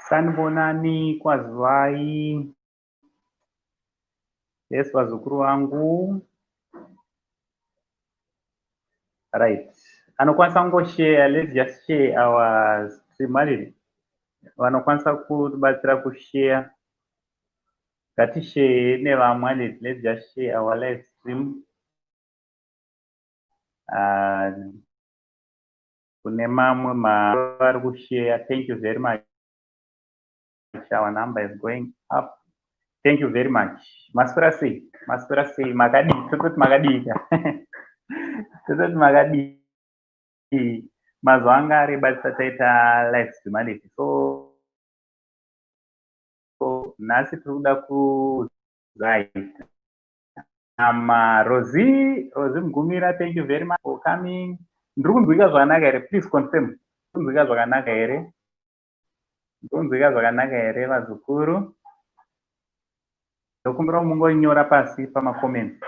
Sanibonani, kwazivai. Yes, vazukuru vangu. Right. Anokwanisa kungoshare, let's just share our stream mariri. Vanokwanisa kutibatsira kushare. Ngatishare nevamwe handiti, let's just share our live stream. Kune mamwe vari kushare. Thank you very much. Our number is going up. Thank you very much. Maswera sei? Maswera sei? Makadii? Tototi makadii ka? Tototi makadii? Mazuva anga areba tisati taita live stream handiti. So nhasi tiri kuda kuzaita. Rosie, Rosie Mugumira, thank you very much for coming. Ndiri kunzwika zvakanaka here? Please confirm. Ndiri kunzwika zvakanaka here? Ndiri kunzwika zvakanaka here vazukuru? Ndokumbira mungonyora pasi pamacomments.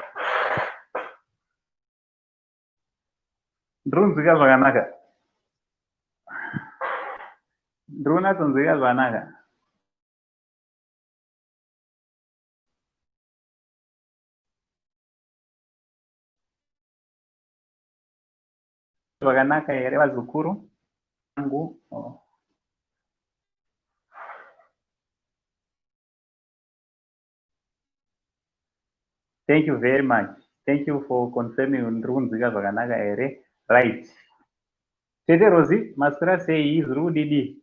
Ndiri kunzwika zvakanaka. Ndiri kunyatsonzwika zvakanaka. Zvakanaka here vazukuru vangu? Oh. Thank you very much. Thank you for confirming ndiri kunzwika zvakanaka here. Right. Tete Rosie, maswera sei? Zviri kudidi?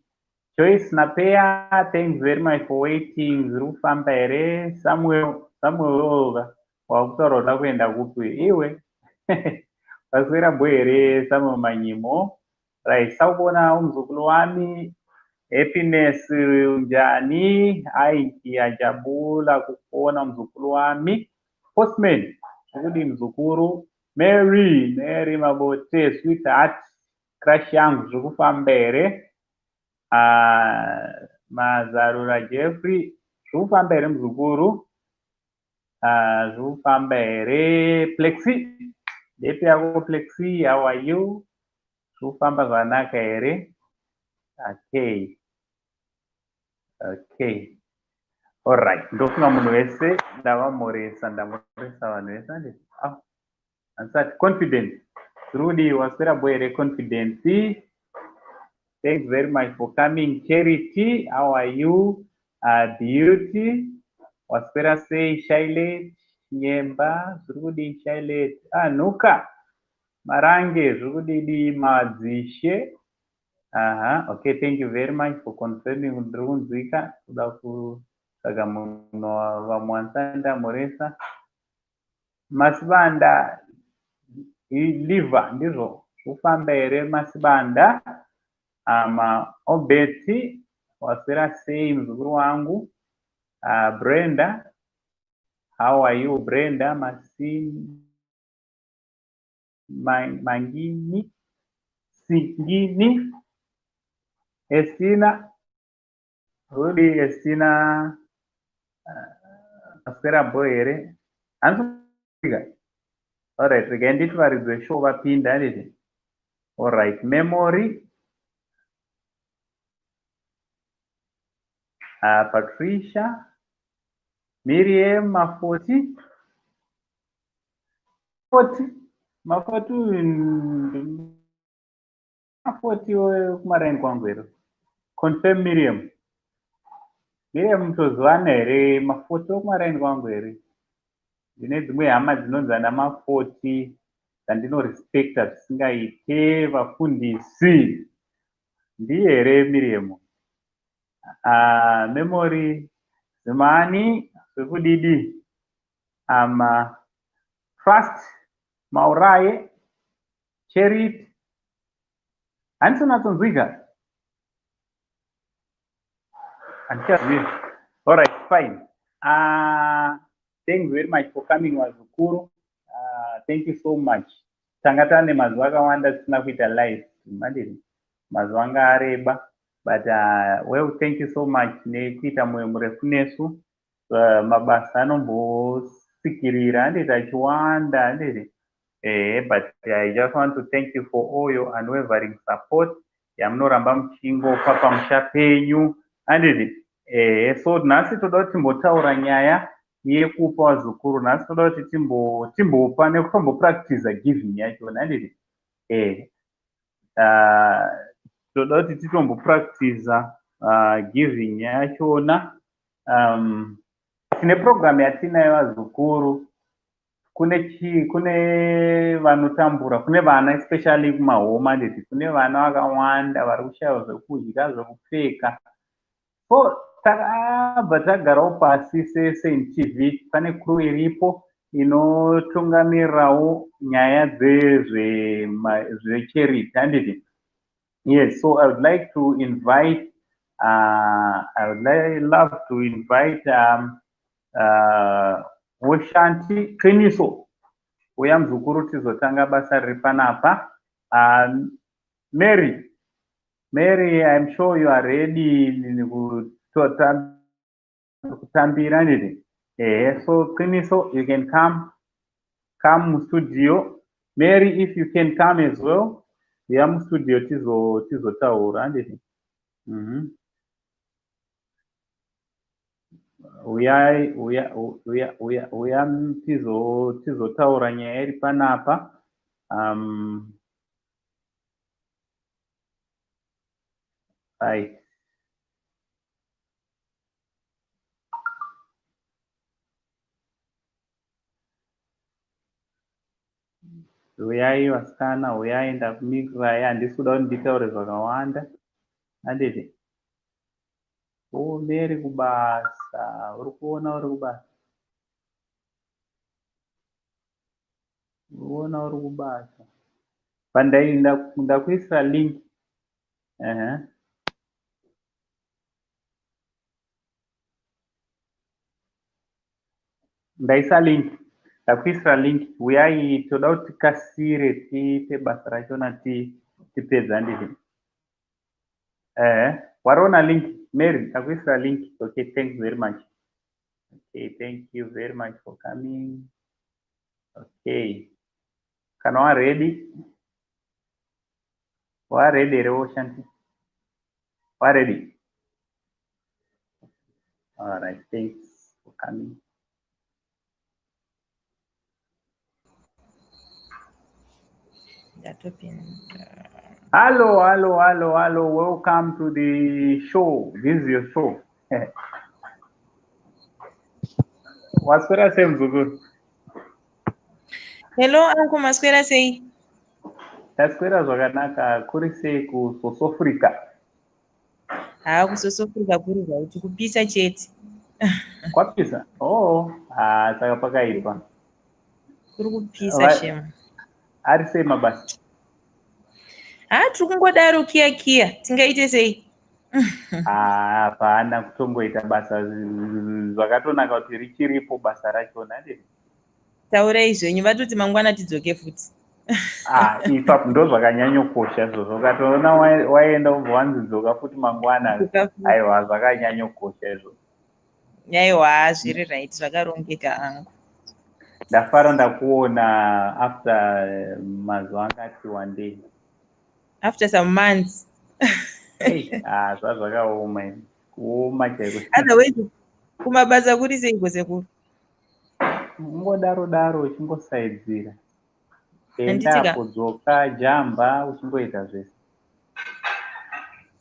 Joyce Napea, thanks very much for waiting. Zviri kufamba here? Samuel, Samuel oga wakutaura uda kuenda kupi iwe? Maswera bho here Samuel Manyimo? Right, sawubona umzukulu wami. Happiness unjani? Hayi ngiyajabula kukubona mzukulu wami. Postman, zvokudii mzukuru? Mary, Mary Mabote, sweetheart, crush yangu zviri kufamba here? Mazarura Jeffrey, zviri kufamba here mzukuru? Zviri kufamba here? Plexi, ndepi yako Plexi, how are you? Zviri kufamba zvakanaka here? Okay. Okay. Alright, ndofunga munhu wese ndavamhoresa, ndamhoresa vanhu vese handiti? Ah, handisati confidence. Zviri kudii? Waswera bho here confidence? Thanks very much for coming. Charity, how are you? Beauty, waswera sei? Shailet, Nyemba, zviri kudii Shailet? Ah, Nhuka, Marange, zviri kudidi madzishe? Aha, okay, thank you very much for confirming ndiri kunzwika. Kuda kutsvaga munhu vamwe vandisati ndamhoresa. Masibanda liver ndizvo zvofamba here Masibanda? Obeti waswera sei muzukuru wangu? Brenda, how are you Brenda? Mangini Singini Estina Rudi Estina maswera bho here? Handisi Alright, regai nditi varidzi veshow vapinda handiti? Alright, Memory Patricia Miriam Mafoti Mafoti Mafoti uyu Mafoti wekumaraini kwangu here? Confirm Miriam. Miriam mutozivana here? Mafoti wekumaraini kwangu here? Ndine dzimwe hama dzinonzi ana Mafoti dzandinorespekta zvisingaite vafundisi. Ndiye here Miriam? Memory Zimani zvekudidi Trust Mauraye Charity handisi kunatsonzwika handichazivi. Alright, fine. Thanks very much for coming vazukuru. Thank you so much. Tanga tane mazuva akawanda tisina kuita live mandiri mazuva anga areba but well, thank you so much nekuita mwoyo murefu nesu. Mabasa anombotsikirira handiti achiwanda handiti but I just want to thank you for all your unwavering support yamunoramba muchingopa pamusha penyu. Handiti? Ehe, so nhasi toda kuti timbotaura nyaya yekupa vazukuru. Nhasi toda kuti timbopa nekutombopractiza giving yachona. Handiti? Ehe. Toda kuti titombopractiza giving yachona. Tine program yatinayo vazukuru. Kune vanotambura, kune vana especially kumahome, handiti? Kune vana vakawanda vari kushaiwa zvekudya, zvekupfeka. So takabva tagarawo pasi seSaint TV. Pane crew iripo inotungamirirawo nyaya dzezvecharity, handiti? Yes, so I would like to invite I would love to invite Woshanti Qiniso. Uya muzukuru, tizotanga basa riri panapa. Mary, Mary, I'm sure you are ready kutambira, handiti? Ehe, so Qiniso, you can come mustudio. Mary, if you can come as well, uya mustudio tizotaura, handiti? Uyai, uya, uya, uya, uya, tizotaura nyaya iri panapa. Right. Uyai vasikana, uyai, ndakumirirai. Handisi kuda kuti nditaure zvakawanda, handiti? O, Mary kubasa, uri kuona uri kubasa, uri kuona uri kubasa. Pandai ndakuisira link. Ehe. Ndaisa link, ndakuisira link. Uyai, toda kuti tikasire tiite basa rachona tipedze, handiti? Ehe, wariona link, Mary? Ndakuisira link. Okay, thanks very much. Okay, thank you very much for coming. Okay, kana waready, waready here Woshanti? Waready? All right, thanks for coming. Ndatopinda. Hello, hello, hello, hello. Welcome to the show. This is your show. Waswera sei muzukuru? Hello uncle, maswera sei? Taswera zvakanaka. Kuri sei kuSouth Africa? Haa, kuSouth Africa kuri right, kupisa chete. Kwapisa? Oh, ah, saka pakaipa. Kuri kupisa shame. Ari sei mabasa? Haa, tiri kungodaro kiya kiya, tingaite sei? Ah, hapana kutongoita basa, zvakatonaka kuti richiripo basa rachona, handiti? Taurai zvenyu, vatoti mangwana tidzoke futi. Ah, ipapo ndo zvakanyanyokosha izvozvo. Ukatoona waenda ubva wanzi dzoka futi mangwana, Dzoka futi. Aiwa, zvakanyanyokosha izvozvo. Aiwa, zviri right, zvakarongeka angu. Ndafara ndakuona after mazuva angati one day. After some months. Hey, ah, zvazvakaoma izvi. Kuoma chaiko. Otherwise kumabasa kuri seiko sekuru? Ungodaro daro uchingosaidzira. Handiti ka? Endapo, dzoka, jamba, uchingoita zvese.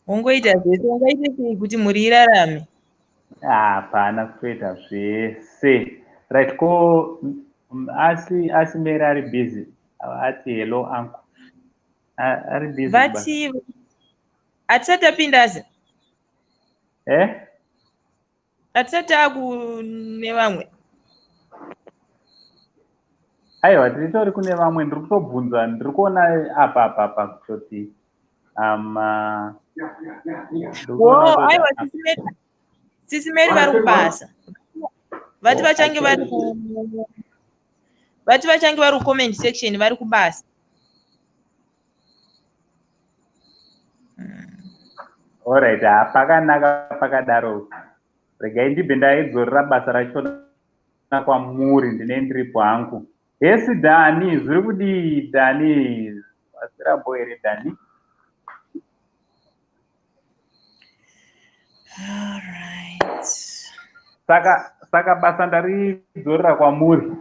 Ungoita zvese, ungaite sei kuti mhuri irarame? Hapana kutoita zvese. Right, ko asi Mary ari busy. Ati hello uncle. Ari busy kubasa. Vati hatisati tapinda asi? Eh? Hatisati akune vamwe? Aiwa, tiritori kune vamwe. Ndiri kutobvunza, ndiri kuona apa kutoti ndiri kuona Wo, kutoti aiwa, sisi Mary vari kubasa. Vati Oh, vachange vari ku vati vachange vari kucomment section, vari kubasa. Alright, pakanaka pakadaro. Regai ndibve ndaidzorera basa rachona kwamuri, ndine ndiripo hangu. Hesi Dani, zviri kudii Dani? Waswera bho here Dani? Alright. Saka basa ndaridzorera kwamuri.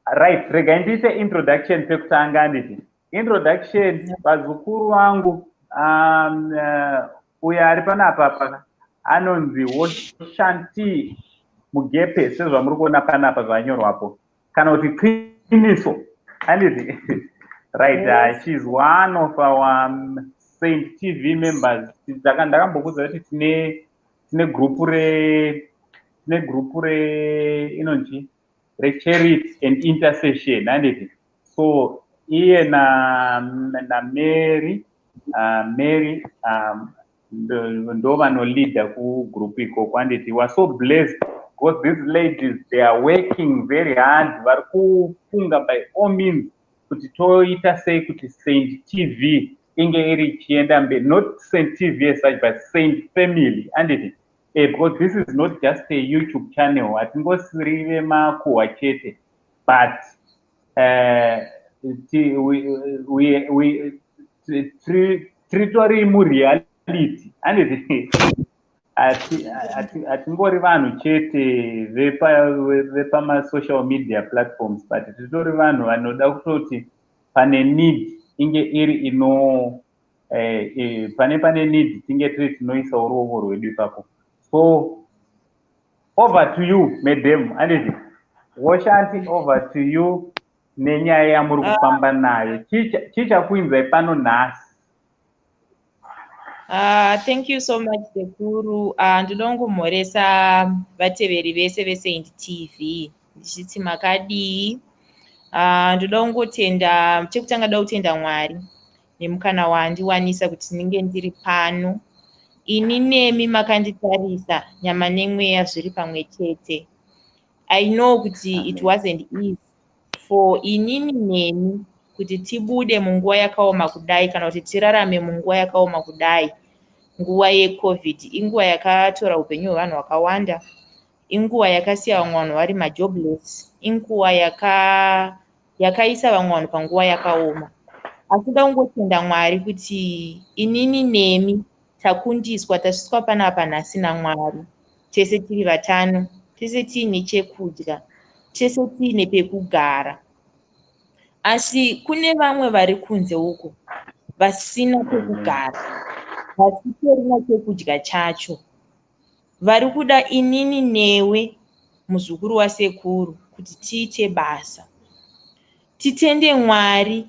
Right, regai ndiite introduction pekutanga, handiti? Introduction, vazukuru vangu, uyo ari panapa pa anonzi Woshanti Mugepe, sezvamuri kuona panapa zvanyorwapo, kana kuti Qiniso, handiti? Right. Yes. She's one of our Saint TV members. Ndakambokudza kuti tine group re inonzi recharity and intercession, handiti? So iye na Mary, Mary ndo vanoleada kugroup ikoko, handiti? We are so blessed because these ladies, they are working very hard. Vari kufunga by all means kuti toita sei kuti Saint TV inge iri ichienda mberi. Not Saint TV as such, but Saint family, handiti? Because this is not just a YouTube channel. Hatingosiri vemakuhwa chete, but tiritori mureality, handiti? Hatingori vanhu chete vepamasocial media platforms, but titori vanhu vanoda kutoti pane need inge iri ino pane need, tinge tiri tinoisawo ruoko rwedu ipapo. So over to you, madam, handiti? Woshanti, over to you nenyaya yamuri kufamba nayo. Chii chakuinzai pano nhasi? Thank you so much, sekuru. Ndinoda kungomhoresa vateveri vese veSaint TV ndichiti makadii. Ndoda kungotenda, chekutanga ndoda kutenda Mwari nemukana waandiwanisa kuti ndinge ndiri pano. Ini nemi makanditarisa, nyama nemweya zviri pamwe chete. I know kuti it wasn't easy for inini nemi kuti tibude munguva yakaoma kudai, kana kuti tirarame munguva yakaoma kudai. Nguva yeCovid inguva yakatora upenyu hwevanhu vakawanda, inguva yakasiya vamwe vanhu vari majobless, inguva yakaisa vamwe vanhu panguva yakaoma. Asi ndoda kungotenda Mwari kuti inini nemi takundiswa, tasvitswa panapa nhasi naMwari, tese tiri vatano, tese tiine chekudya, tese tiine pekugara. Asi kune vamwe vari kunze uko vasina pekugara, vasitorina chekudya chacho, vari kuda inini newe, muzukuru wasekuru, kuti tiite basa. Titende Mwari.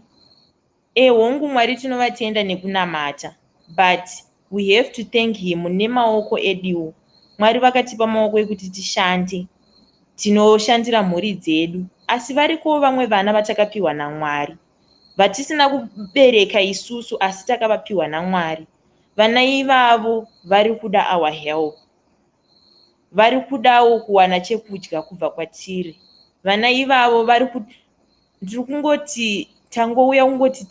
Ehongu, Mwari tinovatenda nekunamata, but we have to thank him nemaoko eduwo. Mwari vakatipa maoko ekuti tishande, tinoshandira mhuri dzedu. Asi varikowo vamwe vana vatakapiwa naMwari, vatisina kubereka isusu, asi takavapiwa naMwari. Vana ivavo vari kuda our help, vari kudawo kuwana chekudya kubva kwatiri. Vana ivavo vari, ndiri kungoti tangouya kungoti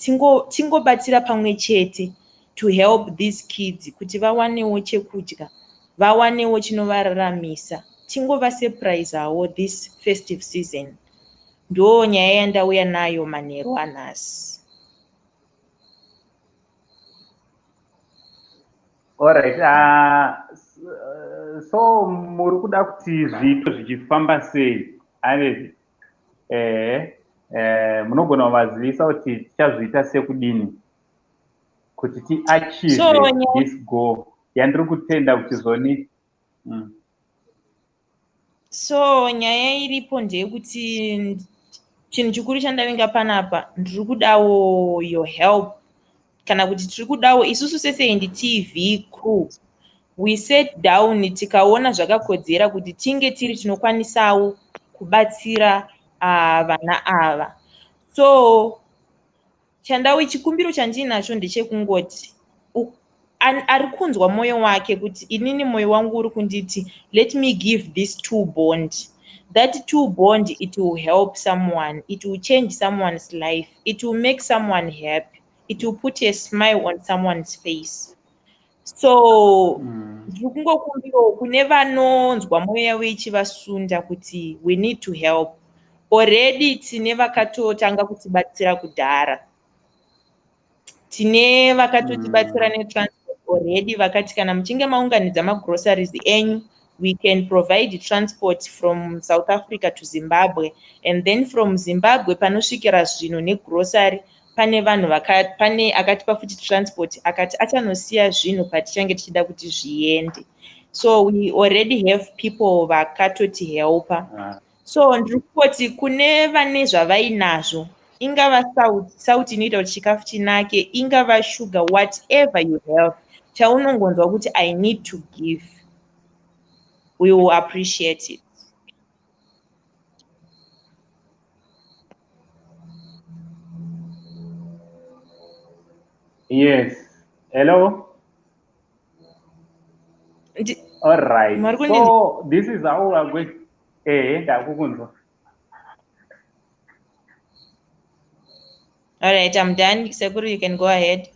tingobatira pamwe chete to help these kids kuti vawanewo chekudya, vawanewo chinovararamisa, tingovasurprisawo this festive season. Ndo nyaya yandauya nayo manheru anhasi. Alright, so muri kuda kuti zviito zvichifamba sei? Ave munogona kuvazivisa kuti tichazviita sekudini kuti tiachieve this goal yandiri kutenda kuti zvoni. So nyaya iripo ndeyekuti chinhu chikuru chandavinga panapa, ndiri kudawo your help, kana kuti tiri kudawo isusu seSaint TV crew. We sat down, tikaona zvakakodzera kuti tinge tiri tinokwanisawo kubatsira vana ava. So chandau chikumbiro chandinacho ndechekungoti ari kunzwa mwoyo wake kuti inini mwoyo wangu uri kunditi, "Let me give this 2 bond." That 2 bond, it will help someone, it will change someone's life, it will make someone happy, it will put a smile on someone's face. So ndiri kungokumbirawo kune vanonzwa mwoyo yavo ichivasunda kuti we need to help. Already tine vakatotanga kutibatsira kudhara, tine vakatotibatsira netransport. already vakati kana muchinge maunganidza magroceries enyu, we can provide transport from South Africa to Zimbabwe, and then from Zimbabwe panosvikira zvinhu negrocery pane vanhu, pane akatipa futi transport, akati achanosiya zvinhu patichange tichida kuti zviende. So we already have people vakatotihelpa. So ndiri kungoti kune vane zvavainazvo, ingava salt, salt inoita kuti chikafu chinake, ingava sugar, whatever you have chaunongonzwa kuti I need to give, we will appreciate it. Yes, hello. All right, so this is how we are going. Ndakukunzwa. All right, I'm done. Sekuru, you can go ahead.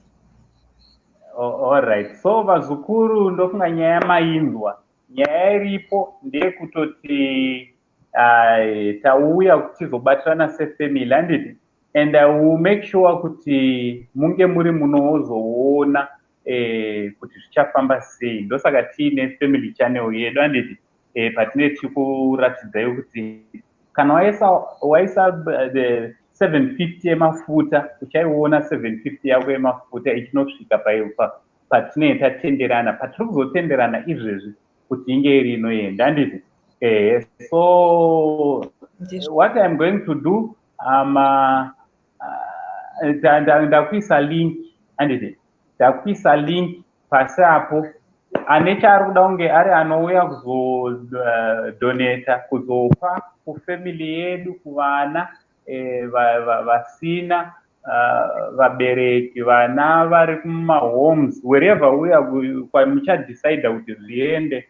All right, so vazukuru, ndofunga nyaya mainzwa. Nyaya iripo ndeyekutoti tauya tichizobatirana sefamily, handiti? And I will make sure kuti munge muri munozoona kuti zvichafamba sei. Ndosaka tiine family channel yedu, handiti? Patinee tichikuratidzai kuti kana waisa the 750 yemafuta, uchaiona 750 yako yemafuta ichinosvika patinee tatenderana, patiri kuzotenderana izvezvi kuti inge iri inoenda, handiti? So what I'm going to do, ndakuisa link, handiti? Ndakuisa link pasi apo. Ane chaari kuda kunge ari anouya kuzodonata, kuzopa kufamily yedu, kuvana vasina vabereki, vana vari kumahomes, wherever uya kwamuchadecida kuti zviende,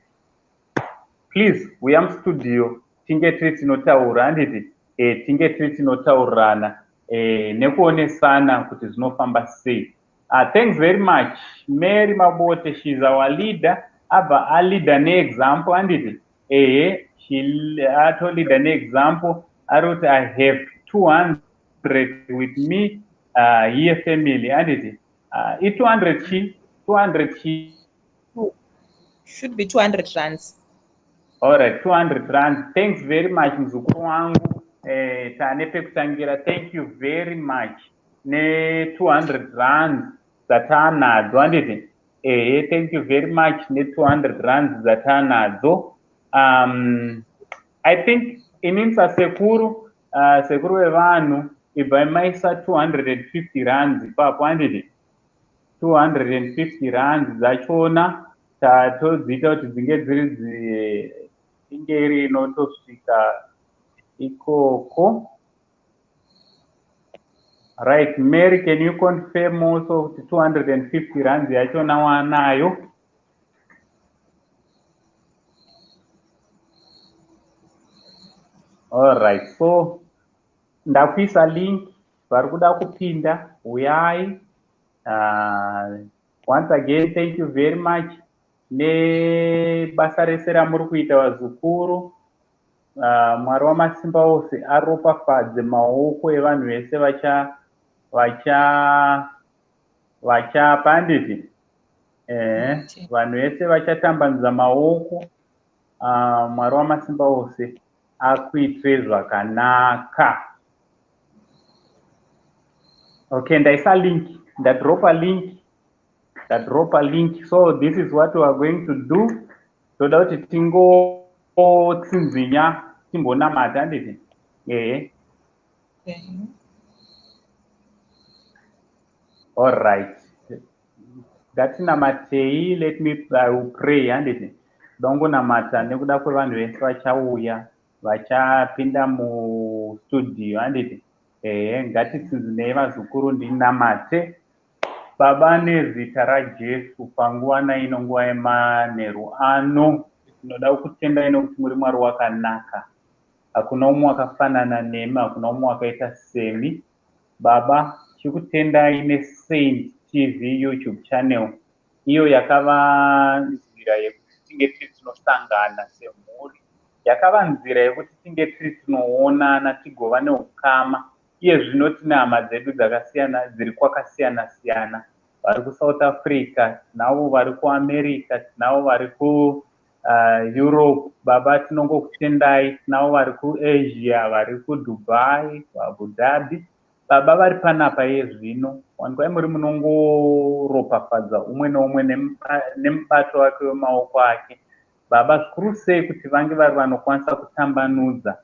please uya mustudio, tinge tiri tinotaura, handiti? Tinge tiri tinotaurirana nekuonesana kuti zvinofamba sei. Thanks very much, Mary Mabote. She's our leader. Abva aleader neexample, handiti? Ehe, atoleader neexample. Ari kuti, "I have 200 with me here, family," handiti? I200 chi? 200 chi? Should be 200 rands. Alright, 200 rands. Thanks very much, muzukuru wangu. Tane pekutangira. Thank you very much ne200 rands dzataanadzo, handiti? Ehe, thank you very much ne200 rands dzataanadzo. I think inini sasekuru, sekuru vevanhu, ibvai maisa 250 rands ipapo, handiti? 250 rands dzachona tatodziita kuti dzinge dziri, inge iri inotosvika ikoko. Right, Mary, can you confirm also kuti 250 rands yachona wanayo? Alright, so ndakuisa link. Vari kuda kupinda, uyai. Once again, thank you very much nebasa rese ramuri kuita, vazukuru. Mwari wamasimba ose aropafadze maoko evanhu vese vacha vacha vachapa, handiti? Vanhu vese vachatambanudza maoko, Mwari wamasimba ose akuitire zvakanaka. Okay, ndaisa link, ndadropa link, ndadropa link. So this is what we are going to do. Toda kuti tingotsinzinya, timbonamata, handiti? Ehe. Okay. Alright, ngatinamatei. Let me, I will pray, handiti? Toda kungonamata nekuda kwevanhu vese vachauya, vachapinda mustudio, handiti? Ehe, ngatitsinzinei, vazukuru, ndinamate. Baba, nezita raJesu, panguva naino, nguva yemanheru ano, tinoda kutendai nokuti muri Mwari wakanaka. Hakuna umwe wakafanana nemi, hakuna umwe wakaita semi. Baba, tichikutendai neSaint TV YouTube channel, iyo yakava nzira yekuti tinge tiri tinosangana semhuri, yakava nzira yekuti tinge tiri tinoonana, tigova neukama. Iye zvino tine hama dzedu dzakasiyana dziri kwakasiyana siyana. vari kuSouth Africa, tinavo vari kuAmerica, tinavo vari kuEurope. Baba, tinongokutendai. Tinavo vari kuAsia, vari kuDubai, kuAbu Dhabi. Baba vari panapa iye zvino, wanikwai muri munongoropafadza umwe neumwe nemubato wake wemaoko ake. Baba, zvikuru sei kuti vange vari vanokwanisa kutambanudza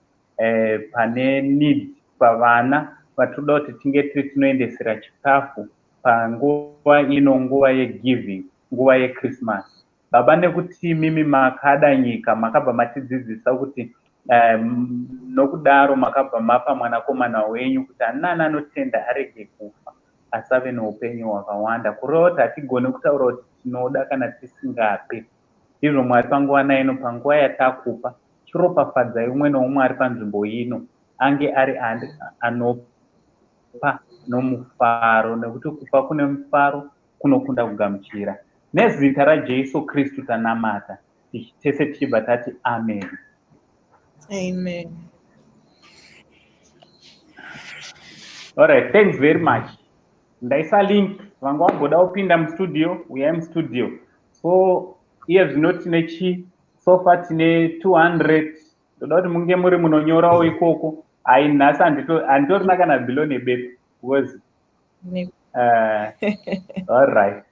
pane need pavana vatinoda kuti tinge tiri tinoendesera chikafu panguva ino, nguva yegiving, nguva yeChristmas. Baba, nekuti imimi makada nyika, makabva matidzidzisa kuti nokudaro makabva mapa mwanakomana wenyu kuti ani nani anotenda arege kufa asi ave neupenyu hwakawanda. Kureva kuti hatigoni kutaura kuti tinoda kana tisingape. Ndizvo Mwari, panguva ino, panguva yatakupa, chiropafadzai umwe neumwe ari panzvimbo ino ange ari anopa nomufaro, nekuti kupa kune mufaro kunokunda kugamuchira. Nezita raJesu Kristu tanamata tese tichibva tati amen. Amen. Alright, thanks very much. Ndaisa link, vanga vamboda kupinda mustudio, uyai mustudio. So iye zvino tine chi so far tine 200. Ndoda kuti munge muri munonyorawo ikoko. Hai, nhasi handitorina kana bhilo nebepa because all right.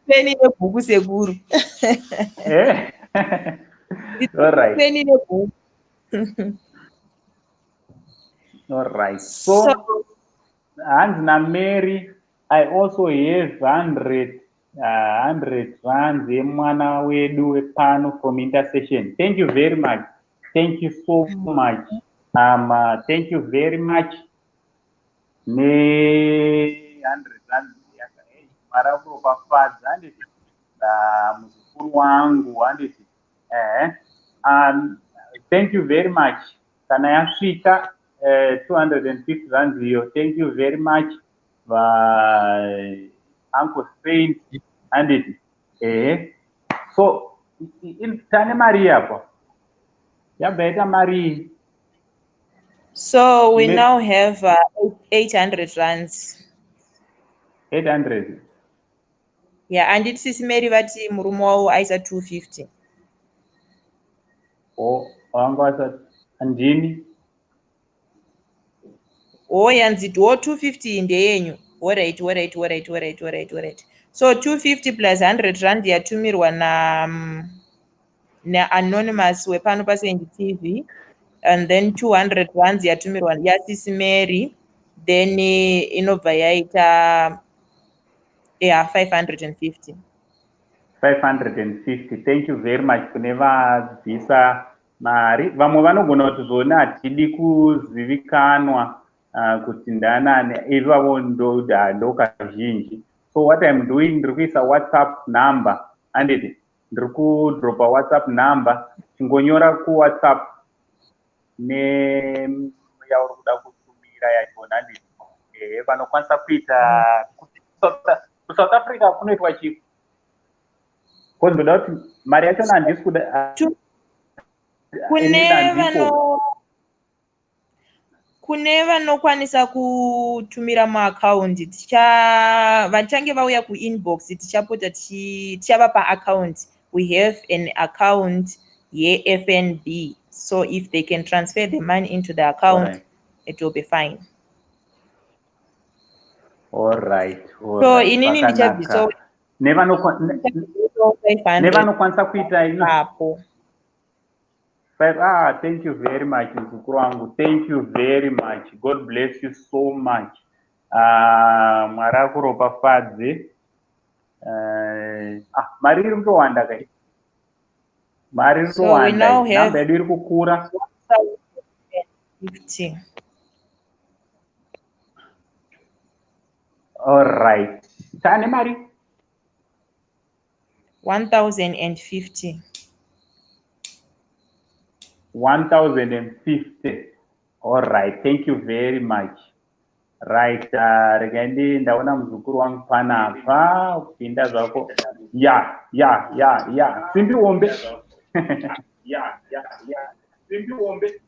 Peni nebhuku, sekuru. Eh? All right. Peni nebhuku. All right. So hanzi naMary, "I also have 100 rands yemwana wedu wepano from intercession." Thank you very much. Thank you so much. Thank you very much. Ne 100 rands, Mwari akuropafadza, handiti? Muzukuru wangu, handiti? Ehe. Thank you very much. Kana yasvika 250 rands iyo, thank you very much, va Uncle Saint, handiti? Ehe. So tane mari apo yabva yaita mari. So we now have 800 rands. 800. Yeah, anditi Sisi Mary vati murume wavo aisa 250? O, vanga vasati handini. Oh, yanzi wo 250 ndeyenyu. Alright. So 250 plus 100 rand yatumirwa na naanonymous wepano paSaint TV, and then 200 rands yatumirwa yaSisi Mary, then inobva yaita, yeah, 550. 550. Thank you very much kune vabvisa mari. Vamwe vanogona kuti zvona hatidi kuzivikanwa kuti ndanani ivavo, ndo kazhinji. So what I'm doing, ndiri kuisa WhatsApp number, handiti? Ndiri kudropa WhatsApp number. Chingonyora kuWhatsApp neyauri kuda kutumira yachona, handiti? Ehe, vanokwanisa kuita kuSouth Africa kunoitwa chii? Because ndoda kuti mari yachona handisi kuda. Kune vano kune vanokwanisa kutumira muakaundi, vachange vauya kuinbox, tichapota tichavapa account. We have an account yeFNB, so if they can transfer the money into the account, it will be fine. All right. So inini ndichabvisawo Nevanokwanisa kuita apo. Ah, thank you very much, muzukuru wangu. Thank you very much. God bless you so much. Mwari akuropafadze. Ah, mari iri kutowanda kai, mari iri kutowanda, namba yedu iri kukura. 50. Alright, taane mari. 1050. 1050. All right, thank you very much. Right, regai ndi ndaona muzukuru wangu panapa kupinda zvako. Ya, simbi hombe. Ya, simbi hombe.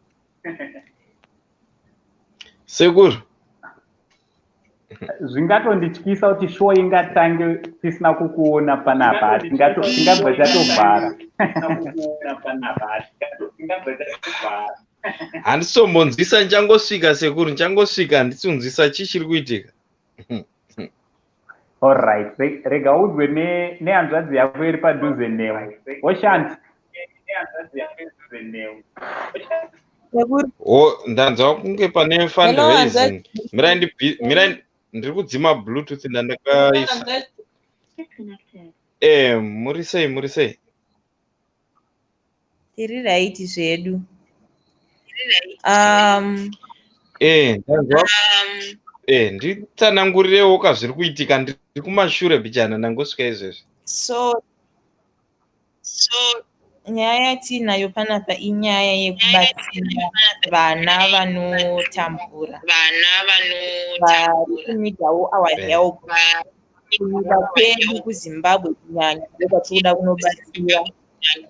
Sekuru. Zvingatondityisa kuti show ingatange tisina kukuona panapa, tingabva tatovhara. Handitombonzwisa, ndichangosvika sekuru, ndichangosvika, handisi kunzwisa chii chiri kuitika. Alright, rega udzwe nehanzvadzi yako iri padhuze newe. Oshanti. O, ndanzwa kunge pane fundraising. Mirai, ndiri kudzima Bluetooth ndandakaisa. Muri sei, muri sei? Tiri right zvedu. Ndanzwa. Nditsanangurirewo ka zviri kuitika, ndiri kumashure bichana, ndangosvika izvezvi. So nyaya yatiinayo panapa inyaya yekubatsira vana vanotambura, vari kunidawo our help kunyika kwedu kuZimbabwe kunyanya, ndokwatiri kuda kunobatsira.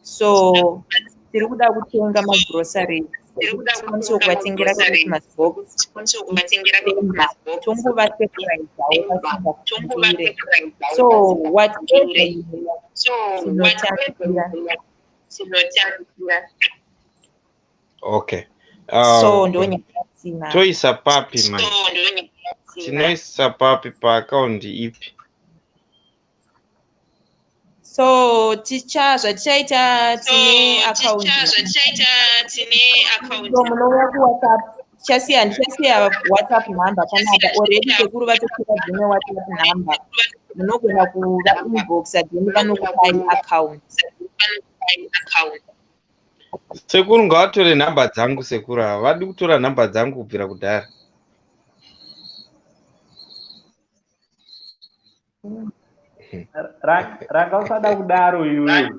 So tiri kuda kutenga magroceries tikwanise kuvatengera Christmas box, tongovasurprisawo vasingafungire. So whatever you tinotambira. Okay. So ndonyaya yatinayo. Toisa papi mai? Tinoisa papi, paakaundi ipi? So ticha zvatichaita, tine account, so munouya kuWhatsApp. Ndichasiya WhatsApp number panapa. Already sekuru vatotora dzimwe WhatsApp number, munogona kuva inboxa, then vanokupai account. Sekuru ngavatore nhamba dzangu, sekuru ava vadi kutora nhamba dzangu kubvira kudhara. Ranga usada kudaro iwewe,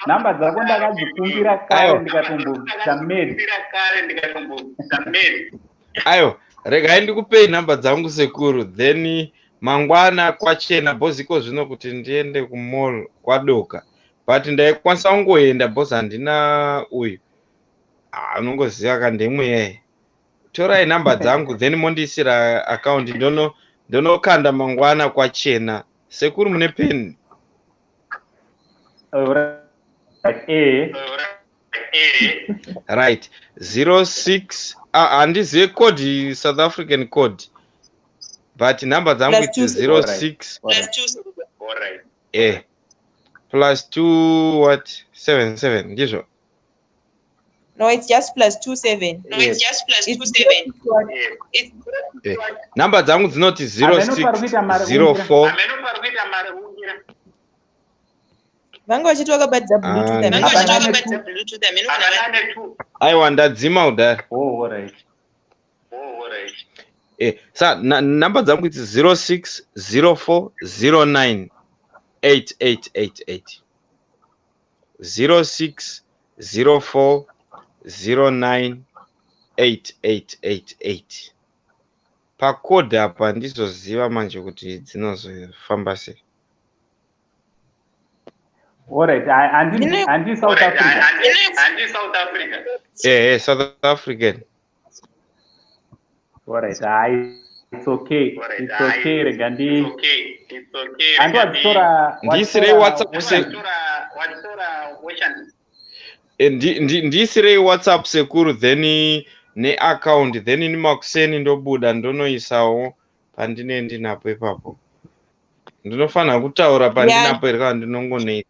nhamba dzako ndakadzikumbira kare ndikatombochameri. Aiwa, regai ndikupei nhamba dzangu sekuru, then mangwana kwachena bhoziko zvino kuti ndiende kumall kwadoka, but ndaikwanisa kungoenda bhozi handina uyu. Ah, unongoziva ka, ndemweya. Torai nhamba dzangu, then mondiisira account, ndonokanda mangwana kwachena. Sekuru, mune peni? Eh. Right, 06, ah, handizive code, South African code, but nhamba dzangu Plus its two. 06 plus 2 what, 77, ndizvo? No, it's just +27. Yes. It's Nhamba dzangu dzinoti Hameno pari kuita mari. 06 04. Vanga vachiti vakabatidza Bluetooth. Ah, Hameno. Hapana. Aiwa, ndadzima kudhara. Oh, alright. Sa nhamba dzangu idzi 06 04 09 8888, 06 04 09 8888. Pakodhi apa ndizoziva manje kuti dzinozofamba sei. Alright, handi South Africa? Ehe, South African. Alright, hai, it's okay, it's okay. Rega ndi handi wadzitora. Ndiisirei WhatsApp ndiisirei WhatsApp sekuru, then neaccount, then ini makuseni ndobuda ndonoisawo pandine ndinapo ipapo. Ndinofanira kutaura pandinapo here kana ndinongonoisa?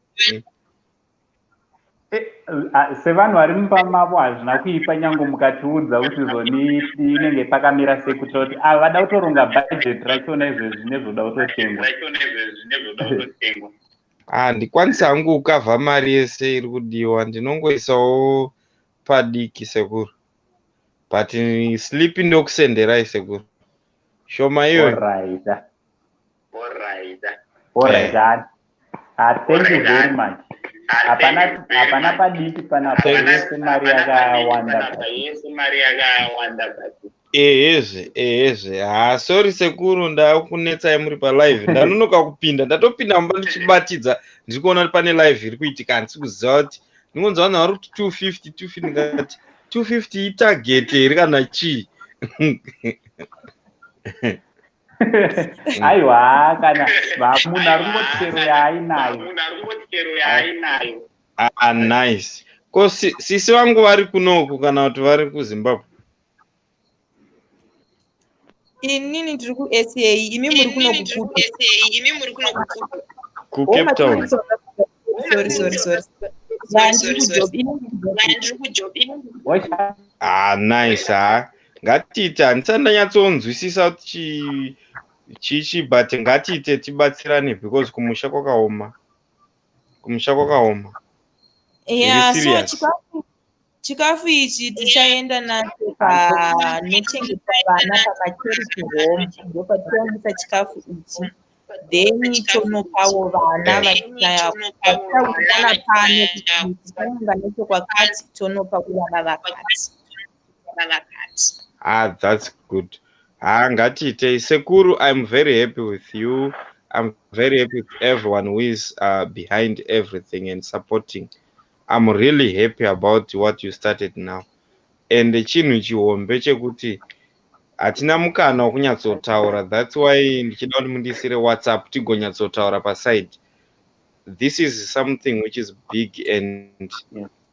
Sevanhu vari mumba mavo hazvina kuipa nyange mukatiudza kuti zoni inenge pakamira sei, kuitira kuti ava vada kutoronga bhajeti rachona izvezvi nezvoda kutotengwa. Handikwanisi hangu kukavha mari yese iri kudiwa, ndinongoisawo padiki sekuru, but slip ndokusenderai sekuru, shoma iyoyo. Alright, ah, thank you very much. Hapana padiki panapa, yese mari yakawanda. Ehezve, ehezve. Ha, sorry sekuru, ndakunetsai muri palive. Ndanonoka kupinda, ndatopinda mumba ndichibatidza, ndiri kuona kuti pane live iri kuitika. Handisi kuziva kuti ndingonzwa vanhu vari kuti 250, 250, ndikati 250 itarget here kana chii? Aiwa, kana munhu ari kungoti chero yaainayo. Ah, nice. Ko sisi vangu vari kunoku kana kuti vari kuZimbabwe? Inini ndiri kuSA, imi muri kuno kuKudu. KuCape Town. Sorry, sorry, sorry. Vandiri kujob. Ah, nice. Ha, ngatiite. Handisati ndanyatsonzwisisa kuti chichi, but ngatiite tibatsirane because kumusha kwakaoma, kumusha kwakaoma. Yeah, so chikafu ichi tichaenda nacho panochengetwa vana, pamacharity home, ndopatichaendesa chikafu ichi, then tonopawo vana vataurirana pano kuti tichaenda necho kwakati, tonopa kuvana vakati. Ah, that's good. Ha, ngatiitei, sekuru. I'm very happy with you. I'm very happy with everyone who is behind everything and supporting. I'm really happy about what you started now, and chinhu chihombe chekuti hatina mukana wekunyatsotaura. That's why ndichida kuti mundisire WhatsApp, tigonyatsotaura paside. This is something which is big and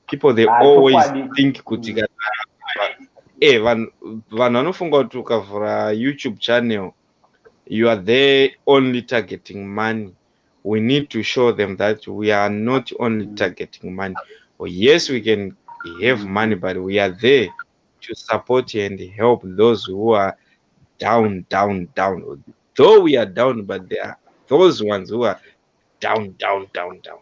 people, they always think kuti kana vanhu vanofunga kuti ukavhura YouTube channel, you are there only targeting money. We need to show them that we are not only targeting money. Oh, yes, we can have money, but we are there to support and help those who are down, down, down. Though we are down, but there are those ones who are down, down, down, down.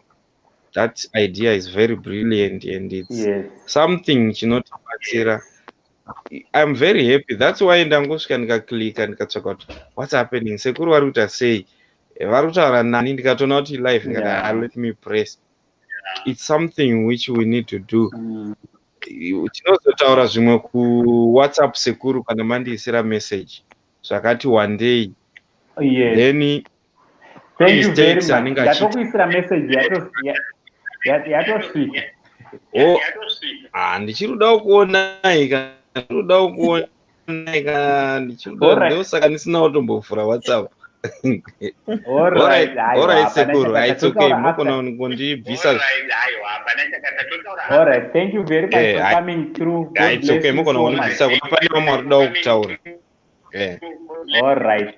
That idea is very brilliant and it's something chinotibatsira. I'm very happy. That's why ndangosvika, ndikaklika, ndikatsvaka kuti what's happening, sekuru vari kuita sei, vari kutaura nani. Ndikatoona kuti live, ndikati, "Ah, let me press." It's something which we need to do. Tinozotaura zvimwe kuWhatsApp, sekuru, kana mandiisira message zvakati one day. Then Thank you very much. Ndatokuisira message, yatosvika. Oh, ah, ndichiri kuda kuonai ka, ndiri kuda kuonai ka, ndichiri kuda, ndosaka ndisina kutombovhura WhatsApp. Alright, sekuru, it's okay, mukona kundibvisa. Alright, thank you very much for coming through. God, it's okay, mukona kundibvisa kuti pane vamwe vari kudawo kutaura. Alright.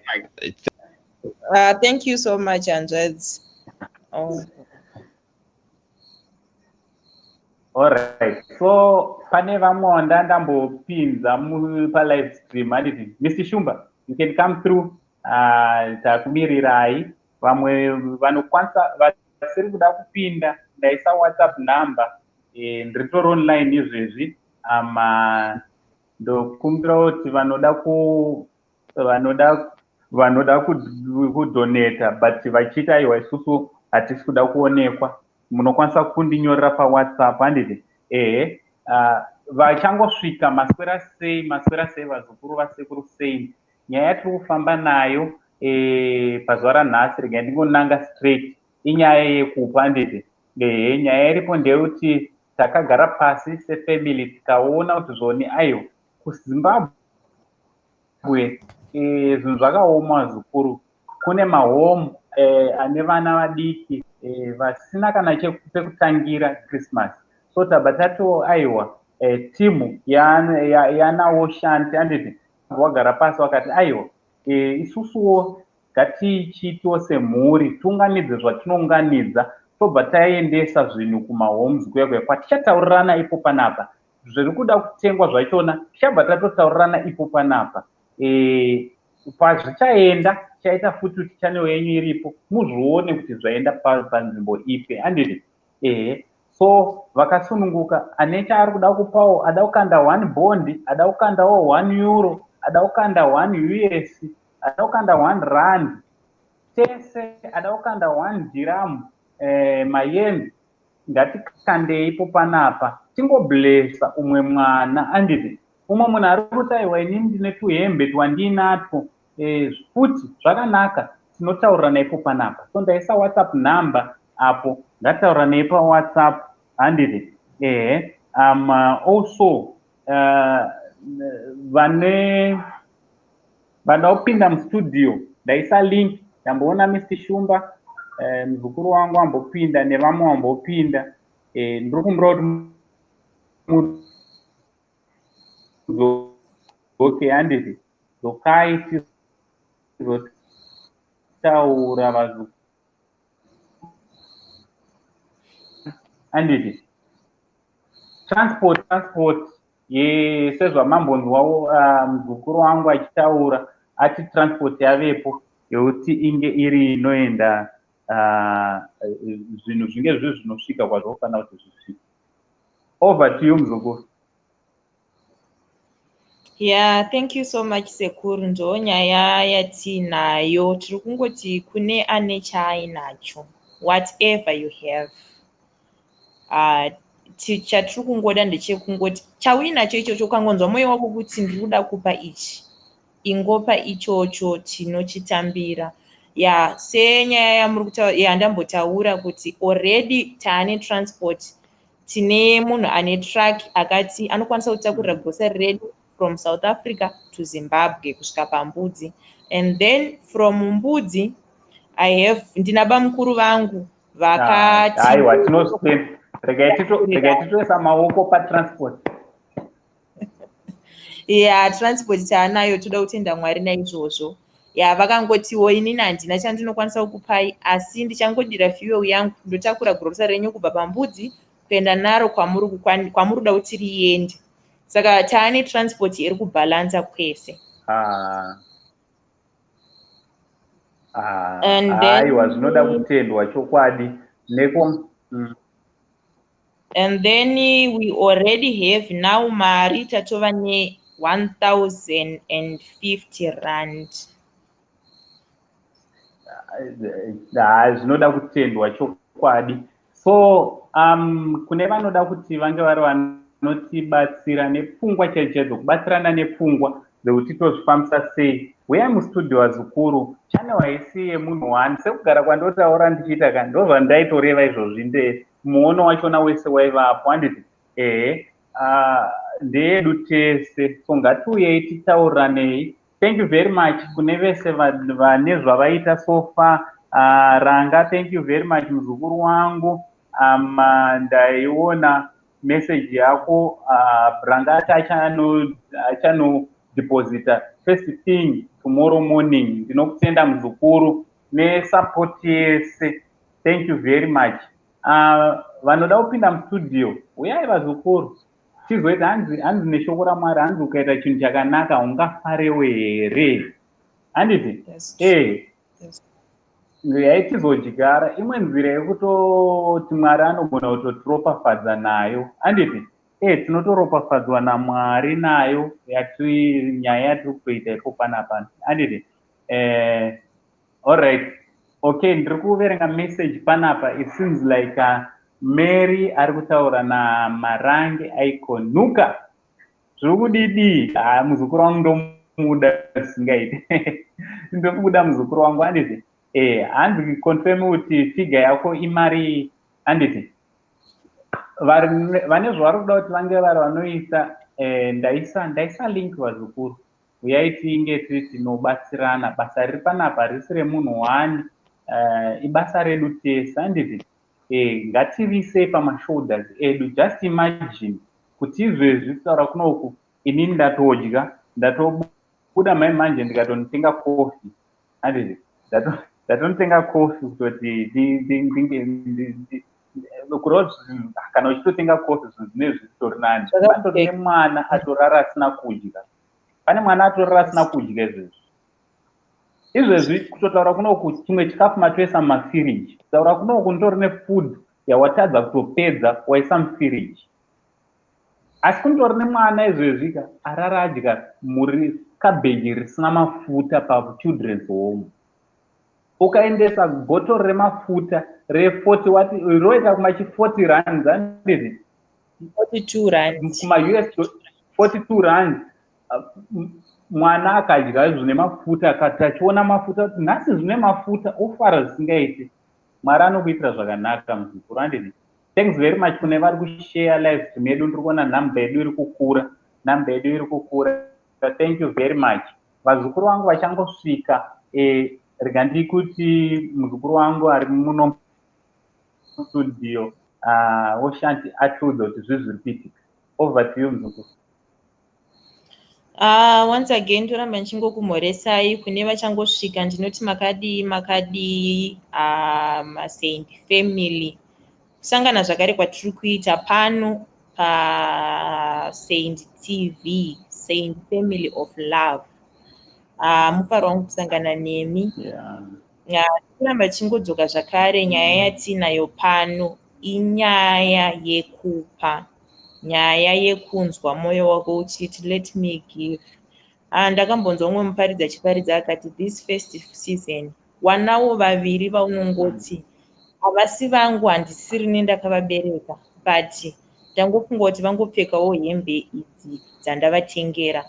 Thank you so much, hanzvadzi. Oh. Alright, so pane vamwe wanda ndambopinza palive stream, handiti? Mr Shumba, you can come through. Takumirirai. Vamwe vanokwanisa vasiri kuda kupinda, ndaisa WhatsApp number. Ndiritori online izvezvi. Ndokumbira kuti vanoda kudonata but vachiita, "Aiwa, isusu hatisi kuda kuonekwa," munokwanisa kundinyorera paWhatsApp, handiti? Ehe. Vachangosvika, maswera sei? Maswera sei, vazukuru vasekuru Saint? Nyaya yatiri kufamba nayo pazuva ranhasi, regai ndingonanga straight, inyaya yekupa, handiti? Ehe. Nyaya iripo ndeyekuti takagara pasi sefamily, tikaona kuti zvoni, aiwa, kuZimbabwe zvinhu zvakaoma zvikuru. Kune mahome ane vana vadiki vasina kana pekutangira Christmas. So tabva tato, aiwa, timu yanawo shanti, handiti? Wagara pasi wakati, aiwa, isusuwo ngatichiitiwo semhuri, tiunganidze zvatinounganidza, tobva taendesa zvinhu kumahomes kuya kuya kwatichataurirana ipo panapa zviri kuda kutengwa zvachona. Tichabva tatotaurirana ipo panapa. Pazvichaenda, tichaita futi kuti channel yenyu iripo, muzvione kuti zvaenda panzvimbo ipi, handiti? Ehe. So vakasununguka, ane chaari kuda kupawo, ada kukanda 1 bond, ada kukandawo 1 euro, ada kukanda 1 US, ada kukanda 1 rand, tese, ada kukanda 1 dirham, mayen, ngatikandeipo panapa, tingoblesa umwe mwana, anditi? Umwe munhu ari kuti, "Aiwa, inini ndine tuhembe twandinatwo," futi zvakanaka, tinotaurirana ipo panapa. So ndaisa WhatsApp number apo, ngataurirana paWhatsApp, handiti? Ehe. Also vane Vanoda kupinda mustudio, ndaisa link. Ndamboona Mr Shumba, muzukuru wangu ambopinda, nevamwe vambopinda. Ndiri kumbira kuti mudzoke, handiti? Dzokai tizotaura, vazukuru, handiti? Transport sezvamambonzwa muzukuru wangu achitaura, ati transport yavepo yekuti inge iri inoenda, zvinhu zvinge zviri zvinosvika kwazvofanira kuti zvisvike. Over to you, muzukuru. Yeah, thank you so much, sekuru. Ndo nyaya yatinayo. Tiri kungoti kune ane chaainacho, whatever you have, chatiri kungoda ndechekungoti chauinacho ichocho, ukangonzwa mwoyo wako kuti ndiri kuda kupa ichi, ingopa ichocho, tinochitambira. Ya, senyaya yamuri kutaura yandambotaura kuti already taane transport, tine munhu ane truck akati anokwanisa kutakurira grocery redu from South Africa to Zimbabwe kusvika paMbudzi, and then from Mbudzi I have, ndina bamukuru vangu vakati Aiwa, tinozvitenda. Regai titoisa maoko patransport. Ya, transport taanayo, toda kutenda Mwari naizvozvo. Ya, vakangotiwo inini handina chandinokwanisa kukupai, asi ndichangodira fuel yangu, ndotakura grocery renyu kubva paMbudzi kuenda naro kwamuri kuda kuti riende. Saka taane transport iri kubhalansa kwese. Aiwa, zvinoda kutendwa chokwadi neko. And then we already have now mari, tatova ne1050 rand. Ha, zvinoda kutendwa chokwadi. So kune vanoda kuti vange vari vanotibatsira nepfungwa chaidzo chaidzo, kubatsirana nepfungwa dzekuti tozvifambisa sei, uyai mustudio, vazukuru. Channel haisi yemunhu one. Sekugara kwandotaura ndichiita ka, ndozvandaitoreva izvozvi, nde muono wachona wese waivapo, handiti? Ehe, ndeyedu tese, so ngatiuyei titauriranei. Thank you very much kune vese vane zvavaita so far. Ranga, thank you very much, muzukuru wangu. Ndaiona message yako. Ranga ati achanodeposita first thing tomorrow morning. Ndinokutenda, muzukuru, nesupport yese. Thank you very much. Vanoda kupinda mustudio, uyai, vazukuru, tizoita. Hanzi neshoko raMwari, hanzi ukaita chinhu chakanaka ungafarewo here, handiti? E, yaitizodyara imwe nzira yekutoti Mwari anogona kutotiropafadza nayo, handiti? E, tinotoropafadzwa naMwari nayo yati nyaya yatiri kutoita ipo panapa, handiti? Alright, okay, ndiri kuverenga message panapa. It seems like Mary ari kutaura naMarange Aikonuka. Zviri kudidi? Ha, muzukuru wangu ndomuda zvisingaiti, ndomuda muzukuru wangu, handiti? E, hanzi confirm kuti figure yako imari, handiti? Vane zvavari kuda kuti vange vari vanoisa, ndaisa link, vazukuru, uyai tinge tiri tinobatsirana. Basa riri panapa risi remunhu one, ibasa redu tese, handiti? Ngativisei pamashoulders edu. Just imagine kuti izvezvi kutaura kunoku inini ndatodya, ndatobuda mai manje, ndikatonotenga kofi, handiti? Ndatonotenga kofi kutoti kureva kana uchitotenga kofi, zvinhu zvinenge zvichitori nani. Pandori nemwana atorara asina kudya, pane mwana atorara asina kudya izvezvi. Izvezvi kutotaura kunoku, chimwe chikafu matoisa mumafiriji. Kutaura kunoku nditori nefood yawatadza kutopedza, waisa mufiriji, asi kundori nemwana izvezvi ka arara adya muri kabheji risina mafuta pachildren's home. Ukaendesa bhotoro remafuta re40 wati roita kumachi 40 rands, handiti? 42 rands. Kuma-US 42 rands. Mwana akadya zvine mafuta, akati achiona mafuta kuti nhasi zvine mafuta, ofara zvisingaiti. Mwari anokuitira zvakanaka, muzukuru, handiti? Thanks very much kune vari kushare live stream yedu. Ndiri kuona nhamba yedu iri kukura, nhamba yedu iri kukura. Thank you very much. Vazukuru vangu vachangosvika, rega ndikuti muzukuru wangu ari muno studio, Woshanti, atiudza kuti zvii zviri kuitika. Over to you, muzukuru. Once again, toramba ndichingokumhoresai kune vachangosvika. Ndinoti makadii, makadii, maSaint family? Kusangana zvakare kwatiri kuita pano paSaint TV, Saint Family of Love. Mufaro wangu kusangana nemi. Kuramba tichingodzoka zvakare, nyaya yatinayo pano inyaya yekupa, nyaya yekunzwa mwoyo wako uchiti, "Let me give." Ndakambonzwa umwe muparidzi achiparidza akati, "This festive season, wanawo vaviri vaunongoti havasi vangu, handisiri nendakavabereka, but ndangofunga kuti vangopfekawo hembe idzi dzandavatengera."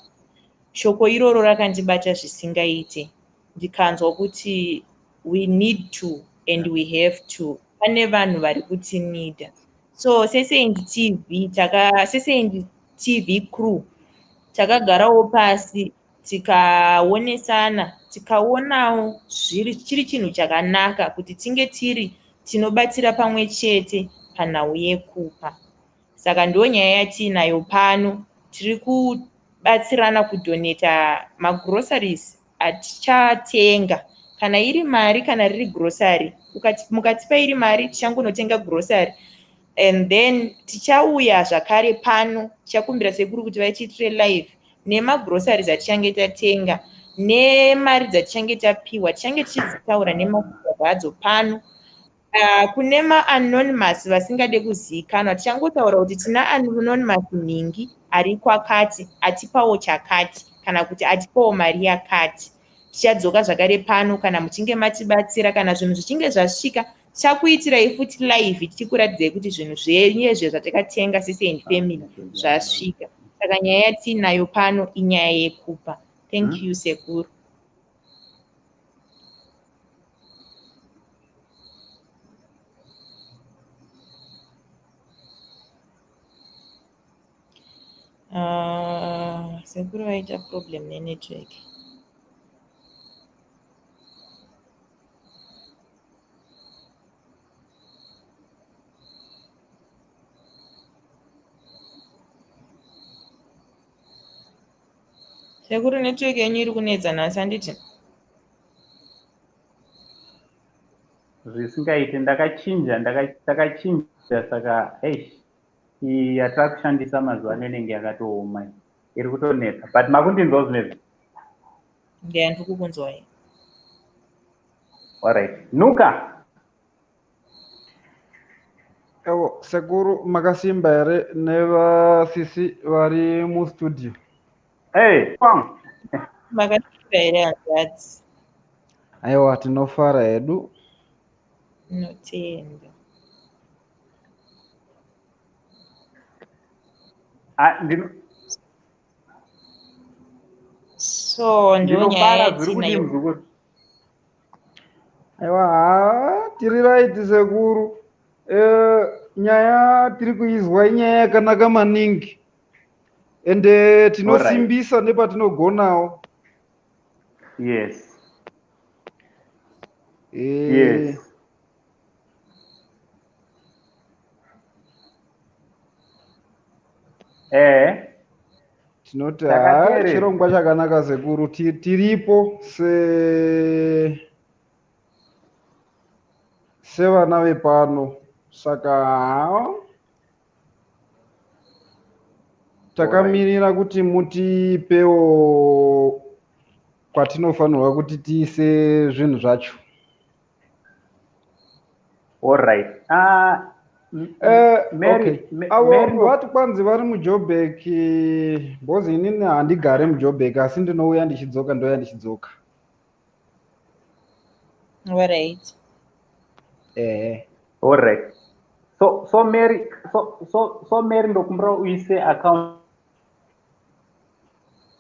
Shoko iroro rakandibata zvisingaite, ndikanzwa kuti we need to and we have to. Pane vanhu vari kutinida. So seSaint TV, seSaint TV crew, takagarawo pasi, tikaonesana, tikaonawo zviri chiri chinhu chakanaka kuti tinge tiri tinobatira pamwe chete panhau yekupa. Saka ndo nyaya yatiinayo pano. Tiri kubatsirana kudonata magroceries atichatenga, kana iri mari, kana riri grocery. Mukatipa iri mari, tichangonotenga grocery and then tichauya zvakare pano. Tichakumbira sekuru kuti vachiitire live nemagroceries atichange tatenga, nemari dzatichange tapiwa, tichange tichidzitaura nemakuta adzo pano. Kune maanonymous vasingade kuzivikanwa, tichangotaura kuti tina anonymous nhingi ari kwakati atipawo chakati, kana kuti atipawo mari yakati. Tichadzoka zvakare pano kana muchinge matibatsira. Kana zvinhu zvichinge zvasvika, tichakuitirai futi live, tichikuratidzai kuti zvinhu zvenyezve zvatakatenga seSaint Family zvasvika. Saka nyaya yatiinayo pano inyaya yekupa. Thank you, sekuru. Sekuru vaita problem nenetwork. Sekuru, network yenyu iri kunetsa nhasi, handiti? Zvisingaiti. Ndakachinja, takachinja, saka eish, iyi yatava kushandisa mazuva ano inenge yakatooma, iri kutonetsa, but makundinzwa zvinezvi? Ndeya, ndiri kukunzwai. Alright, Nuka. Evo sekuru, makasimba here nevasisi vari mustudio? Hey. Makasimba here, hanzvadzi? Aiwa, tinofara hedu. Notenda. Ah, ndino So ndo nyaya ndinofara. Zviri kudii, yatinayo. muzukuru? Aiwa, haa, tiri right, sekuru. Nyaya tiri kuizwa inyaya yakanaka maningi, ende tinosimbisa nepatinogonawo. Yes. Tinoti haa, Takateerera. chirongwa chakanaka, sekuru. Tiripo se sevana vepano, saka haa, takamirira kuti mutipewo kwatinofanirwa kuti tiise zvinhu zvacho. Alright. Mary, Okay. Avo Mary, vati kwanzi vari muJoburg, because inini handigare muJoburg, asi ndinouya ndichidzoka, ndouya ndichidzoka. Alright. Ehe. Alright. So Mary, so Mary, ndokumbira uise account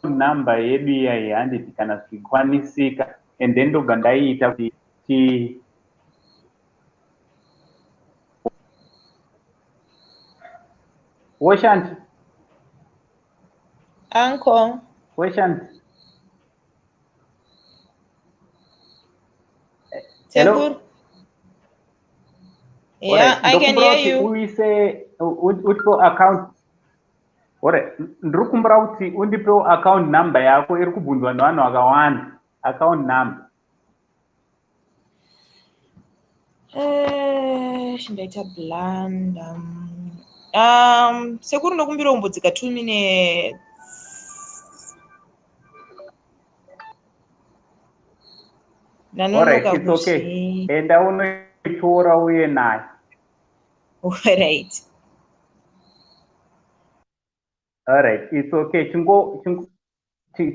number yedu iya yehanditi, kana zvikwanisika, and then ndobva ndaiita kuti ti Woshanti. Uncle. Woshanti. Sekuru. Yeah, I can hear you. Uise utipewo account. Alright, ndiri kumbura kuti undipewo account number yako iri kubvunzwa nevanhu vakawanda. Account number. Ndaita blunder. Sekuru ndokumbira kumbodzika 2 minutes. Alright, it's okay. Enda unoitora uye nayo. Alright. Alright, it's okay.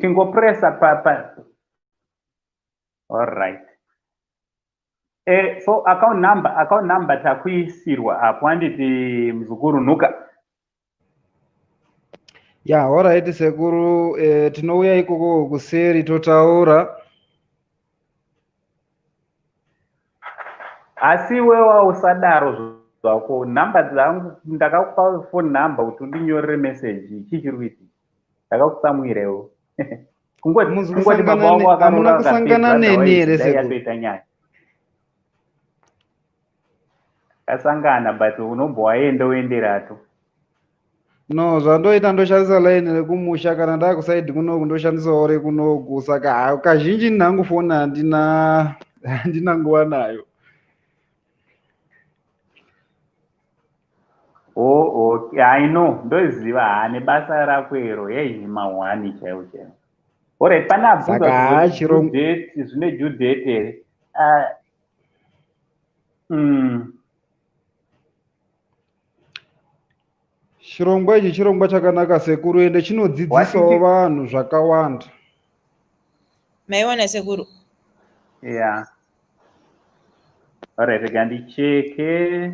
Chingopressa pa. Alright. So account number takuisirwa apo handiti muzukuru Nhuka. Yeah, alright sekuru, tinouya ikoko kuseri totaura. Asi iwewa usadaro zvako, nhamba dzangu ndakakupa phone number kuti undinyorere message, chii chiri kuitika? Ndakakutsamwirewo. Kungoti baba vangu vakarora kusangana neni here sekuru? Yatoita nyaya. Kasangana but unobva waenda uenderato. No, zvandoita ndoshandisa line rekumusha kana ndakusaidi kunoku ndoshandisawo rekunoku, saka kazhinji nhangu foni handina nguva nayo. Oh, okay. I know. Ndoziva haane basa rako iro. Hey, mahwani chaiwo chaiwo. Alright, pana abvunza zvine due date here? Chirongwa ichi chirongwa chakanaka sekuru, ende chinodzidzisawo vanhu zvakawanda. Maiona sekuru? Yeah. Alright, rega ndicheke.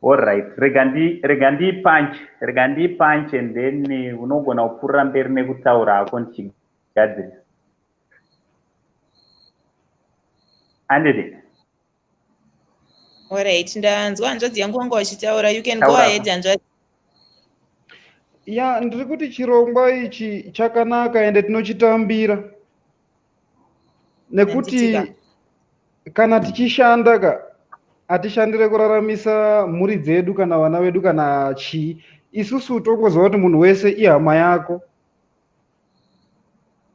Alright, rega ndiipunch and then unogona kupfuurira mberi nekutaura hako ndichigadzirisa. Anditi? Alright, ndanzwa hanzvadzi yangu wanga wachitaura. You can go ahead hanzvadzi. Ya, ndiri kuti chirongwa ichi chakanaka ende tinochitambira. Nekuti kana tichishanda ka atishandire kuraramisa mhuri dzedu kana vana vedu kana chii. Isusu tongoziva kuti munhu wese ihama yako.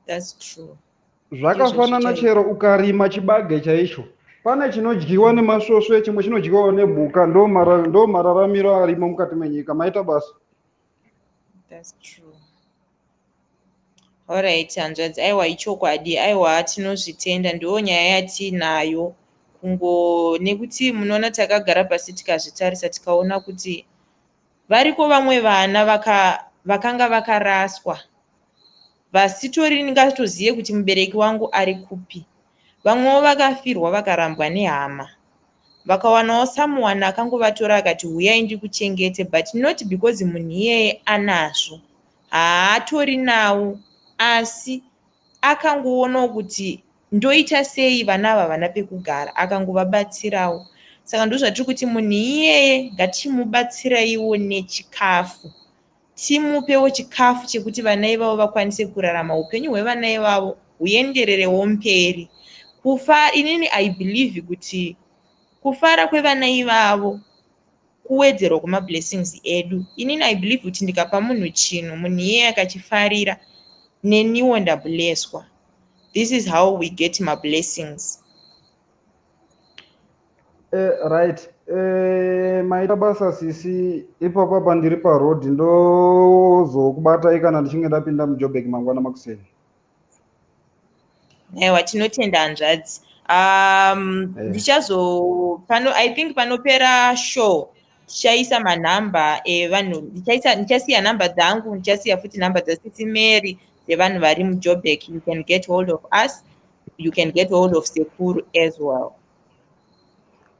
That's true. Zvakafanana chero ukarima chibage chaicho. Pane chinodyiwa nemasvosve, chimwe chinodyiwawo nemhuka, ndo mararamiro arimo mukati menyika. Maita basa. That's true. Alright, hanzvadzi, aiwa ichokwadi, aiwa tinozvitenda, ndiwo nyaya yatinayo. Kungo nekuti munoona takagara pasi tikazvitarisa tikaona kuti variko vamwe vana vakanga vakaraswa vasitori ndingatoziye kuti mubereki wangu ari kupi. Vamwewo vakafirwa vakarambwa nehama, vakawanawo someone akangovatora akati huyai ndikuchengete, but not because munhu iyeye anazvo, haatori nawo, asi akangoonawo kuti ndoita sei vana ava vana pekugara, akangovabatsirawo. Saka ndozvatiri kuti munhu iyeye ngatimubatsiraiwo nechikafu, timupewo chikafu chekuti vana ivavo vakwanise kurarama, upenyu hwevana ivavo huendererewo mberi. Kufa, inini I believe kuti kufara kwevana ivavo kuwedzerwa kwemablessings edu. Inini I believe kuti ndikapa munhu chinhu, munhu iyeye akachifarira, neniwo ndablesswa. This is how we get my blessings. Right. Maita basa sisi, ipapo apa ndiri paroad, ndozokubatai kana ndichinge ndapinda muJoburg mangwana makuseni. Aiwa, tinotenda hanzvadzi. Ndichazo pano, I think panopera show tichaisa manhamba evanhu, ndichasiya nhamba dzangu, ndichasiya futi nhamba dzaSisi Mary dzevanhu vari muJoburg. You can get hold of us, you can get hold of Sekuru as well.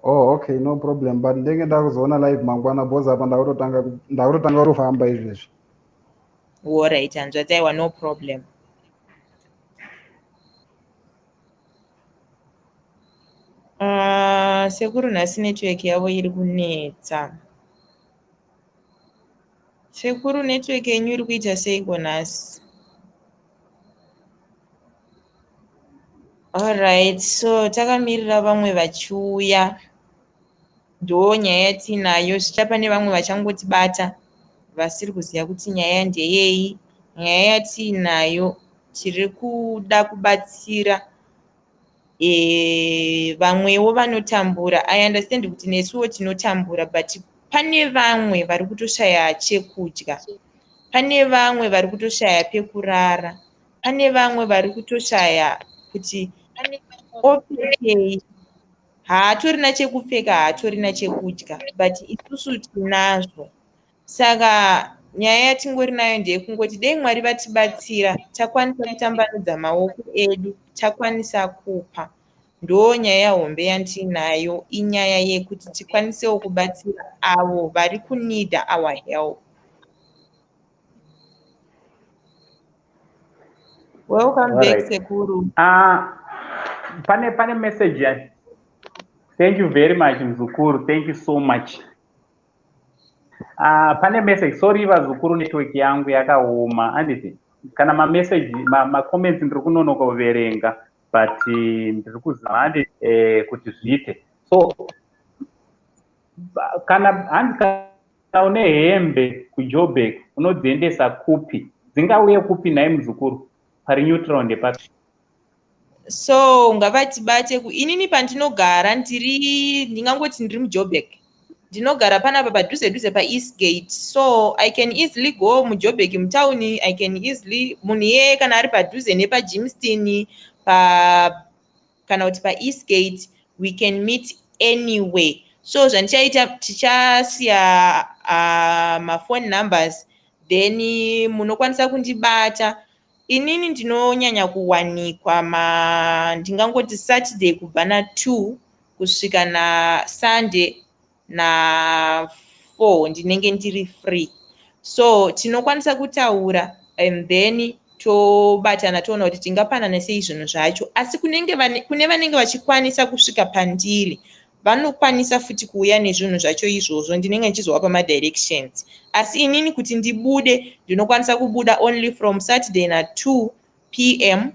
Oh, okay, no problem. But ndenge ndakuzoona live mangwana because apa ndakutotanga kutofamba izvezvi. Alright, hanzvadzi, aiwa, no problem. Sekuru nhasi network yavo iri kunetsa. Sekuru, network yenyu iri kuita seiko nhasi? Alright, so takamirira vamwe vachiuya. Ndo nyaya yatinayo. Zvicha pane vamwe vachangotibata vasiri kuziva kuti nyaya ndeyei. Nyaya yatinayo, tiri kuda kubatsira vamwewo vanotambura. I understand kuti nesuwo tinotambura, but pane vamwe vari kutoshaya chekudya, pane vamwe vari kutoshaya pekurara, pane vamwe vari kutoshaya kuti opfekei. Haatorina chekupfeka, haatorina chekudya, but isusu tinazvo. Saka nyaya yatingori nayo ndeyekungoti dei Mwari vatibatsira, takwanisa kutambanudza maoko edu, takwanisa kupa. Ndo nyaya hombe yandinayo, inyaya yekuti tikwanisewo kubatsira avo vari kuneeda our help. Welcome back, sekuru. Pane message ya. Thank you very much, mzukuru. Thank you so much. Pane message. Sorry vazukuru, network yangu yakaoma, handiti? Kana mamessage, macomments ndiri kunonoka kuverenga, but ndiri kuzama, handiti, kuti zviite. So kana hanzi kana une hembe kuJoburg unodziendesa kupi? Dzingauye kupi nhai muzukuru? Pari neutral ndepapi? So ngavatibate inini pandinogara, ndiri, ndingangoti ndiri muJoburg. Ndinogara panapa padhuze dhuze paEastgate, so I can easily go muJoburg mutauni. I can easily, munhu iyeye kana ari padhuze nepaGermiston pa kana kuti paEastgate, we can meet anyway. So zvandichaita, tichasiya maphone numbers, then munokwanisa kundibata. Inini ndinonyanya kuwanikwa ndingangoti Saturday kubva na2 kusvika naSunday na4, ndinenge ndiri free. So tinokwanisa kutaura and then tobatana, toona kuti tingapanana sei zvinhu zvacho. Asi kune vanenge vachikwanisa kusvika pandiri, vanokwanisa futi kuuya nezvinhu zvacho izvozvo, ndinenge ndichizovapa madirections. Asi inini kuti ndibude, ndinokwanisa kubuda only from Saturday na2 p.m.,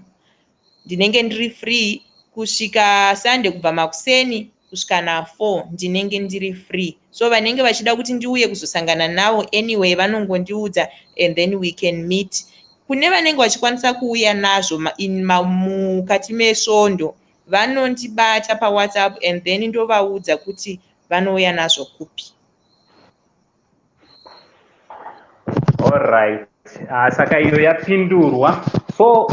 ndinenge ndiri free, kusvika Sunday kubva makuseni kusvika na4, ndinenge ndiri free. So vanenge vachida kuti ndiuye kuzosangana navo anyway, vanongondiudza and then we can meet. Kune vanenge vachikwanisa kuuya nazvo mukati mesvondo, vanondibata paWhatsApp and then ndovaudza kuti vanouya nazvo kupi. Alright, saka iyo yapindurwa. So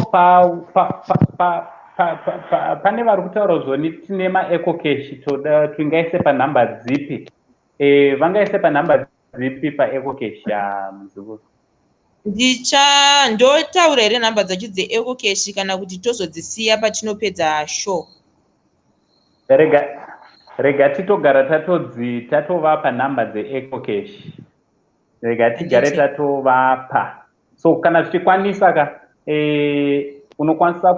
pane vari kutaura zvoni tine maEcoCash, toda tingaise panhamba dzipi? Vangaise panhamba dzipi paEcoCash, muzukuru? Ndicha ndotaura here nhamba dzacho dzeEcoCash, kana kuti tozodzisiya patinopedza show? Rega titogara tatovapa nhamba dzeEcoCash. Rega tigare tatovapa. So kana zvichikwanisa ka, unokwanisa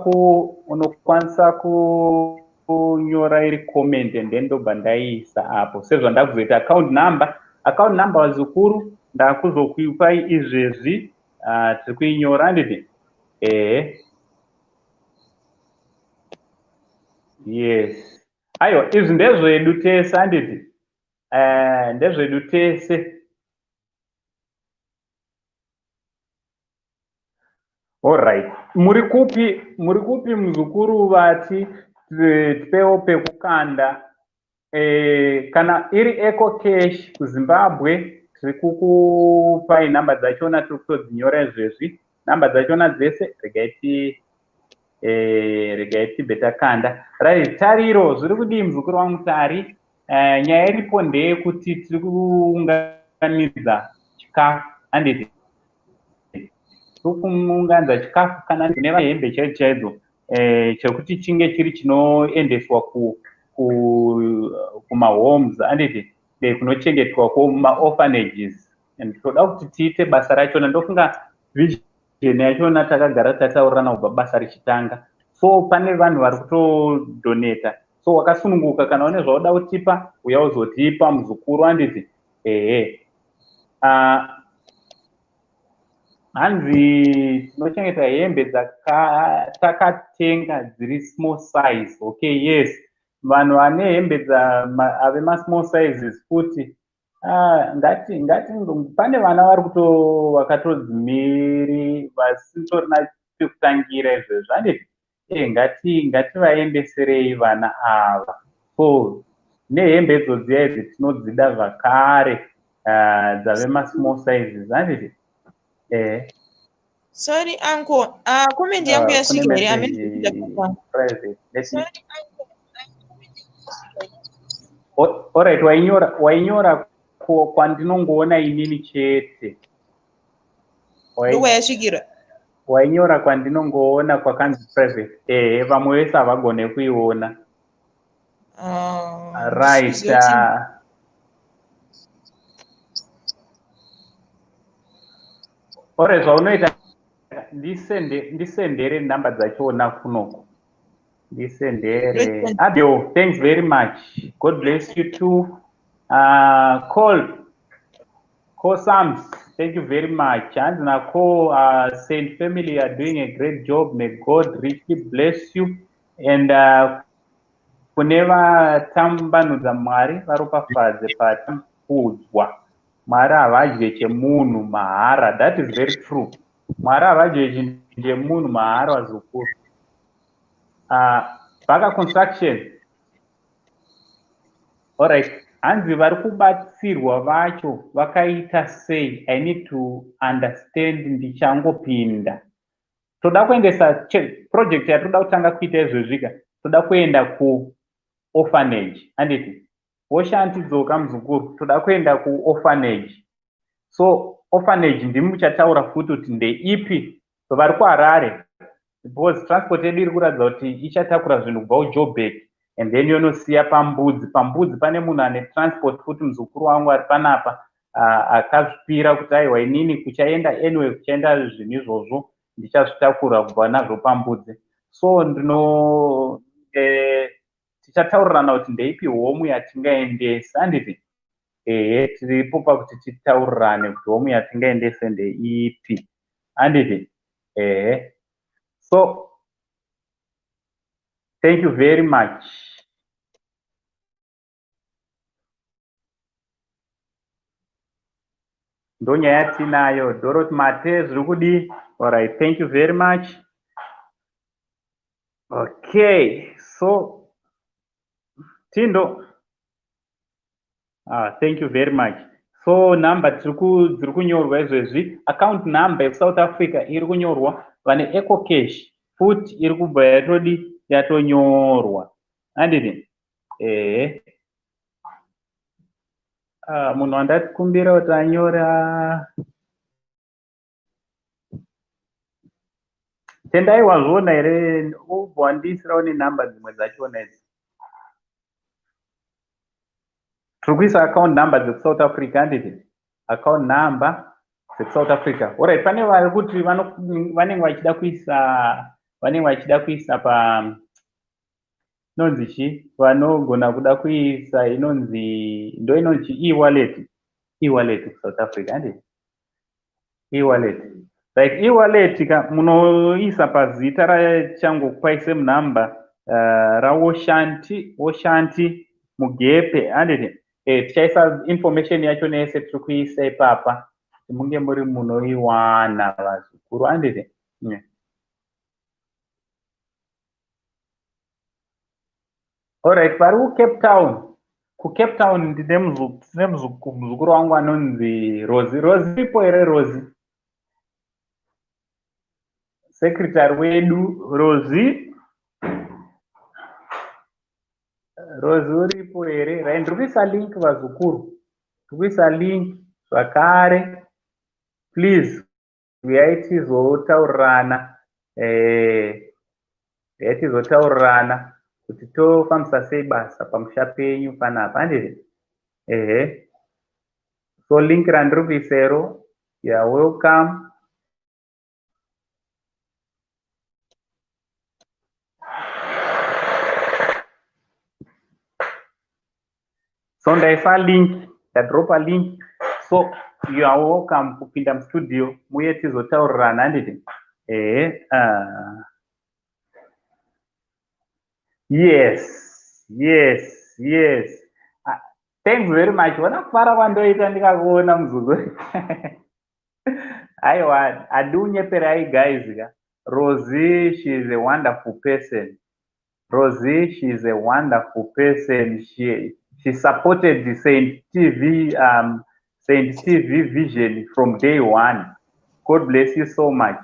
kunyora iri comment and then ndobva ndaiisa apo sezvandakuzoita account number. Account number, vazukuru, ndakuzokuipai izvezvi. Tiri kuinyora, handiti? Ehe, yes. Aiwa, izvi ndezvedu tese, handiti? Ndezvedu tese. Alright, muri kupi? Muri kupi, muzukuru? Vati tipewo pekukanda. Kana iri EcoCash kuZimbabwe, tiri kukupai nhamba dzachona, tiri kutodzinyora izvezvi nhamba dzachona dzese. Regai tibve takanda. Right, Tariro, zviri kudii muzukuru wangu Tari? Nyaya iripo ndeyekuti tiri kuunganidza chikafu, handiti? Tiri kuunganidza chikafu kana kune vahembe chaidzo chaidzo, chekuti chinge chiri chinoendeswa kumahomes, handiti, kunochengetwa kumaorphanages, and toda kuti tiite basa rachona. Ndofunga vision yachona takagara tataurirana kubva basa richitanga. So pane vanhu vari kutodonata, so wakasununguka, kana une zvauda kutipa, uya uzotipa, muzukuru, handiti? Ehe. Hanzi tinochengeta hembe dzatakatenga dziri small size. Okay, yes, vanhu vane hembe ave masmall sizes futi, ngati ngati pane vana vari kuto vakatodzimiri vasitorina pekutangira izvezvo, handiti? Ngati ngativaendeserei vana ava. So nehembe idzo dziya idzi tinodzida zvakare, dzave masmall sizes, handiti? Sorry uncle, comment yangu yasvika here? Private. Alright, wainyora kwandinongoona inini chete. Ndokwayasvikira. Wainyora kwandinongoona kwakanzi private. Ehe, vamwe vese havagone kuiona. Right. Ore zvaunoita, ndisendere namba dzachona kunoko, ndisendere. Adio, thanks very much, God bless you too. Call Sams, thank you very much. Hanzi nako, Saint family are doing a great job, may God richly bless you. And kune vatambanudza, Mwari varopafadze patambudzwa. Mwari havadye chemunhu mahara. That is very true. Mwari havadye chinhu chemunhu mahara, vazukuru. Baka Construction, alright. Hanzi vari kubatsirwa vacho vakaita sei? I need to understand, ndichangopinda. Toda kuendesa project yatoda kutanga kuita izvezvika, toda kuenda kuorphanage, handiti? Woshanti dzoka muzukuru, toda kuenda kuorphanage. So orphanage ndimi muchataura futi kuti ndeipi vari kuHarare, because transport yedu iri kuratidza kuti ichatakura zvinhu kubva kuJoburg and then yonosiya paMbudzi. PaMbudzi pane munhu ane transport futi, muzukuru wangu ari panapa, akazvipira kuti aiwa, inini kuchaenda, anyway kuchaenda zvinhu izvozvo ndichazvitakura kubva nazvo paMbudzi. So ndino tichataurirana kuti ndeipi home yatingaendesa, handiti? Ehe, tiripo pakuti titaurirane kuti home yatingaendese ndeipi, handiti? Ehe. So thank you very much. Ndonyaya yatinayo. Dorothy Mate, zviri kudi? Alright, thank you very much. Okay, so Tindo, thank you very much. So number dziri kunyorwa izvezvi, account number yekuSouth Africa iri kunyorwa, vane EcoCash futi iri kubva yatodi yatonyorwa, handiti? Ehe. Munhu wandati kumbira kuti anyora, Tendai, wazviona here? Ubva wandiisirawo nenhamba dzimwe dzachona idzi. Tiri kuisa account number dzekuSouth Africa, handiti? Account number dzekuSouth Africa. Alright, pane vari kuti vanenge vachida kuisa, vanenge vachida kuisa pa inonzi chi, vanogona kuda kuisa inonzi, ndo inonzi chi, e-wallet, e-wallet kuSouth Africa, handiti? E-wallet, right. E-wallet ka munoisa pazita rachangokupai same number, raWoshanti, Woshanti Mugepe, handiti? Tichaisa information yacho nese, tiri kuisa ipapa munge muri munoiwana, vazukuru, handiti? Yeah. Alright, vari kuCape Town, kuCape Town ndine muzukuru wangu anonzi Rosi. Rosi ipo here? Rosi, secretary wedu Rosi. Rosi uripo here? Right, ndiri kuisa link, vazukuru, ndiri kuisa link zvakare. Please uyai tizotaurirana, uyai tizotaurirana kuti tofambisa sei basa pamusha penyu panapa, handiti? Ehe. So link randiri kuisero, you are welcome. So ndaisa link, ndadropa link. So you are welcome kupinda mustudio muye tizotaurirana, handiti? Ehe. Yes, yes, yes. Thanks very much. Vona kufara kwandoita ndikakuona, muzukuru. Aiwa, handiunyeperai guys ka. Rosie, she is a wonderful person. Rosie, she is a wonderful person. She supported the Saint TV, Saint TV vision from day one. God bless you so much.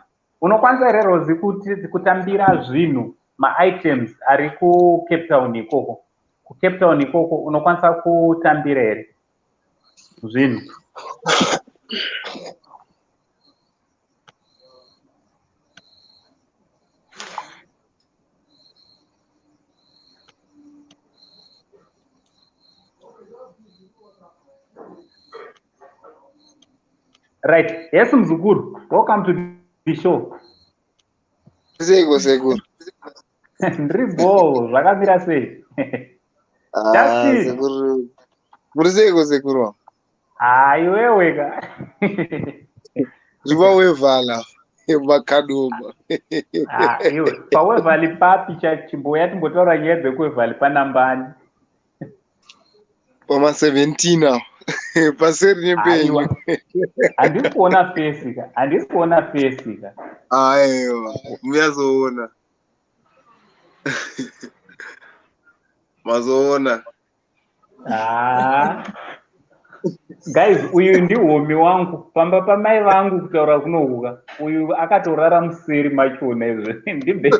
Unokwanisa here, Rosie, kuti kutambira zvinhu, maitems ari kuCape Town ikoko? KuCape Town ikoko unokwanisa kutambira here zvinhu? Right. Yes, mzukuru. Welcome to the show. Seiko, sekuru? Ndiri bho, zvakamira sei? Ah, Justin. Sekuru. Muri seiko, sekuru? Ah, iwewe ka. Ndiri paWevala, Makadoma. Ah, iwe paWevali papi? Chimboya timbotaura nyaya dzekuWevali panambani. Pama 17 apo. Paseri nepenyu. Aiwa. Handisi kuona face ka. Handisi kuona face ka. Aiwa, muyazoona. Mazoona. Ah. Guys, uyu ndihomi wangu pamba pamai vangu kutaura kunohuka. Uyu akatorara museri machona izvo. Ndimbe.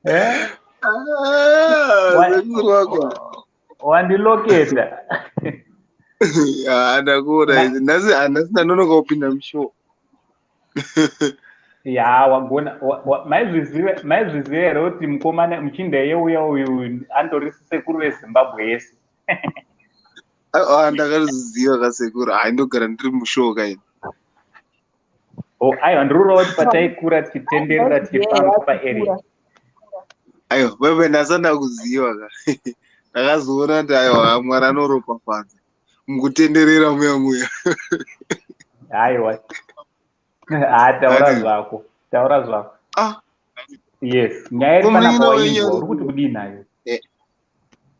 Eh? Ah, sekuru wako. Wandiloketa. Ah, ndakuona izvi. Nhasi nhasi ndanonoka kupinda mushow. Ya, wagona. Maizviziva here kuti mukomana muchinda yeuya uyu andori sekuru veZimbabwe yese? Ah, ndakazviziva kasekuru. Hai, ndogara ndiri mushow kaini. Oh, aiwa, ndiri kuti pataikura tichitenderera tichifamba paarea. Aiwa, wewe ndasanda kuziva ka. Ndakazoona kuti aiwa, Mwari anoropafadza. Mukutenderera muya muya. Aiwa, ha, taura Ati- zvako, taura zvako. Ah, Yes, nyaya iri Ko panapa munin'ina wainzwa, wenyu uri kuti kudii nayo? Eh.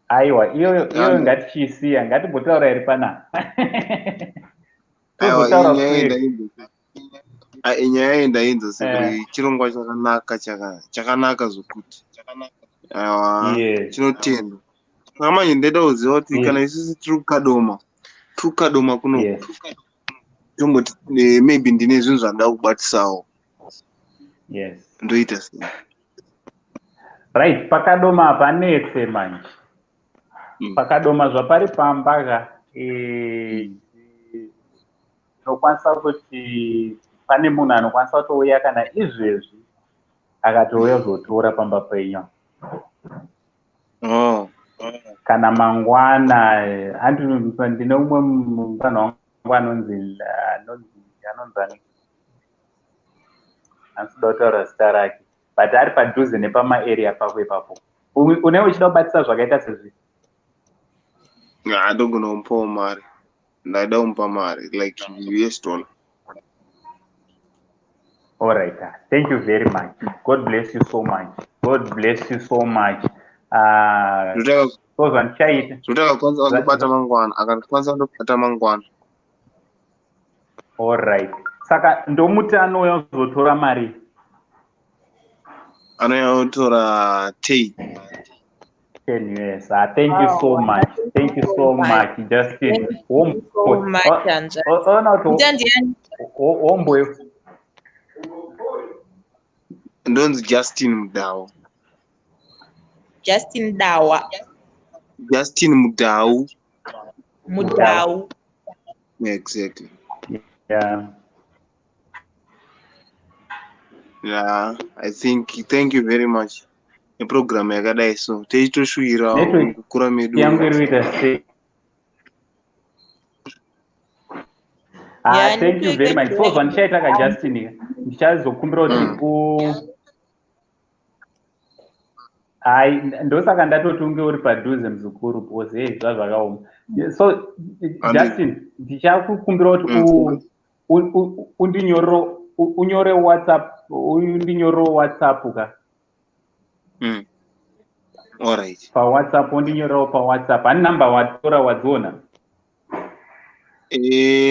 Aiwa, iyoyo iyoyo Ando. ngatichiisiya, ngatimbotaura iri panapa. Aiwa, Tozotaura inyaya kuseri. yendainzwa. Ah, inyaya yendainzwa sekuru, Eh. chirongwa chakanaka chakanaka zvokuti. Aiwa, chinotendwa. Saka manje ndaida kuziva kuti kana isusu tiri kuKadoma, tiri kuKadoma kuno, tomboti maybe ndine zvinhu zvandida kubatisawo. Ndoita sei? Right, paKadoma hapanetse manje. PaKadoma zvapari pamba ka, tinokwanisa kuti pane munhu anokwanisa kutouya kana izvezvi akatouya kuzotora pamba penyu. Oh. Kana mangwana, handi ndine umwe mufana wangu anonzi ani, handisi kutaura zita rake, but ari padhuze nepamaarea pako ipapo. Une uchida kubatisa zvakaita sezvi? Ah, ndogona kumupawo mari. Ndaida kumupa mari like US dollar. All right. Thank you very much. God bless you so much. God bless you so much. So zvandichaita. Zvekuti akakwanisa kundobata mangwana, akakwanisa kundobata mangwana. All right. Saka ndomuti anouya kuzotora mari. Anouya kutora 10. 10 years. Ah, thank you so Wow, much. Thank you so much, Justin. Thank you so much, Hanzvadzi. Ona kuti Ita ndiani? Homboy. Ndonzi Justin Mudau. Justin Dawa. Justin Mudau. Mudau. Yeah, exactly. Yeah, I think thank you very much. Neprogram yakadai so tichitoshuvirawo Network kukura medu. yangu iri kuita sei? Ah, Yeah, thank you very much. So network zvandichaita ka, Justin, ndichazokumbira kuti u Hai, ndosaka ndatoti unge uri padhuze, muzukuru, because hey, zvazvakaoma. So Justin, ndichakukumbira kuti undinyorero, unyore WhatsApp, undinyorero WhatsApp ka. Alright. PaWhatsApp, undinyorerawo paWhatsApp. Hani namba watora, wadziona?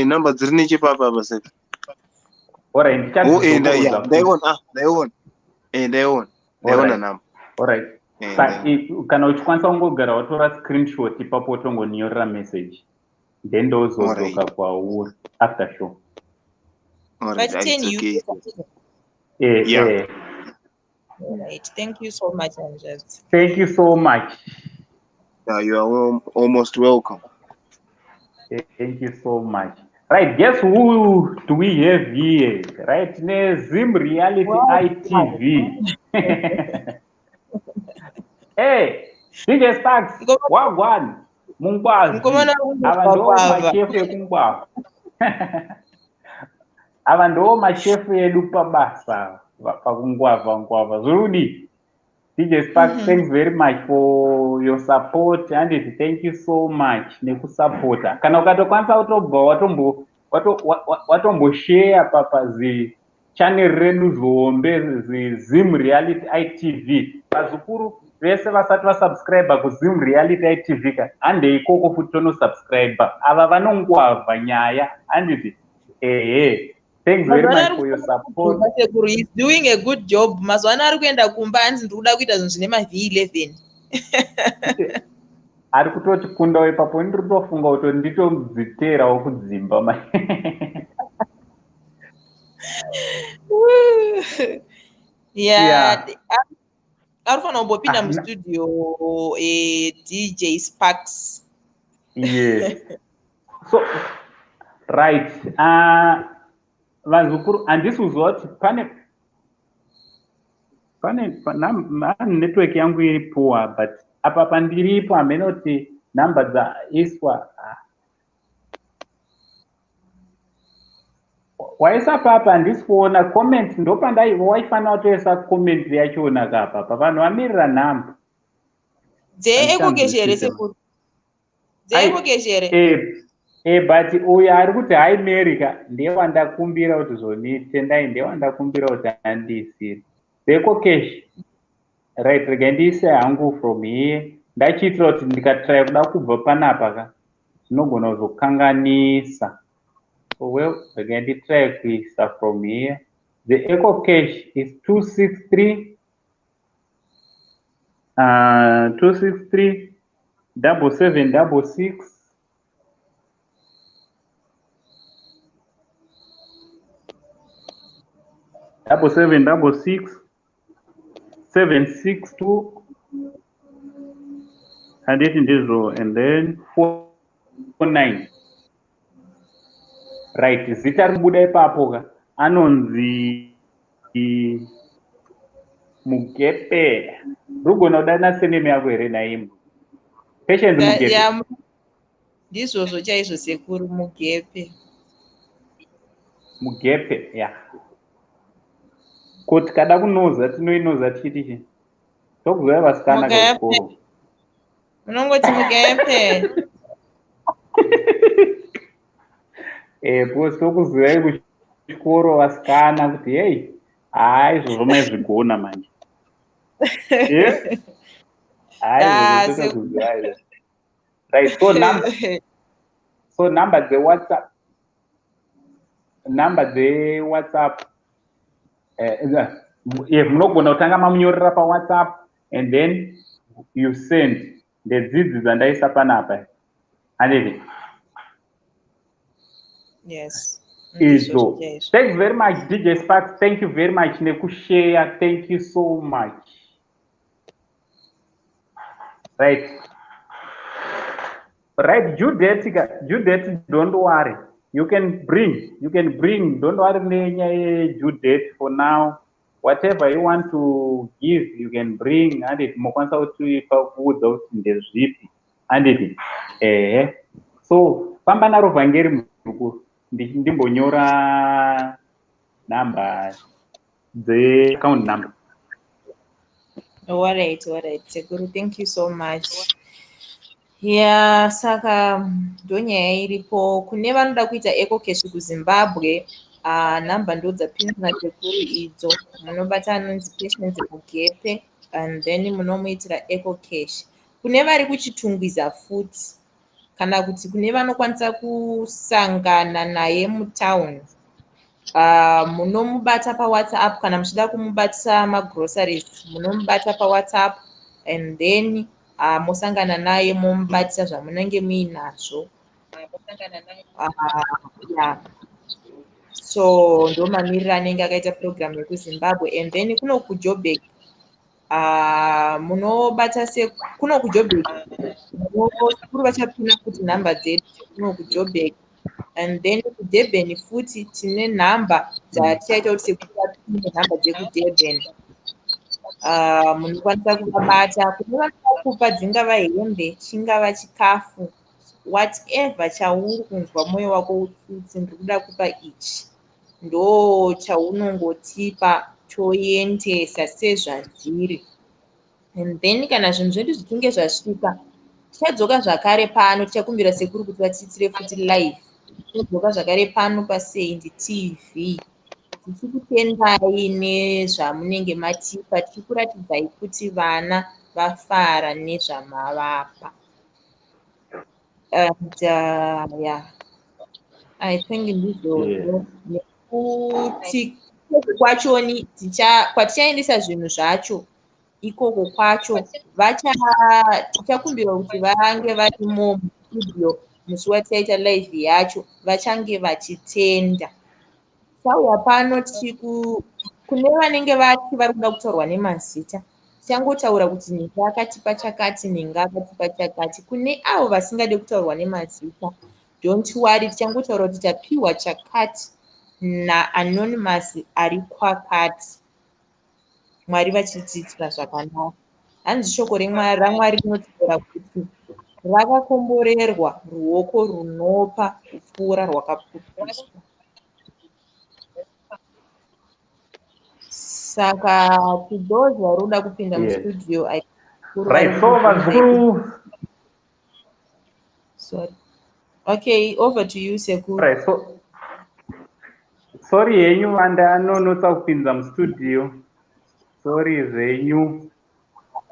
Namba dziri nechepapa apa saka. Alright. Oh, ndaiona, ah, ndaiona, ndaiona, ndaiona namba. Alright. Kana uchikwanisa kungogara watora screenshot ipapo, utongonyorera message, then ndozodzoka kwauri after show. Alright, But it's you okay. Yeah. Right. Thank you so much, Anjaz. Thank you so much. Yeah, you are almost welcome. Thank you so much. Right, guess who do we have here? Right, Zim Reality ITV. Hey, DJ Sparks, wagwan, mungwazi. Mukomana. Ava ndo mashefu ekungwava. Ava ndo mashefu edu pabasa, pakungwavha ngwavha. Zvirudi. DJ Sparks, thanks very much for your support and thank you so much nekusapota. Kana ukatokwanisa kutobva watombo watomboshare papazi channel redu zihombe, Zim Reality ITV. Vazukuru vese vasati vasubscribe kuZim Reality ITV ka, handei ikoko futi tonosubscribe. Ava vanongwavha nyaya, handiti? Ehe. Thanks very much for your support. Sekuru is doing a good job. Mazuva ano ari kuenda kumba, hanzi ndiri kuda kuita zvinhu zvine maV11. Ari kutoti kundawo ipapo, ndiri kutofunga kuti nditodziteerawo kudzimba. Yeah, ari kufanira kumbopinda mustudio, DJ Sparks. Yes. So right, vazukuru, handisi kuziva kuti pane network yangu iri poor, but apa pandiripo hamene kuti nhamba dzaiswa. Waisa papa, handisi kuona comment. Ndopandai waifanira kutoisa comment yachona kapa pa vanhu vamirira nhamba. DzeEcoCash here, sekuru? DzeEcoCash here? But uyo ari kuti hi America ndewandakumbira kuti zvoni tendai, ndewandakumbira kuti andiisire dzeEcoCash. Right, regai ndiise hangu from here. Ndachiitira kuti ndikatry kuda kubva panapa ka, zvinogona kuzokanganisa. So well, regai nditry kuisa from here. The EcoCash is 263 263 77 66 77 66 762, handiti ndizvo? And then 49. Right, zita rikubuda ipapo ka anonzi Mugepe. Rugona kudana surname yako here naimbo, Patience Mugepe? Ndizvozvo chaizvo, sekuru, Mugepe. Mugepe, ya. Ko tikada kunoza, tinoinoza tichiti chi? Tokuzova vasikana kuchikoro. Munongoti Mugepe. Because tokuzivai kuchikoro vasikana kuti hei, hai, izvozvo maizvigona manje. Hai, izvozvo tokuzivai. Right, so number dzeWhatsApp, number dzeWhatsApp, munogona kutanga mamunyorera paWhatsApp and then you send ndedzidzi dzandaisa panapa, handiti? Yes. Izvo. Thanks very much, DJ Sparks. Thank you very much nekushare. Thank you so much. Right, Judet, Judet, don't worry, you can bring, you can bring. Don't worry nenyaya yeJudet for now. Whatever you want to give, you can bring, handiti? Mokwanisa kutipa, kuudza kuti ndezvipi, handiti? Ehe. So famba naro vhangeri, muzukuru. Ndimbonyora nhamba dzeaccount number. Alright, sekuru, thank you so much. Yeah, saka ndonyaya iripo kune vanoda kuita EcoCash kuZimbabwe. Nhamba ndo dzapindwa sekuru idzo. Munobata anonzi Patience Mugepe and then munomuitira EcoCash. Kune vari kuChitungwiza futi, kana kuti kune vanokwanisa kusangana naye mutauni, munomubata paWhatsApp. Kana muchida kumubatisa magroceries, munomubata paWhatsApp and then mosangana naye, momubatisa zvamunenge muinazvo. Yeah. So ndo mamiriro anenge akaita program yekuZimbabwe. And then kuno kuJobek, munobata se kuno kuJobek, sekuru vachapina futi nhamba dzedu kuno kuJobek. And then kuDurban futi tine nhamba dzatichaita kuti sekuru vapine nhamba dzekuDurban. Munokwanisa kuvabata kune vanoda kupa, dzingava hembe, chingava chikafu, whatever chauri kunzwa mwoyo wako kuti ndiri kuda kupa ichi, ndo chaunongotipa, toendesa sezvazviri. And then kana zvinhu zvedu zvichinge zvasvika, tichadzoka zvakare pano. Tichakumbira sekuru kuti vatiitire futi live. Tichadzoka zvakare pano paSaint TV tichikutendai nezvamunenge matipa, tichikuratidzai kuti vana vafara nezvamavapa. And yeah, I think ndizvozvo, nekuti kwachoni kwatichaendesa zvinhu zvacho ikoko kwacho, tichakumbirwa kuti vange varimo mustudio musi watichaita live yacho, vachange vachitenda. Tauya pano kune vanenge vati vari kuda kutaurwa nemazita, tichangotaura kuti nhingi akatipa chakati, nhingi akatipa chakati. Kune avo vasingade kutaurwa nemazita, don't worry, tichangotaura kuti tapiwa chakati naanonymous ari kwakati. Mwari vachitiitira zvakanaka. Hanzi shoko raMwari rinotaura kuti rakakomborerwa ruoko runopa kupfuura rwakapupiswa. Saka to those vari kuda kupinda mustudio, Right, so vazukuru Sorry, okay, over to you, sekuru. Right, so sorry henyu, vandanonotsa kupinza mustudio, sorry zvenyu.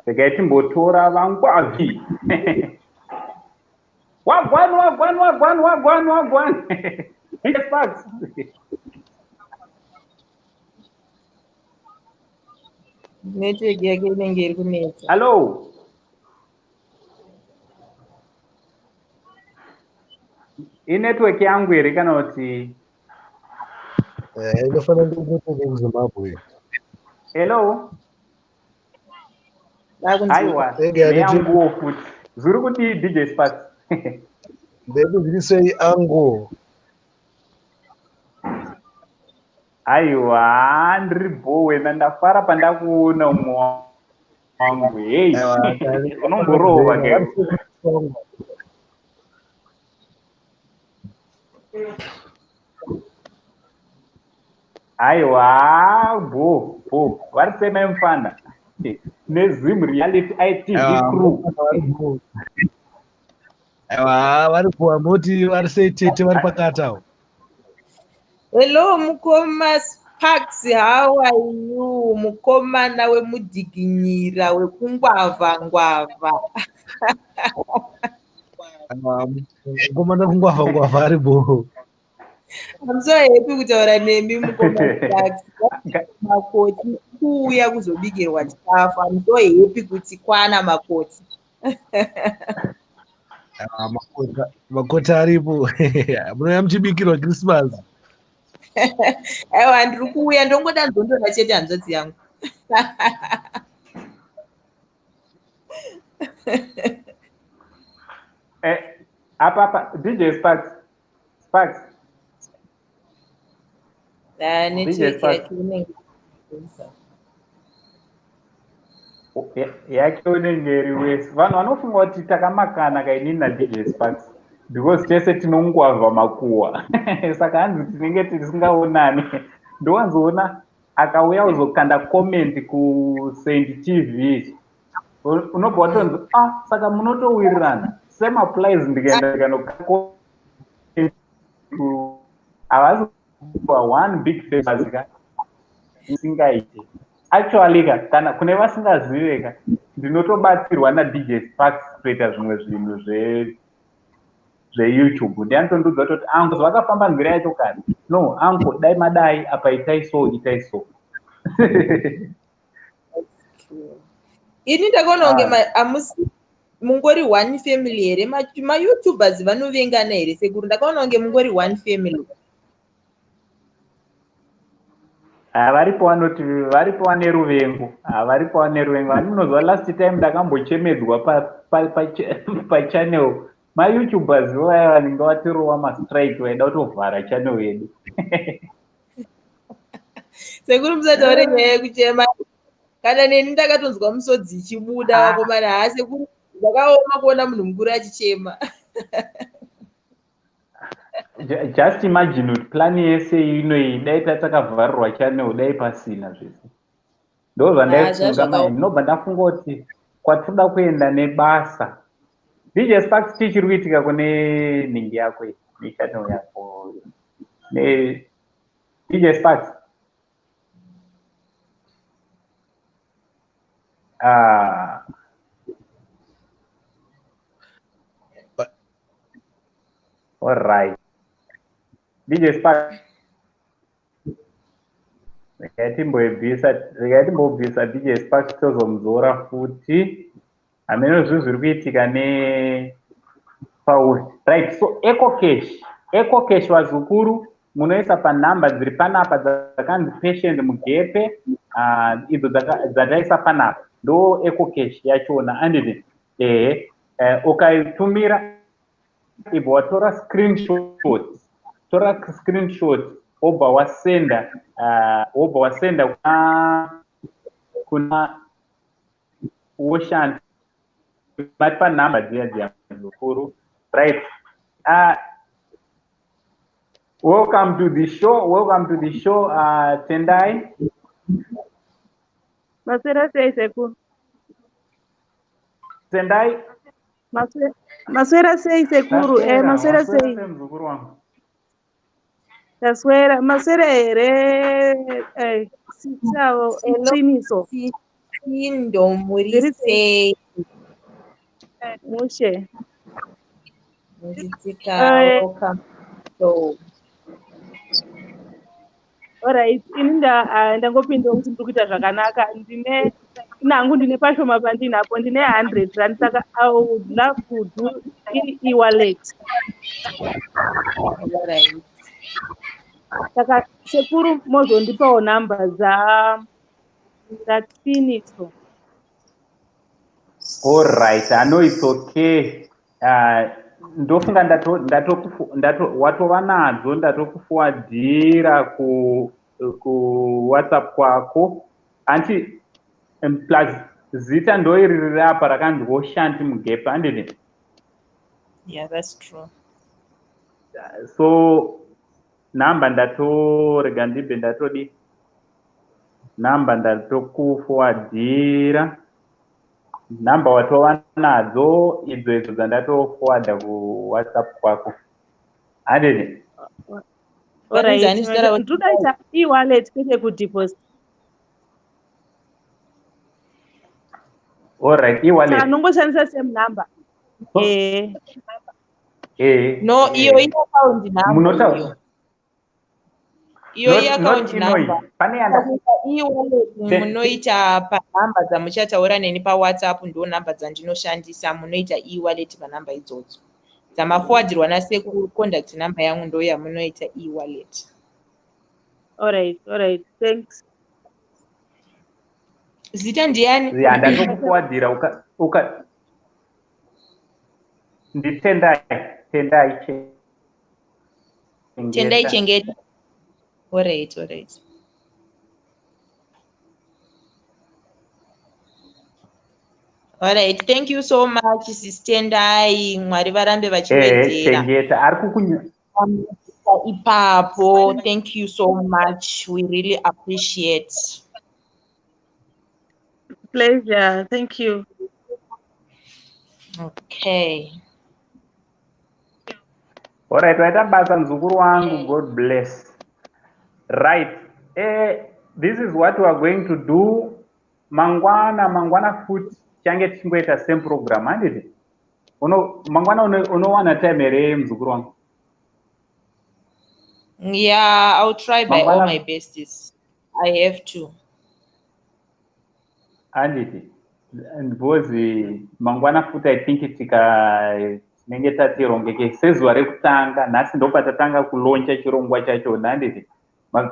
Regai timbotora vangwavi. Wagwan, wagwan, wagwan, wagwan, wagwan. Sparks. Network yake inenge iri kunetsa. Hallo, inetwork yangu here kana kuti? Inofanira kunge network yekuZimbabwe. Hello? Dakunzwika. Aiwa. Enge neyanguwo futi. Zviri kudii, DJ Sparks? Ndeku zviri sei, ango? Aiwa, ndiri bho wena. Ndafara pandakuona umwe wangu. Hei, unomborova ke. Aiwa, bho bho. Vari sei mai mufana neZim Reality ITV crew? Aiwa, vari kuwa moti vari sei tete vari pakati avo? Hello, mukoma Sparks, how are you? Mukomana wemudhiginyira wekungwavha ngwavha. Aiwa, mukomana kungwavha ngwavha ari bho. I'm so happy kutaura nemi, mukoma Sparks. Makoti kuuya kuzobikirwa chikafu. I'm so happy kuti kwana makoti. Aiwa, makoti aripo, munouya muchibikirwa Christmas. Aiwa, ndiri kuuya, ndongoda nzondora chete, hanzvadzi yangu. Apa apa, DJ Sparks, Sparks. Ah, DJ network Sparks. Yake inenge Yake unenge iri wese. Vanhu vanofunga kuti takamakana kainini naDJ Sparks because tese tinongwavha makuhwa, saka hanzi tinenge tisingaonani. Ndowanzoona. Akauya kuzokanda comment kuSaint TV, unobva watonzi, "Ah, saka munotowirirana." Same applies, ndikaenda ndikanoka, havasi one big family ka, isingaite. Actually ka, kana kune vasingazive ka, ndinotobatsirwa naDJ Sparks kutoita zvimwe zvinhu zveYouTube. Ndianotondiudza kutoti, "Angu, vakafamba nzira yacho kare. No, angu, dai madai apa, itai so, itai so." Ini ndakaona kunge hamusi mungori one family here? MaYouTubers vanovengana here, sekuru? Ndakaona kunge mungori one family. Varipo vanoti varipo vane ruvengo. Varipo vane ruvengo. Ani munoziva, last time ndakambochemedzwa pachannel, maYouTubers vaya vanenge vatirova mastrike, vaida kutovhara channel yedu. Sekuru, musataure nyaya yekuchema. Kana neni ndakatonzwa musodzi ichibuda. Vakomana, haa, sekuru, zvakaoma kuona munhu mukuru achichema. Just imagine kuti plan yese inoyi, dai tatakavharirwa channel, dai pasina zvese. Ndo zvandaifunga mai. Ndinobva ndafunga kuti kwatoda kuenda nebasa. DJ Sparks, chii chiri kuitika kune nhingi yako iyi, nechannel yako ne DJ Sparks? Ah. All right. DJ Sparks. Regai timbobvisa DJ Sparks, tozomudzora futi. Hameno zvinhu zviri kuitika nepauri. Right, so EcoCash. EcoCash, vazukuru, munoisa panhamba dziri panapa dzakanzi Patient Mugepe, idzo dzataisa panapa. Ndo EcoCash yachona, anditi? Ehe, ukaitumira, ibva watora screenshot, tora screenshot, wobva wasenda, wobva wasenda kuna woshanda mati panhamba dziya dziya, muzukuru. Right, welcome to the show, welcome to the show, Tendai. Maswera sei, sekuru? Tendai. Maswera sei, sekuru? Maswera sei? Muzukuru wangu. Taswera. Maswera here, sisavo Qiniso? Indo, muri sei? Mushe. Muchitika, welcome. So Alright, ini ndangopinda kuti ndiri kuita zvakanaka. Ndine nangu, ndine pashoma pandinapo, ndine R100, saka I would love to do e-wallet. Alright. Saka sekuru, mozondipawo nhamba dzaQiniso. Alright, I know, it's okay. Ndofunga ndato watova nadzo, ndatokuforwardira ku WhatsApp kwako. Anti plus zita ndo iri riri apa rakanzi Woshanti Mugepe, anditi? Yeah, that's true. So nhamba ndatorega, ndibve ndatodi nhamba, ndatokuforwardira nhamba, watova nadzo idzo, idzo dzandatoforwarda kuWhatsApp kwako, handiti? Alright, ndodaita e-wallet kwete kudeposit. Alright, e-wallet. Saka nongoshandisa same number. No, iyo iaccount number. Munotaura. Iyo Not iaccount inoi. number. Pane yanda E-wallet munoita panhamba dzamuchataura neni paWhatsApp, ndo nhamba dzandinoshandisa. Munoita e-wallet panhamba idzodzo dzamaforwardirwa nasekuru. Contact number yangu ndo yamunoita e-wallet. Alright, thanks. Zita ndiani? Ya, ndatokuforwardira uka nditendai, Tendai. Tendai. Chengeta. Chengeta. Alright, thank you so much, Sis Tendai. Mwari varambe vachiwedzera. Chengeta ari kukunya. Ipapo, thank you so much. We really appreciate. Pleasure. Thank you. Okay. Alright, waita basa, mzukuru wangu. God bless. Right. This is what we are going to do. Mangwana, mangwana futi tichange tichingoita same program, handiti? Uno mangwana unowana time here, mzukuru wangu? Yeah, I'll try by all Mangwana my besties. I have to. Handiti? Because mangwana futi, I think tika tinenge tatirongeke sezuva rekutanga. Nhasi ndopatatanga kulauncha chirongwa chachona, handiti?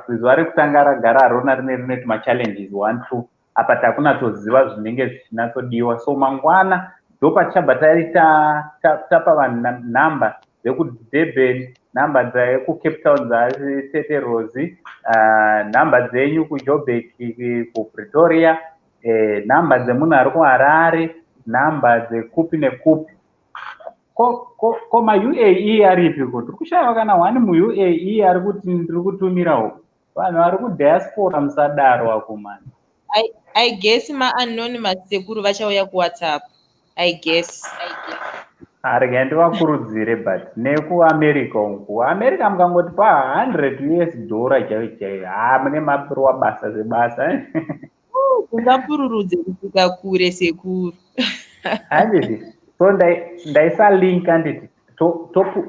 Zuva rekutanga ragara rona rine tumachallenges one two. Apa takunatoziva zvinenge zvichinatsodiwa, so mangwana ndopatichabva taita tapa vanhu nhamba dzekuDurban, nhamba dzekuCape Town dzaTete Rosi, nhamba dzenyu kuJoburg, kuPretoria, nhamba dzemunhu ari kuHarare, nhamba dzekupi nekupi. Ko maUAE aripiko? Tiri kushaiwa kana one muUAE ari kuti ndiri kutumirawo. Vanhu vari kudiaspora, musadaro akomana. I guess maanonymous, sekuru, vachauya kuWhatsApp, I guess. Regai ndivakurudzire, but nekuAmerica uku, America mukangoti pa 100 US dollar chaiyo chaiyo, ha, mune mapirwa basa sebasa. Ungapururudze kusvika kure, sekuru. Handiti? So ndaisa link, handiti?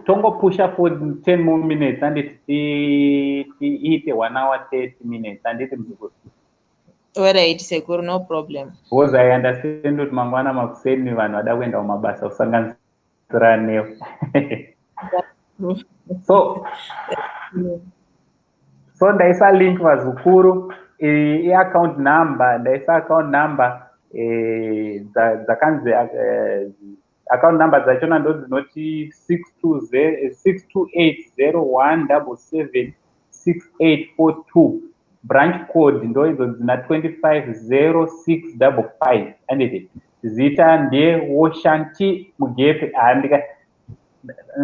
Tongopusha for 10 more minutes, handiti? Tiite 1 hour 30 minutes, handiti, muzukuru? Alright, sekuru, no problem. Because I understand kuti mangwana makuseni vanhu vada kuenda kumabasa, kusanganisira newe. So ndaisa link, vazukuru, iaccount number. Ndaisa account number dzakanzi account number dzachona ndo dzinoti 62801776842. Branch code ndo idzo dzina 250655, anditi? Zita ndewoshanti Mugepe. Handika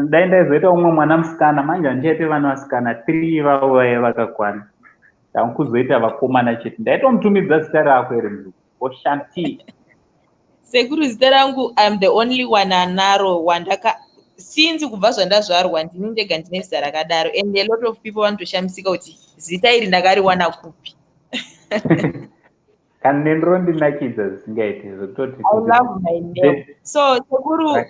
dai ndaizoita umwe mwana musikana manje, handichaite vana vasikana 3 ivavo vaiva vakakwana. Ndakuzoita vakomana chete. Ndaitomutumidza zita rako here, muzukuru? Oshanti. Sekuru, zita rangu, I'm the only one anaro wandaka since kubva zvandazvarwa. Ndini ndega ndine zita rakadaro, and a lot of people vanotoshamisika kuti zita iri ndakariwana kupi. Kana nendinondinakidza zvisingaiti zvekutoti. I love my name. So sekuru,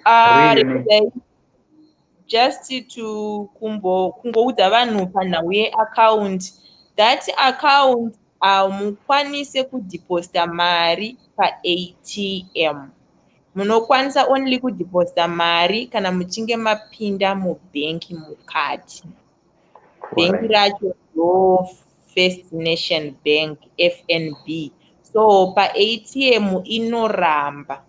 just to kungoudza vanhu panhau yeaccount, that account hamukwanise kudhiposita mari paATM. Munokwanisa only kudhiposita mari kana muchinge mapinda mubhengi mukati. Bhengi racho ndo First Nation Bank, FNB. So paATM inoramba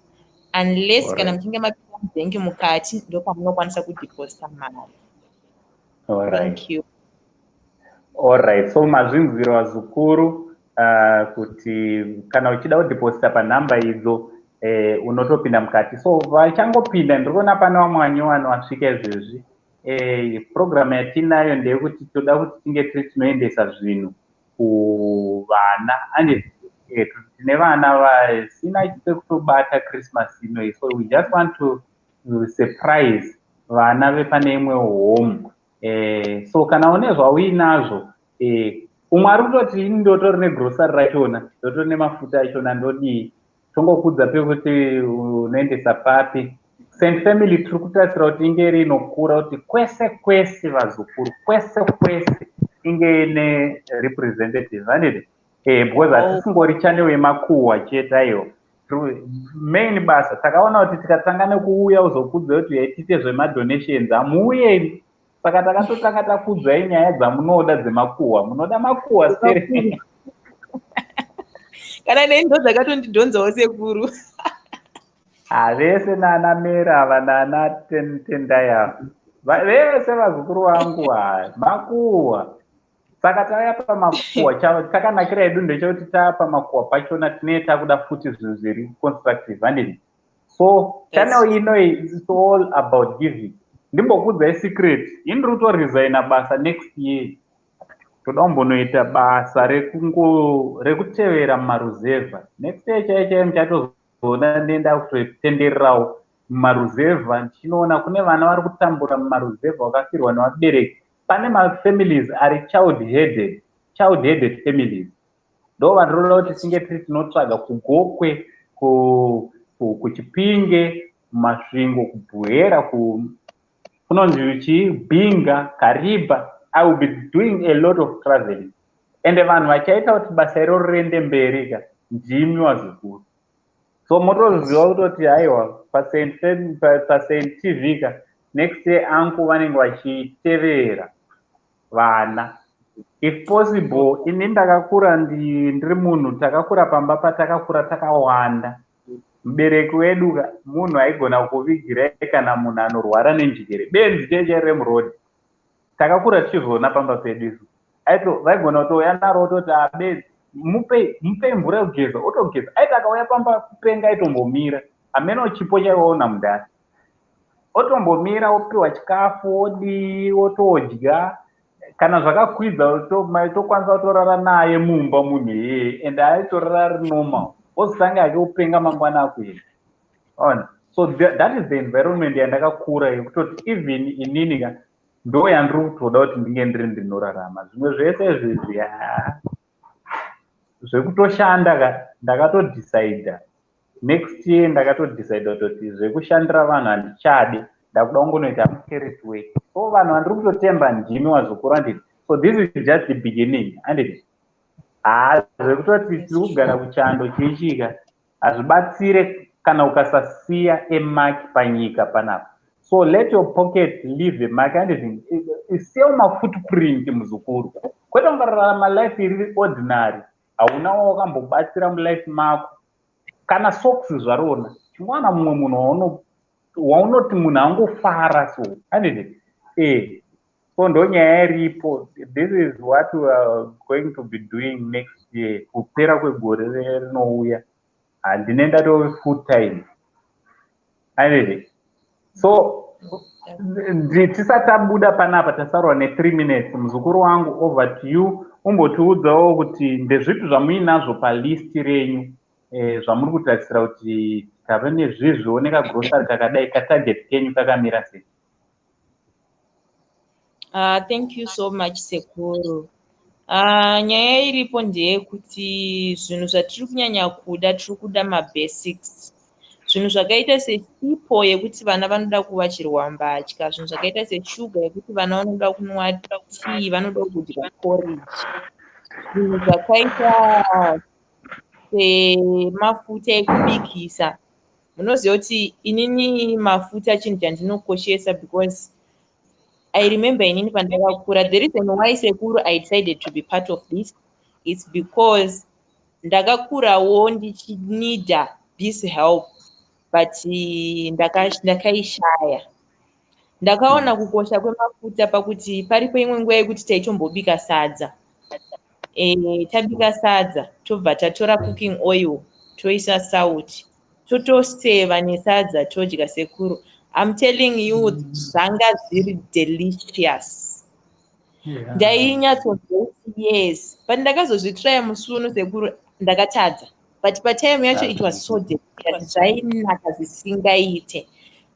unless kana muchinge mapinda mubhengi mukati, ndo pamunokwanisa kudhiposita mari. Thank you. Alright, so mazvinzwiro, vazukuru, kuti kana uchida kudhiposita panhamba idzo, unotopinda mukati. So vachangopinda, ndiri kuona pane vamwe vanyowani vasvika izvezvi. Program yatinayo ndeyekuti toda kuti tinge tiri tinoendesa zvinhu kuvana, and tine vana vasina pekutobata Christmas ino, so we just want to surprise vana vepane imwe home. So kana une zvauinazvo, umwe ari kutoti ini ndotori negrosari rachona, ndotori nemafuta achona, ndodii? Tongokudza pekuti unoendesa papi. St Family tiri kutarisira kuti inge iri inokura, kuti kwese kwese, vazukuru, kwese kwese inge ine representative, handiti? Because hatisingori channel yemakuhwa chete, aiwa. Main basa takaona kuti tikatanga nekuuya uzokudza kuti tiite zvemadonations, hamuuyei. Saka takatotanga takudzai nyaya dzamunoda dzemakuhwa. Munoda makuhwa sere. Kana nei ndo dzakatondidhonzawo, sekuru. Havese nana Mera ava, nana Tendai ava, vese vazukuru vangu, makuhwa. Saka tauya pamakuhwa. Chakanakira hedu ndechekuti taa pamakuhwa pachona tinee takuda futi zvinhu zviri constructive, handiti? So channel ino, it's all about giving. Ndimbokuudzai secret, ini ndiri kutoresigna basa next year. Toda kumbonoita basa rekutevera mumaruzevha. Next year chaiyo chaiyo muchatozoona ndenda kutotendererawo mumaruzevha, ndichinoona kune vana vari kutambura mumaruzevha, vakafirwa nevabereki. Pane mafamilies ari child headed families, ndo vandinoda kuti tinge tiri tinotsvaga kuGokwe, kuChipinge, kuMasvingo, kuBuhera, kunonzi chii, Binga, Kariba. I will be doing a lot of traveling, ende vanhu vachaita kuti basa iroro riende mberi ka ndimi vazukuru. So motoziva kutoti haiwa, paSaint TV ka, next year angu vanenge vachitevera vana if possible. Ini ndakakura ndiri munhu, takakura pamba patakakura takawanda. Mubereki wedu ka munhu aigona kuvigirai kana munhu anorwara nenjere, benzi cheche remurodhi. Takakura tichizviona pamba pedu isu. Vaigona kutouya naro, ototi, "Abenzi, mupei mvura yekugeza," otogeza. Aiti akauya pamba kupenga aitombomira, hameno chipo chaiwaona mudhara, otombomira, opiwa chikafu, odii, otodya. Kana zvakakwidza, tokwanisa kutorara naye mumba munhu iyeye, and aitorara ari normal, ozotanga ake kupenga mangwana akuenda ona. So that is the environment yandakakura, yekutoti even inini ka ndo yandiri kutoda kuti ndinge ndiri ndinorarama. Zvimwe zvese izvizvi ha, zvekutoshanda ka, ndakatodecida next year, ndakatodecida kutoti zvekushandira vanhu handichadi, ndakuda kungonoita charity work. So vanhu vandiri kutotemba ndimi wazukuru, anditi? So this is just the beginning, anditi? Haa, zvekutoti tiri kugara kuchando chiichika hazvibatsire kana ukasasiya a mark panyika panapa. So let your pocket leave a mark, anditi? Isiyawo mafootprint, muzukuru, kwete kungararama life iri ordinary, hauna wawakambobatsira mulife mako. Kana socks zvarona, chingowana mumwe munhu waunoti munhu angofara so, anditi? E, so ndo nyaya iripo. This is what we are going to be doing next year. Kupera kwegore rinouya handine ndatove full time, anditi? So tisati tabuda panapa, tasarwa ne3 minutes. Muzukuru wangu, over to you. Umbotiudzawo kuti ndezvipi zvamuinazvo palist renyu, zvamuri kutarisira kuti tikave nezvizviwo nekagrosari kakadai, katarget kenyu kakamira sei? Thank you so much, sekuru. Nyaya iripo ndeyekuti zvinhu zvatiri kunyanya kuda, tiri kuda mabasics, zvinhu zvakaita sesipo yekuti vana vanoda kuvachirwa mbatya, zvinhu zvakaita seshuga yekuti vana vanoda kunwa tii, vanoda kudya porridge, zvinhu zvakaita semafuta ekubikisa. Munoziva kuti inini mafuta chinhu chandinokoshesa, because I remember inini pandakakura. The reason why, sekuru, I decided to be part of this, it's because ndakakurawo ndichinida this help, but ndakaishaya. Ndakaona kukosha kwemafuta pakuti paripo imwe nguva yekuti taitombobika sadza. Tabika sadza, tobva tatora cooking oil, toisa sauti, totoseva nesadza, todya. Sekuru, I'm telling you, zvanga zviri delicious. Ndainyatsonzwa kuti yes, but ndakazozvitraya musi uno, sekuru, ndakatadza, but patime yacho it was so delicious, zvainaka zvisingaite.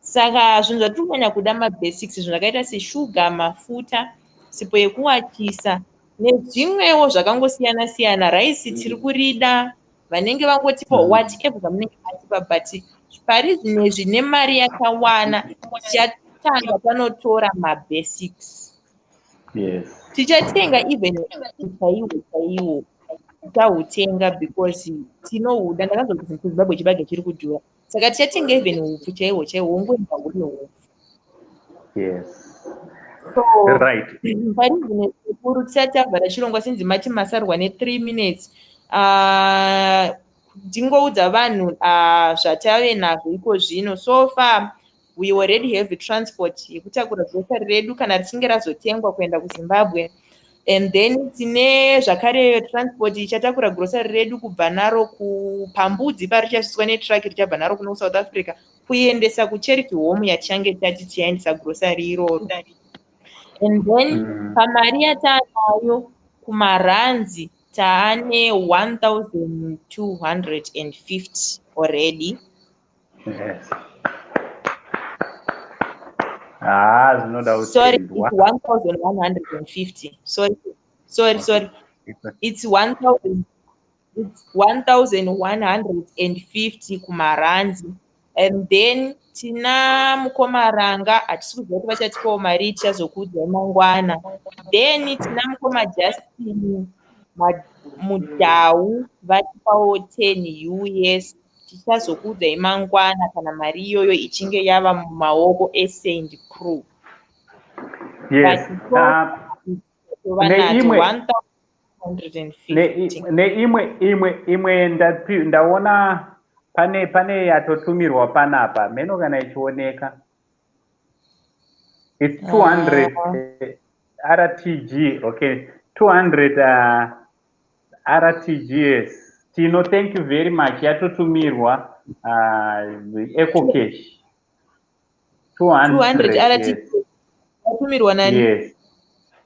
Saka zvinhu zvatiri kunyanya kuda mabasics, zvinhu zvakaita seshuga, mafuta, sipo yekuwachisa nezvimwewo zvakangosiyana siyana. Raisi tiri kurida, vanenge vangotipa whatever zvamunenge matipa, but pari zvinezvi nemari yakawana, tichatanga panotora mabasics. Tichatenga even chaiwo chaiwo, tichahutenga because tinohuda. Ndakanzwa kuti kuZimbabwe chibage chiri kudhura, saka tichatenga even hupfu chaihwo chaihwo, wongoenda huri hupfu. So pari zvino, sekuru, tisati tavhara chirongwa, sinzi mati masarwa ne3 minutes, ndingoudza vanhu zvatave nazvo iko zvino. So far we already have transport yekutakura grocery redu kana richinge razotengwa kuenda kuZimbabwe. And then tine zvakare transport ichatakura grocery redu kubva naro kupambudzi parichasvitswa netruck richabva naro kuno kuSouth Africa kuendesa kucharity home yatichange tati tichaendesa grocery iroro. And then pamari yataanayo kumaranzi taane 1250 already. Yes. Ah, zvinoda Sorry, it's kutendwa. 1150. Sorry, sorry, sorry. It's 1000, it's 1150 kumaranzi. And then tina mukoma Ranga, hatisi kuziva kuti vachatipawo mari, tichazokuudzai mangwana. Then tina mukoma Justin Mudhau vatipawo 10 US, tichazokuudzai mangwana kana mari iyoyo ichinge yava mumaoko eSaint Crew. Yes. But tova nadzo 1150. Neimwe imwe ndaona pane yatotumirwa panapa, meno kana ichioneka. It's 200 RTG, okay, 200 RTGS. Tino, thank you very much. Yatotumirwa EcoCash. 200 200. RTG. Yes. Yatumirwa nani? Yes,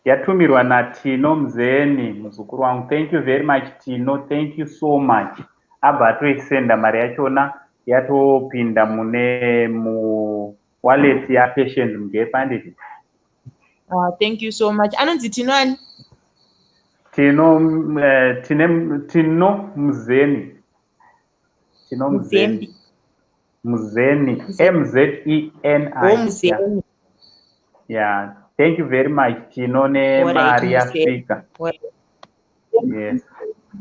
yatumirwa naTino Mzeni, muzukuru wangu. Thank you very much, Tino. Thank you so much. Abva atoisenda mari yachona, yatopinda mune muwallet yaPatient Mugepa, handiti? Thank you so much. Anonzi Tino ani? Tino, tine Tino Mzeni, Tino Mzeni. Muzembi. Mzeni, M Z E N O I. Muzeni. Yeah, thank you very much, Tino, nemari Muzeni. yasvika. Alright. Yes.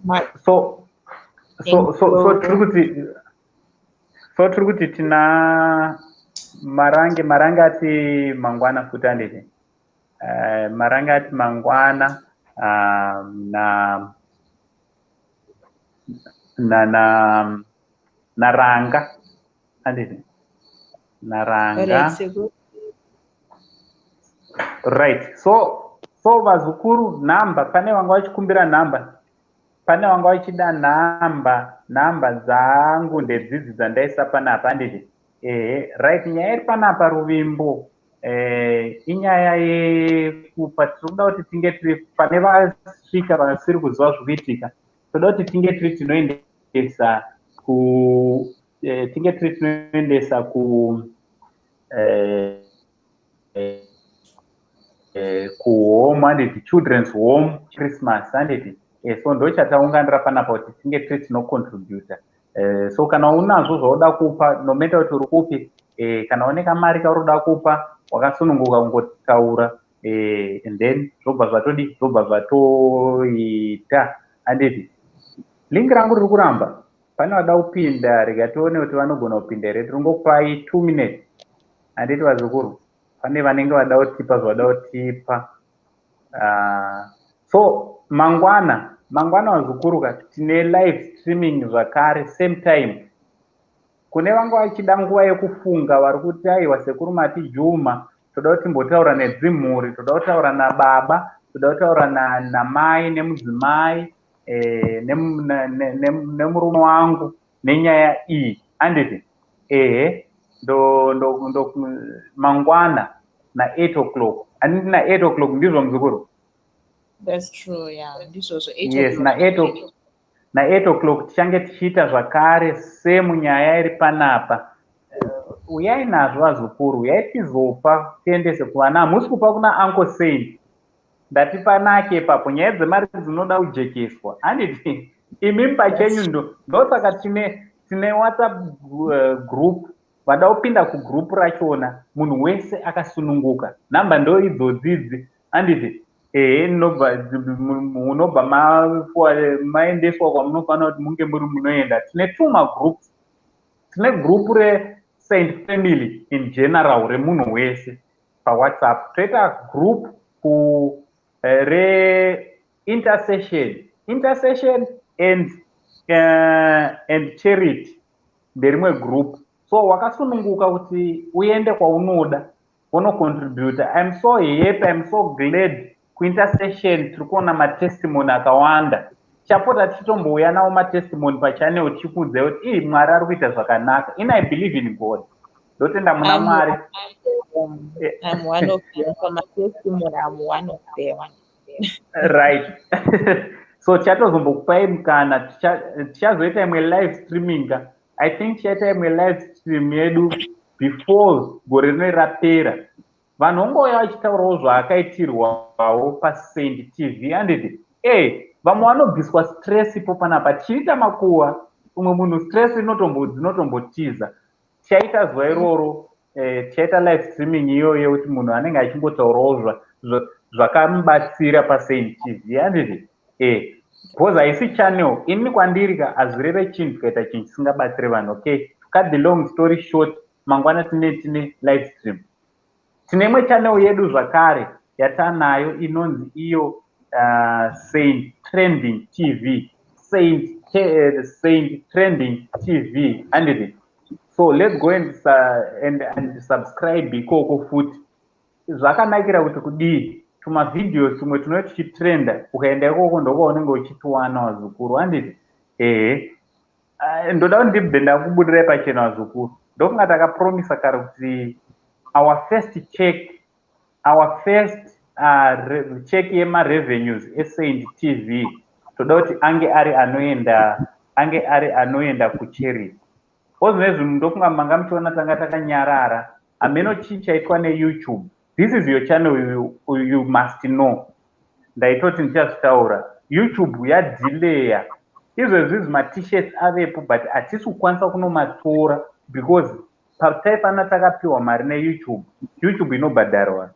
Much. So Thank so you. tiri kuti tina Marange. Marange ati mangwana futi, handiti? Marange ati mangwana, na naRanga, handiti? NaRanga. Alright, sekuru. Right, so vazukuru, nhamba, pane vanga vachikumbira nhamba, pane vanga vachida nhamba. Nhamba dzangu ndedzidzi dzandaisa panapa, handiti? Ehe, right. Nyaya iri panapa, Ruvimbo, inyaya yekupa. Tiri kuda kuti tinge tiri pane vasvika vasiri kuziva zviri kuitika. Toda kuti tinge tiri tinoendesa ku tinge tiri tinoendesa ku kuhome, handiti? Children's home, Christmas, handiti? So ndo chataunganira panapa kuti tinge tiri tinocontributa. So kana unazvo zvauda kupa, no matter kuti uri kupi, kana une kamari kauri kuda kupa, wakasununguka kungotaura, and then zvobva zvatodi, zvobva zvatoita, handiti? Link rangu riri kuramba. Pane vada kupinda, rega tione kuti vanogona kupinda here. Tiringokupai 2 minutes, handiti, vazukuru? Pane vanenge vada kutipa zvavada kutipa. So mangwana, mangwana, vazukuru ka, tine live streaming zvakare, same time. Kune vanga vachida nguva yekufunga, vari kuti, "Aiwa sekuru, mati juma, toda kuti timbotaura nedzimhuri, toda kutaura nababa, toda kutaura namai nemudzimai, nemurume wangu nenyaya iyi," handiti? Ehe, ndo mangwana na8 o'clock, handiti? Na8 o'clock, ndizvo, muzukuru? That's true, yeah. Ndizvozvo, 8 Yes. o'clock. Na8 o'clock tichange tichiita zvakare semunyaya iri panapa. Uyai nazvo, vazukuru, uyai tizopa, tiendese kuvana. Hamusi kupa kuna Uncle Saint, ndati panake ipapo. Nyaya dzemari dzinoda kujekeswa, handiti? Imi pachenyu, ndosaka tine WhatsApp group. Vada kupinda kugroup rachona, munhu wese akasununguka. Nhamba ndo idzodzidzi, handiti? Ehe, munobva maendeswa kwamunofanira kuti munge muri munoenda. Tine two magroups. Tine group reSaint Family in general, remunhu wese paWhatsApp. Toita group ku reintercession, intercession and charity nderimwe group. So wakasununguka kuti uende kwaunoda, unocontributa. I'm so happy, I'm so glad. Kuintercession tiri kuona matestimony akawanda. Tichapota tichitombouya nawo matestimony pachannel, tichikuudzai kuti ii, Mwari ari kuita zvakanaka. In I believe in God, ndotenda muna Mwari. I'm one of them. For my testimony, I'm one of them. Right, so tichatozombokupai mukana. Tichazoita imwe live streaming. I think tichaita imwe live stream yedu before gore rino rapera. Vanhu vongouya vachitaurawo zvaakaitirwawo paSaint TV, handiti? E, vamwe vanobviswa stress ipo panapa tichiita makuva. Umwe munhu stress dzinotombotiza. Tichaita zuva iroro, tichaita live streaming iyoyo yekuti munhu anenge achingotaurawo zvakamubatsira paSaint TV, handiti? E, because haisi channel ini kwandiri ka, hazvireve chinhu tikaita chinhu chisingabatsiri vanhu. Okay, to cut the long story short, mangwana tine live stream. Tine imwe channel yedu zvakare yatanayo inonzi iyo Saint Trending TV, Saint Trending TV, handiti? So let's go and subscribe ikoko futi. Zvakanakira kuti kudii, tumavideos tumwe tunove tichitrenda, ukaenda ikoko ndokwaunenge uchitiwana, wazukuru, handiti? Ehe. Ndoda kuti ndibve ndakubudirai pachena, wazukuru. Ndokunga takapromisa kare kuti our first check, our first check yemarevenues eSaint TV, toda kuti ange ari anoenda kucharity. Ozvine zvinhu ndokunga manga muchiona tanga takanyarara, hameno chii chaitwa neYouTube. This is your channel, you must know. Ndaitoti ndichazvitaura. YouTube yadhileya izvezvi. Zvimat-shirts avepo, but hatisi kukwanisa kunomatora because pataifanira takapiwa mari neYouTube. YouTube inobhadharwa,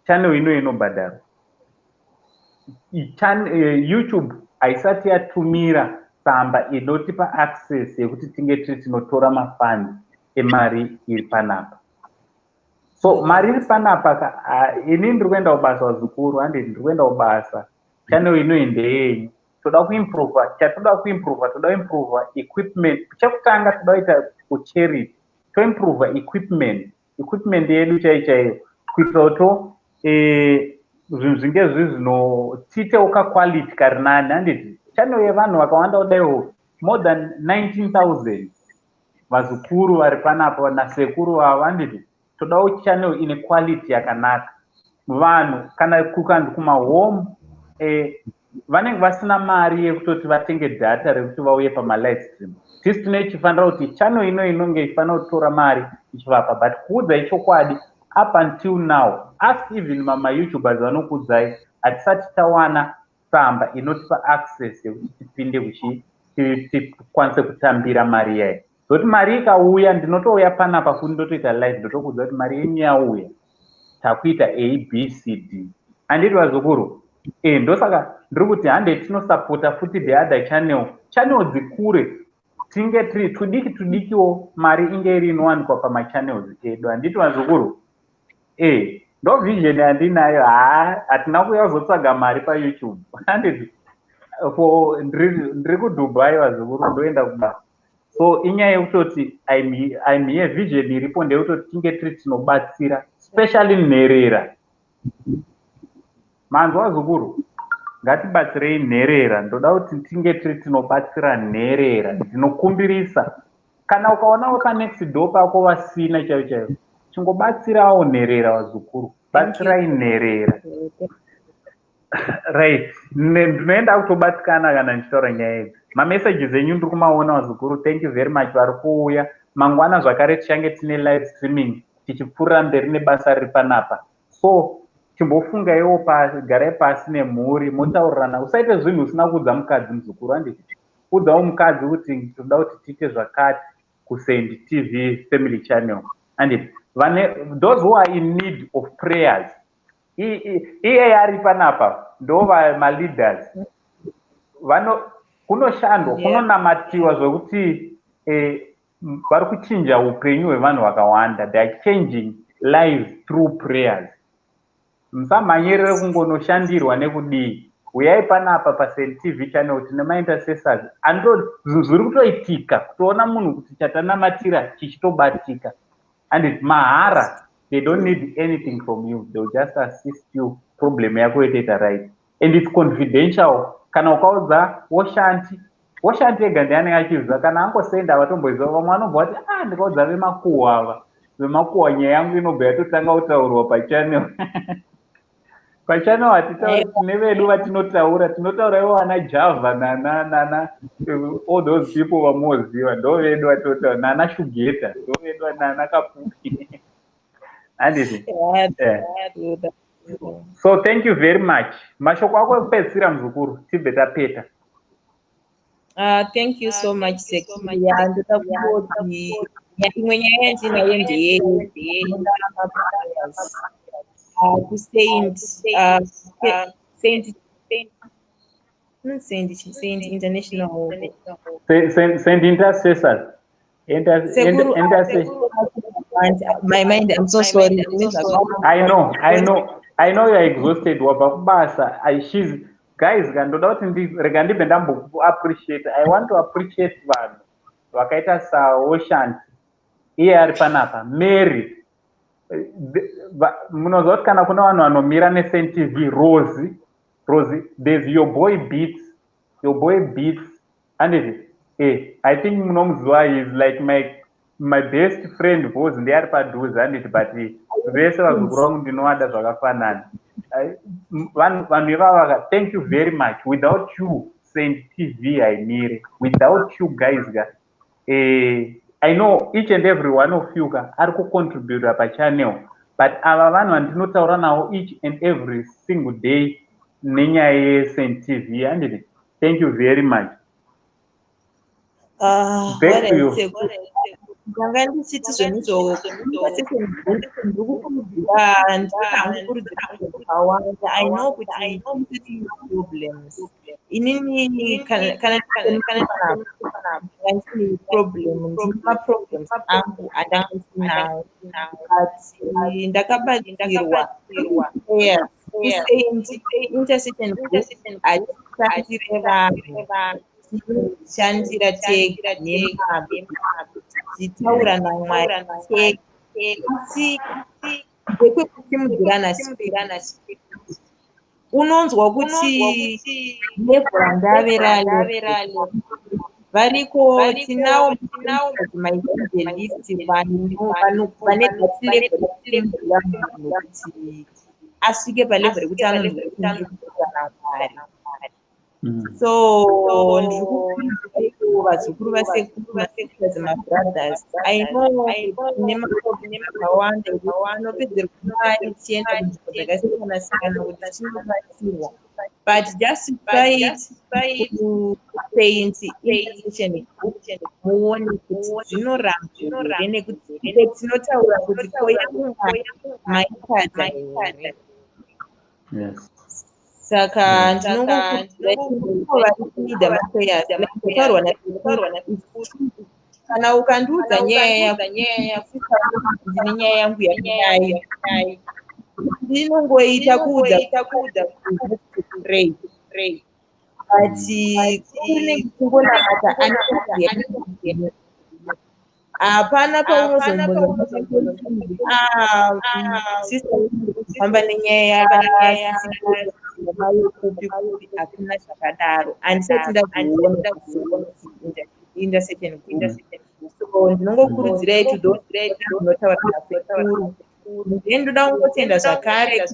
channel ino inobhadharwa. YouTube haisati yatumira tsamba inotipa access yekuti tinge tiri tinotora mafunds emari iri panapa. So mari iri panapa, inini ndiri kuenda kubasa, vazukuru, handiti? Ndiri kuenda kubasa. Channel ino ndeyenyu. Toda kuimprova, chatoda kuimprova, toda kuimprova equipment. Chekutanga toda kuita kucharity, toimprova equipment yedu chai chaiyo, kuitira kuto zvinhu zvinge zviri zvino tiitewo kaquality kari nani, handiti? Channel yevanhu vakawanda kudaiwo, more than 19,000 vazukuru vari panapa nasekuru vavo, handiti? Todawo channel ine quality yakanaka. Vanhu kana kukanzi kumahome, vanenge vasina mari yekutoti vatenge data rekuti vauye pamalive stream. Tisi tine chifanira kuti channel ino inonge ichifanira kutora mari ichivapa. But kuudzai chokwadi, up until now, ask even mamayoutubers, vanokuudzai, hatisati tawana tsamba inotipa access yekuti tipinde kuchi tikwanise kutambira mari yayo. Zokuti mari ikauya, ndinotouya panapa futi, ndotoita live, ndotokuudza kuti mari yenyu yauya, takuita A, B, C, D, handiti, vazukuru? E, ndosaka ndiri kuti hande tinosapota futi the other channel, channel dzikure, tinge tiri tudiki tudikiwo, mari inge iri inowanikwa pamachannels edu, handiti, vazukuru? E, ndo vision yandinayo. Haa, hatina kuuya kuzotsvaga mari paYouTube, handiti? For ndiri kuDubai, vazukuru, ndoenda kubasa. So inyaya yekutoti I'm here. Vision iripo ndeyekutoti tinge tiri tinobatsira specially nherera. Manzwa, vazukuru? Ngatibatsirei nherera. Ndoda kuti tinge tiri tinobatsira nherera. Ndinokumbirisa, kana ukaonawo panext door pako vasina chaivo chaivo, chingobatsirawo nherera. Vazukuru, batsirai nherera. Right, ndinoenda kutobatikana kana ndichitaura nyaya idzi. Mamessages enyu ndiri kumaona, vazukuru. Thank you very much vari kuuya. Mangwana zvakare tichange tine live streaming, tichipfuurira mberi nebasa riri panapa. So chimbofungaiwo, garai pasi nemhuri, motaurirana. Usaite zvinhu usina kuudza mukadzi, muzukuru, handiti? Udzawo mukadzi kuti toda kuti tiite zvakati kuSaint TV family channel, handiti? Vane those who are in need of prayers, iyeye ari panapa, ndo maleaders vano kunoshandwa, kunonamatiwa zvokuti vari kuchinja upenyu hwevanhu vakawanda. They are changing lives through prayers. Musamhanyirire kungonoshandirwa nekudii. Uyai panapa paSaint TV channel, tine maintercessors. Ando zvinhu zviri kutoitika, kutoona munhu kuti chatanamatira chichitobatika, handiti? Mahara. They don't need anything from you. They'll just assist you, problem yako yotoita right, and it's confidential. Kana ukaudza Woshanti, Woshanti ega ndianenge achiziva. Kana angosenda, vatomboziva. Vamwe vanobva vati, "Ah, ndikaudza vemakuhwa ava, vemakuhwa, nyaya yangu inobva yatotanga kutaurwa pachannel." Pachannel hatitauri, tine vedu vatinotaura. Tinotaura ivo vana Java nana nana, all those people vamoziva, ndo vedu vatinotaura, nana Shugeta ndo vedu, nana Kapuki, handiti? Yeah. So thank you very much. Mashoko ako ekupedzisira, muzukuru, tibve tapeta. Thank you so much, sekuru. Ndoda kungoti imwe nyaya yandinayo ndeye kuSaint Saint International. Saint Intercessors. Sekuru, my mind, I'm so sorry. I know, I know, I know you're exhausted. Wabva kubasa. She's, guys, ndoda kuti rega ndibve ndambokuappreciate. I want to appreciate vanhu vakaita saOshanti, iye ari panapa, Mary. Munoziva kuti kana kune vanhu vanomira neSaint TV, Rosy, Rosy, there's your boy Beats, your boy Beats, handiti? I think munomuziva. Is like my best friend because ndiye ari padhuze, handiti? But vese vazukuru vangu ndinovada zvakafanana. Vanhu ivava, thank you very much. Without you, Saint TV haimire. Without you guys ka, I know each and every one of you ka ari kucontributa pachannel, but ava vanhu vandinotaura navo each and every single day nenyaya yeSaint TV, handiti? Thank you very much. Back to you. Ndanga ndichiti zvenizvo ndikukurudzira, ndinokurudzira zvakawanda. I know kuti problems, inini kana ndine problem, ndine maproblems angu andanga ndinawo, but ndakabatsirwa. KuSaint Intercession hatishandire vanhu, tinoshandira tega nemazvo, tichitaura naMwari tega, asi ndekwekusimudzirana. Unonzwa kuti level randave rale variko. Tinawo maevangelist vanhu vane that level rekusimudzira munhu kuti asvike palevel rekuti anonzwa kuti ndiri kutaura naMwari. So ndiri kukurudzira vazukuru vasekuru, masisters, mabrothers. I know tine maproblem akawanda tinopedzerwa mari tichienda kunzvimbo dzakasiyana siyana kuti tinobatsirwa, but just try it kuSaint Intercession Group, muone kuti zvinoramba here, nekuti tinotaura kuti koyamwari maitadza here. Saka ndinongokurudzira vari kuneeda maprayers, taurwa nasekuru. Kana ukandiudza nyaya yako, ndine nyaya yangu yakadai, ndinongoita kuudza pray, but kunenge kungonamata. Anoziva, hapana paunozombonzi, "Sister, kufamba nenyaya kupi kupi." Hakuna zvakadaro, handisati ndazviona intercession group. So ndinongokurudzirai to those munotaura nasekuru. Then ndoda kungotenda zvakare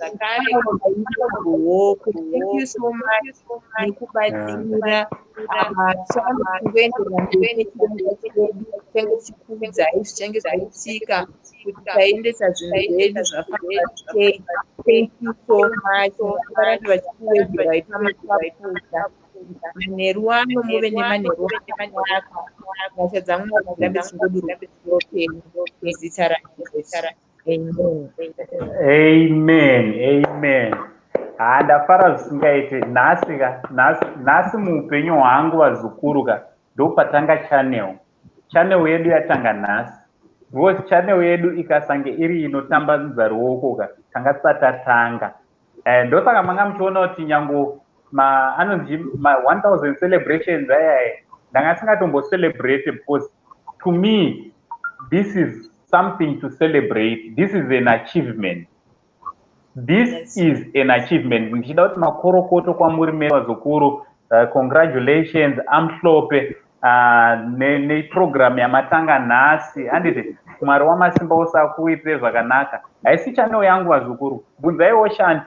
ruoko. Thank you so much nekubatsira. Ticharamba tingoenderera mberi nechirongwa chedu, tichange tichikuudzai zvichange zvaitika, kuti taendesa zvinhu zvedu zvafamba sei. Thank you so much. Varambe vachikuwedzerai pamatapudza. Manheru ano muve nemanheru akanaka. Nyasha dzaMwari dzirambe dzichingodururwa pamusoro penyu, nezita raJesu, amen. Amen, amen. Ha, ndafara zvisingaite nhasi ka. Nhasi muupenyu hwangu, vazukuru ka, ndopatanga channel. Channel yedu yatanga nhasi, because channel yedu ikasange iri inotambanudza ruoko ka, tanga tisati tatanga. Ndosaka manga muchiona kuti nyango anonzi ma1000 celebrations ayaya, ndanga tisingatombocelebrate, because to me this is something to celebrate. This is an achievement. This is an achievement. Ndichida kuti makorokoto kwamuri mese vazukuru. Congratulations amhlope neprogram yamatanga nhasi, handiti? Mwari wamasimba ose akuitire zvakanaka. Haisi channel yangu, vazukuru. Bvunzaiwo Shanti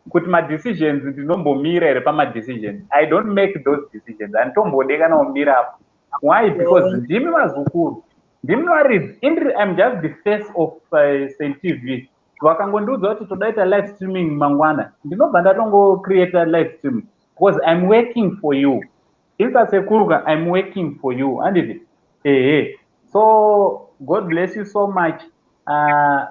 kuti madecisions ndinombomira here pamadecisions. I don't make those decisions. Handitombode kana kumira apo. Why? Because ndimi vazukuru, ndimi varidzi. Indiri, I'm just the face of Saint TV. Vakangondiudza kuti todaita live streaming mangwana, ndinobva ndatongocreata live stream because I'm working for you. Insasekuruka, I'm working for you, handiti? Ehe. So God bless you so much.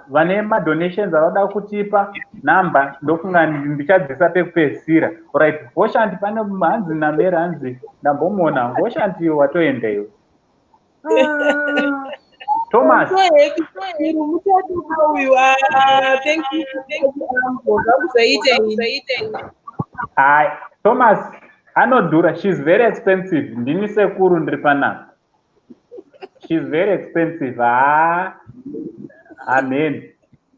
Vane madonations avada kutipa, namba ndofunga ndichadzisa pekupedzisira. Right, Goshanti, pane hanzi namere, hanzi ndambomuona Goshanti, watoenda iwe. Ah, Thomas. So happy, mutatuka uyu. Ah, thank you, thank you, uncle. Ngakuzoite. Hai, Thomas anodhura. She's very expensive. Ndini sekuru ndiri panapa. She's very expensive. Ha, amen.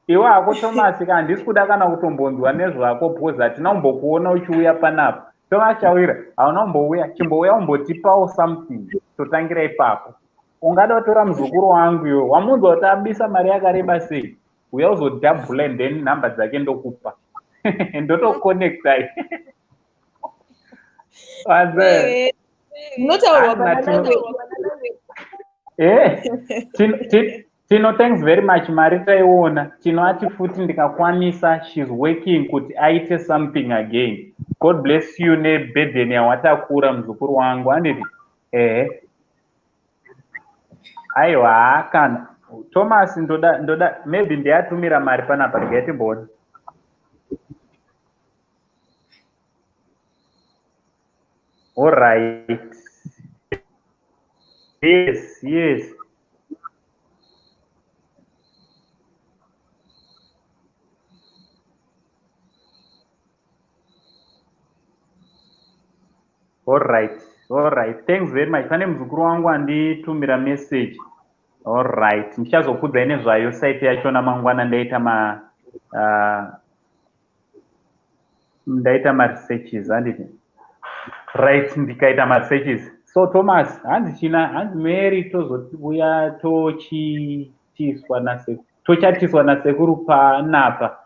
Iwe hako Thomas ka, handisi kuda kana kutombonzwa nezvako because hatina kumbokuona uchiuya panapa. Thomas Chawira, hauna kumbouya. Chimbouya umbotipawo something, totangira ipapo. Ungada kutora muzukuru wangu iwe, wamunzwa kuti abisa mari yakareba sei? Uya uzodhabhula and then nhamba dzake ndokupa, ndotoconnectai. Wanze Munotaurwa. Hanzi naTino. Tino, thanks very much. Mari taiona. Tino ati futi ndikakwanisa, she's working kuti aite something again. God bless you neburden yawatakura, muzukuru wangu, handiti? Ehe. Aiwa, kana Thomas ndoda maybe ndiyatumira mari panapa, regai timboona. Alright, yes. Alright, thanks very much. Pane muzukuru wangu anditumira message. Alright, ndichazokudzai nezvayo site yachona mangwana, ndaita maresearches, handiti? Right, ndikaita maresearches. So Thomas, hanzi china, hanzi Mary, tozouya tochitiswa nasekuru, tochatiswa nasekuru panapa,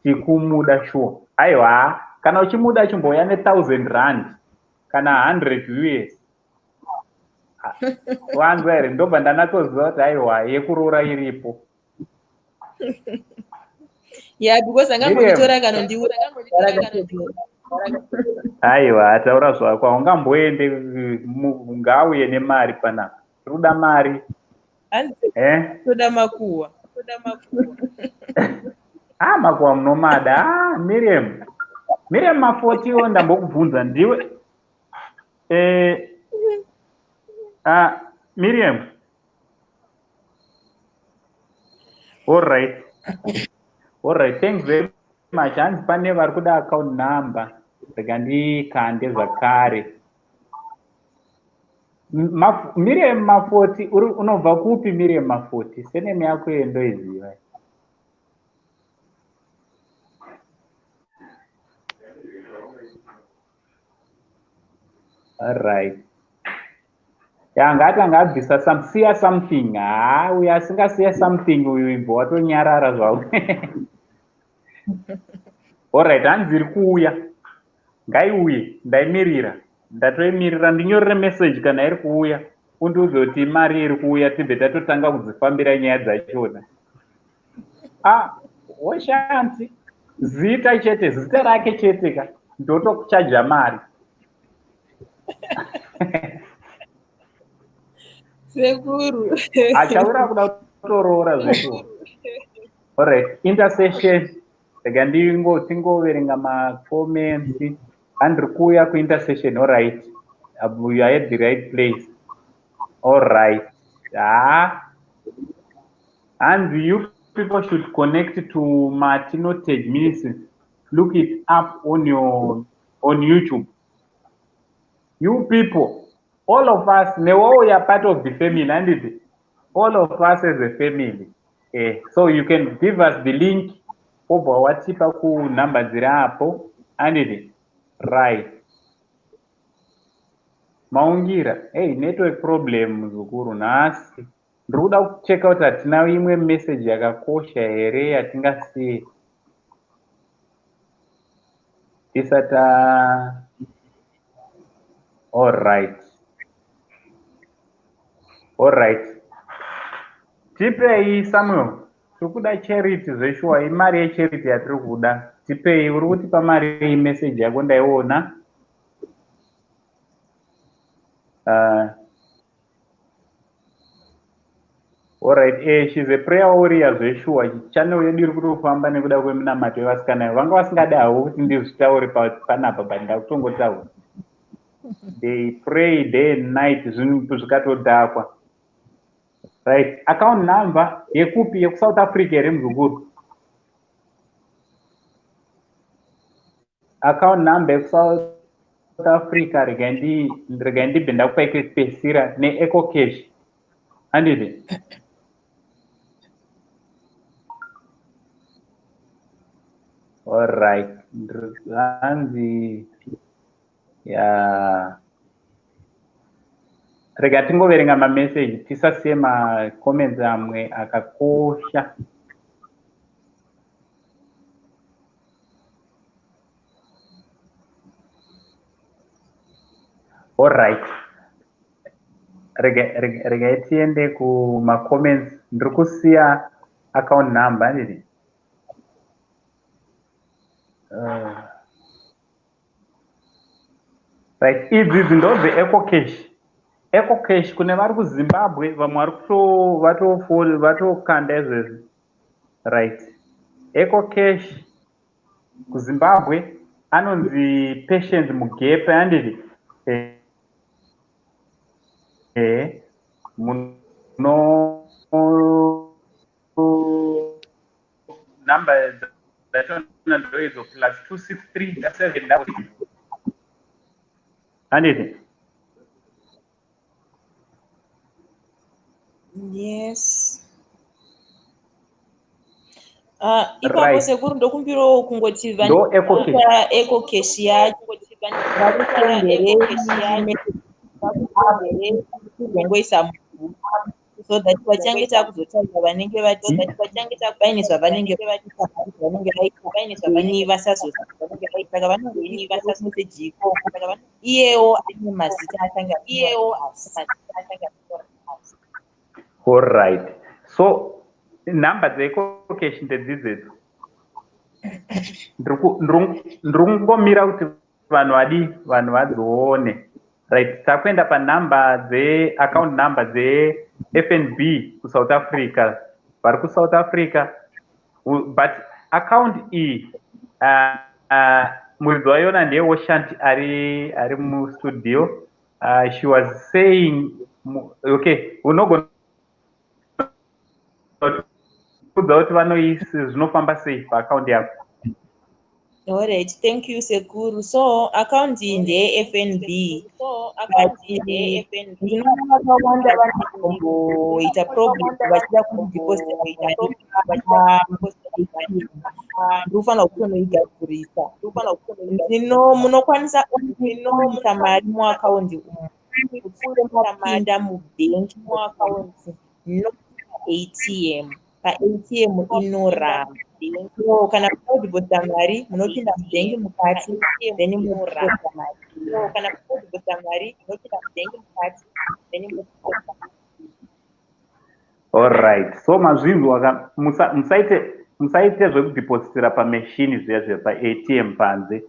tikumuda sure. Aiwa, kana uchimuda chimbouya ne1000 rand kana 100 US, wanzwa here? Ndobva ndanatsoziva kuti aiwa, yekuroora iripo. Yeah, because angangonditora kanondiura. Aiwa, taura zvako, haungamboende. Ngauye nemari panapa, tiri mari. Hanzi Eh? toda makuhwa, toda makuhwa. Ah, makuhwa munomada. Ah, Miriam, Miriam Mafotiwo, ndambokubvunza ndiwe. Ah, Miriam, alright, thanks very much. Hanzi pane vari kuda account number, rega ndikande zvakare. Miriam Mafoti, unobva kupi, Miriam Mafoti? Surname yako iyo ndoiziva. Alright, ya, ngati angabvisa some, siya something. Ha, uyu asingasiya something uyu, ibva watonyarara zvavo. Alright, hanzi iri kuuya, ngaiuye, ndaimirira, ndatoimirira. Ndinyorere message kana iri kuuya, undiudze kuti mari iri kuuya, tibve tatotanga kudzifambira nyaya dzachona. Ah, woshanti zita chete, zita rake chete ka, ndotokuchaja mari. Sekuru. Achaura kuda kutoroora zvetu. Alright, intercession, rega ndingo tingoverenga macomments. Handiri kuuya kuintercession. Alright, you are at the right place. Alright, ha, hanzi you people should connect to Martinotage Ministries. Look it up on YouTube. You people, all of us, newewo, you are part of the family, handiti? All of us as a family. So you can give us the link wobva watipa kunhamba dziri apo, anditi? Right, maungira. Hey, network problem muzukuru nhasi. Ndiri kuda kucheka kuti hatina imwe message yakakosha here yatingasiye tisati. All right, tipei Samuel. Tiri kuda charity zveshuwa, imari yecharity yatiri kuda. Tipei, uri kutipa mari iyi? Message yako ndaiona. Alright, she's a prayer warrior zveshuwa. Channel yedu iri kutofamba nekuda kweminamato yevasikana. Vanga vasingadi havo kuti ndizvitaure panapa, but ndakutongotaura. They pray day and night, zvinhu zvikatodhakwa. Right, account number yekupi? YekuSouth Africa here, muzukuru? Account number yekuSouth Africa, regai ndibve ndakupai kekupesira neEcoCash, handiti? Alright, hanzi ya, rega tingoverenga mameseji, tisasiye macomments amwe akakosha. Alright, regai tiende kumacomments. Ndiri kusiya account number, handiti? Right, idzi ndo dzeEcoCash. EcoCash kune vari kuZimbabwe, vamwe vari vatokanda izvezvi. Right, EcoCash kuZimbabwe anonzi Patience Mugepe, handiti? Muno namba dzachona ndoidzo, +263 7, handiti? Yes. Ipapo sekuru, ndokumbirawo kungoti Ndo EcoCash. Vanoita EcoCash yacho vakusenderei kuzongoisa, so that vachange takuzotaura vanenge vati paine zvavanenge vanenge vaita, ini vasazosaka vanongoisa meseji ikoko. Iyewo ane mazita achange iyewo. Alright, so nhamba dzeEcoCash ndedzidzedzo. Ndiri kungomira kuti vanhu vadi, vanhu vadzione. Right, takuenda panhamba dzeaccount number dzeFNB kuSouth Africa, vari kuSouth Africa. But account iyi, muridzi wayona ndeyewoshanti ari mustudio. She was saying, okay, unogona kudza kuti vanoisi zvinofamba sei paaccount yako? Alright, thank you sekuru. So account iyi ndeye-FNB, but ndinoona vakawanda vanogomboita problem vachida kudeposita mari. Ndinofanira kutonoigadzirisa. Ndino munokwanisa kuisa mari muakaundi umu kupfuura mapinda mubhengi muakaundi, not ATM. PaATM inoramba. So kana muda kudeposita mari, munopinda mubhengi mukati, then modeposita mari. So kana muda kudeposita mari, munopinda mubhengi mukati, then modeposita. Alright, so mazvinzwa ka. Musaite zvekudepositira pameshini zviya zviya paATM panze.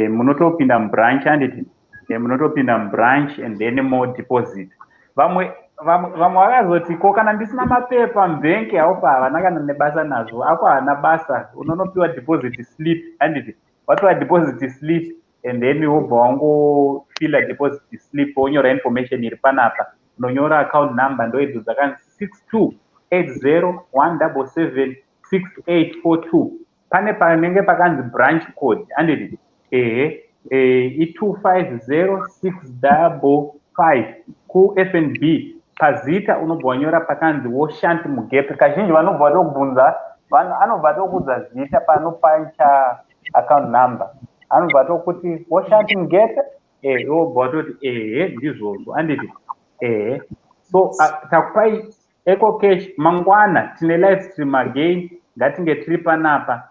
Munotopinda mubranch, handiti? Munotopinda mubranch and then modeposit. Vamwe vakazoti, ko kana ndisina mapepa mubhenki? Haufa, havana kana nebasa nazvo ako, haana basa. Unonopiwa deposit slip, handiti? Wapiwa deposit slip and then wobva wangofila deposit slip, wonyora information iri panapa. Unonyora account number, ndo idzo dzakanzi 62801776842. Pane panenge pakanzi branch code, handiti? Ehe, i250655 kuFNB. Pazita unobva wanyora pakanzi Woshanti Mugepe. Kazhinji vanobva vatokubvunza, anobva atokuudza zita panopancha account number. Anobva atokuti Woshanti Mugepe, iwe wobva watoti ehe ndizvozvo, handiti? Ehe. So takupai EcoCash. Mangwana tine live stream again, ngatinge tiri panapa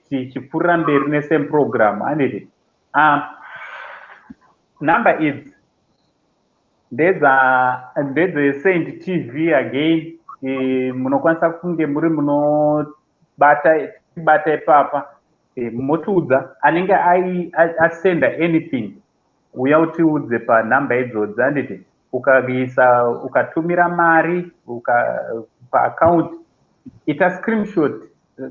tichipfuurira mberi nesame program, handiti? Number idzi ndedze Saint TV again. Munokwanisa kunge muri munobata bata ipapa, motiudza anenge asenda anything, uya utiudze panhamba idzodzi, handiti? Ukaisa, ukatumira mari paaccount, ita screenshot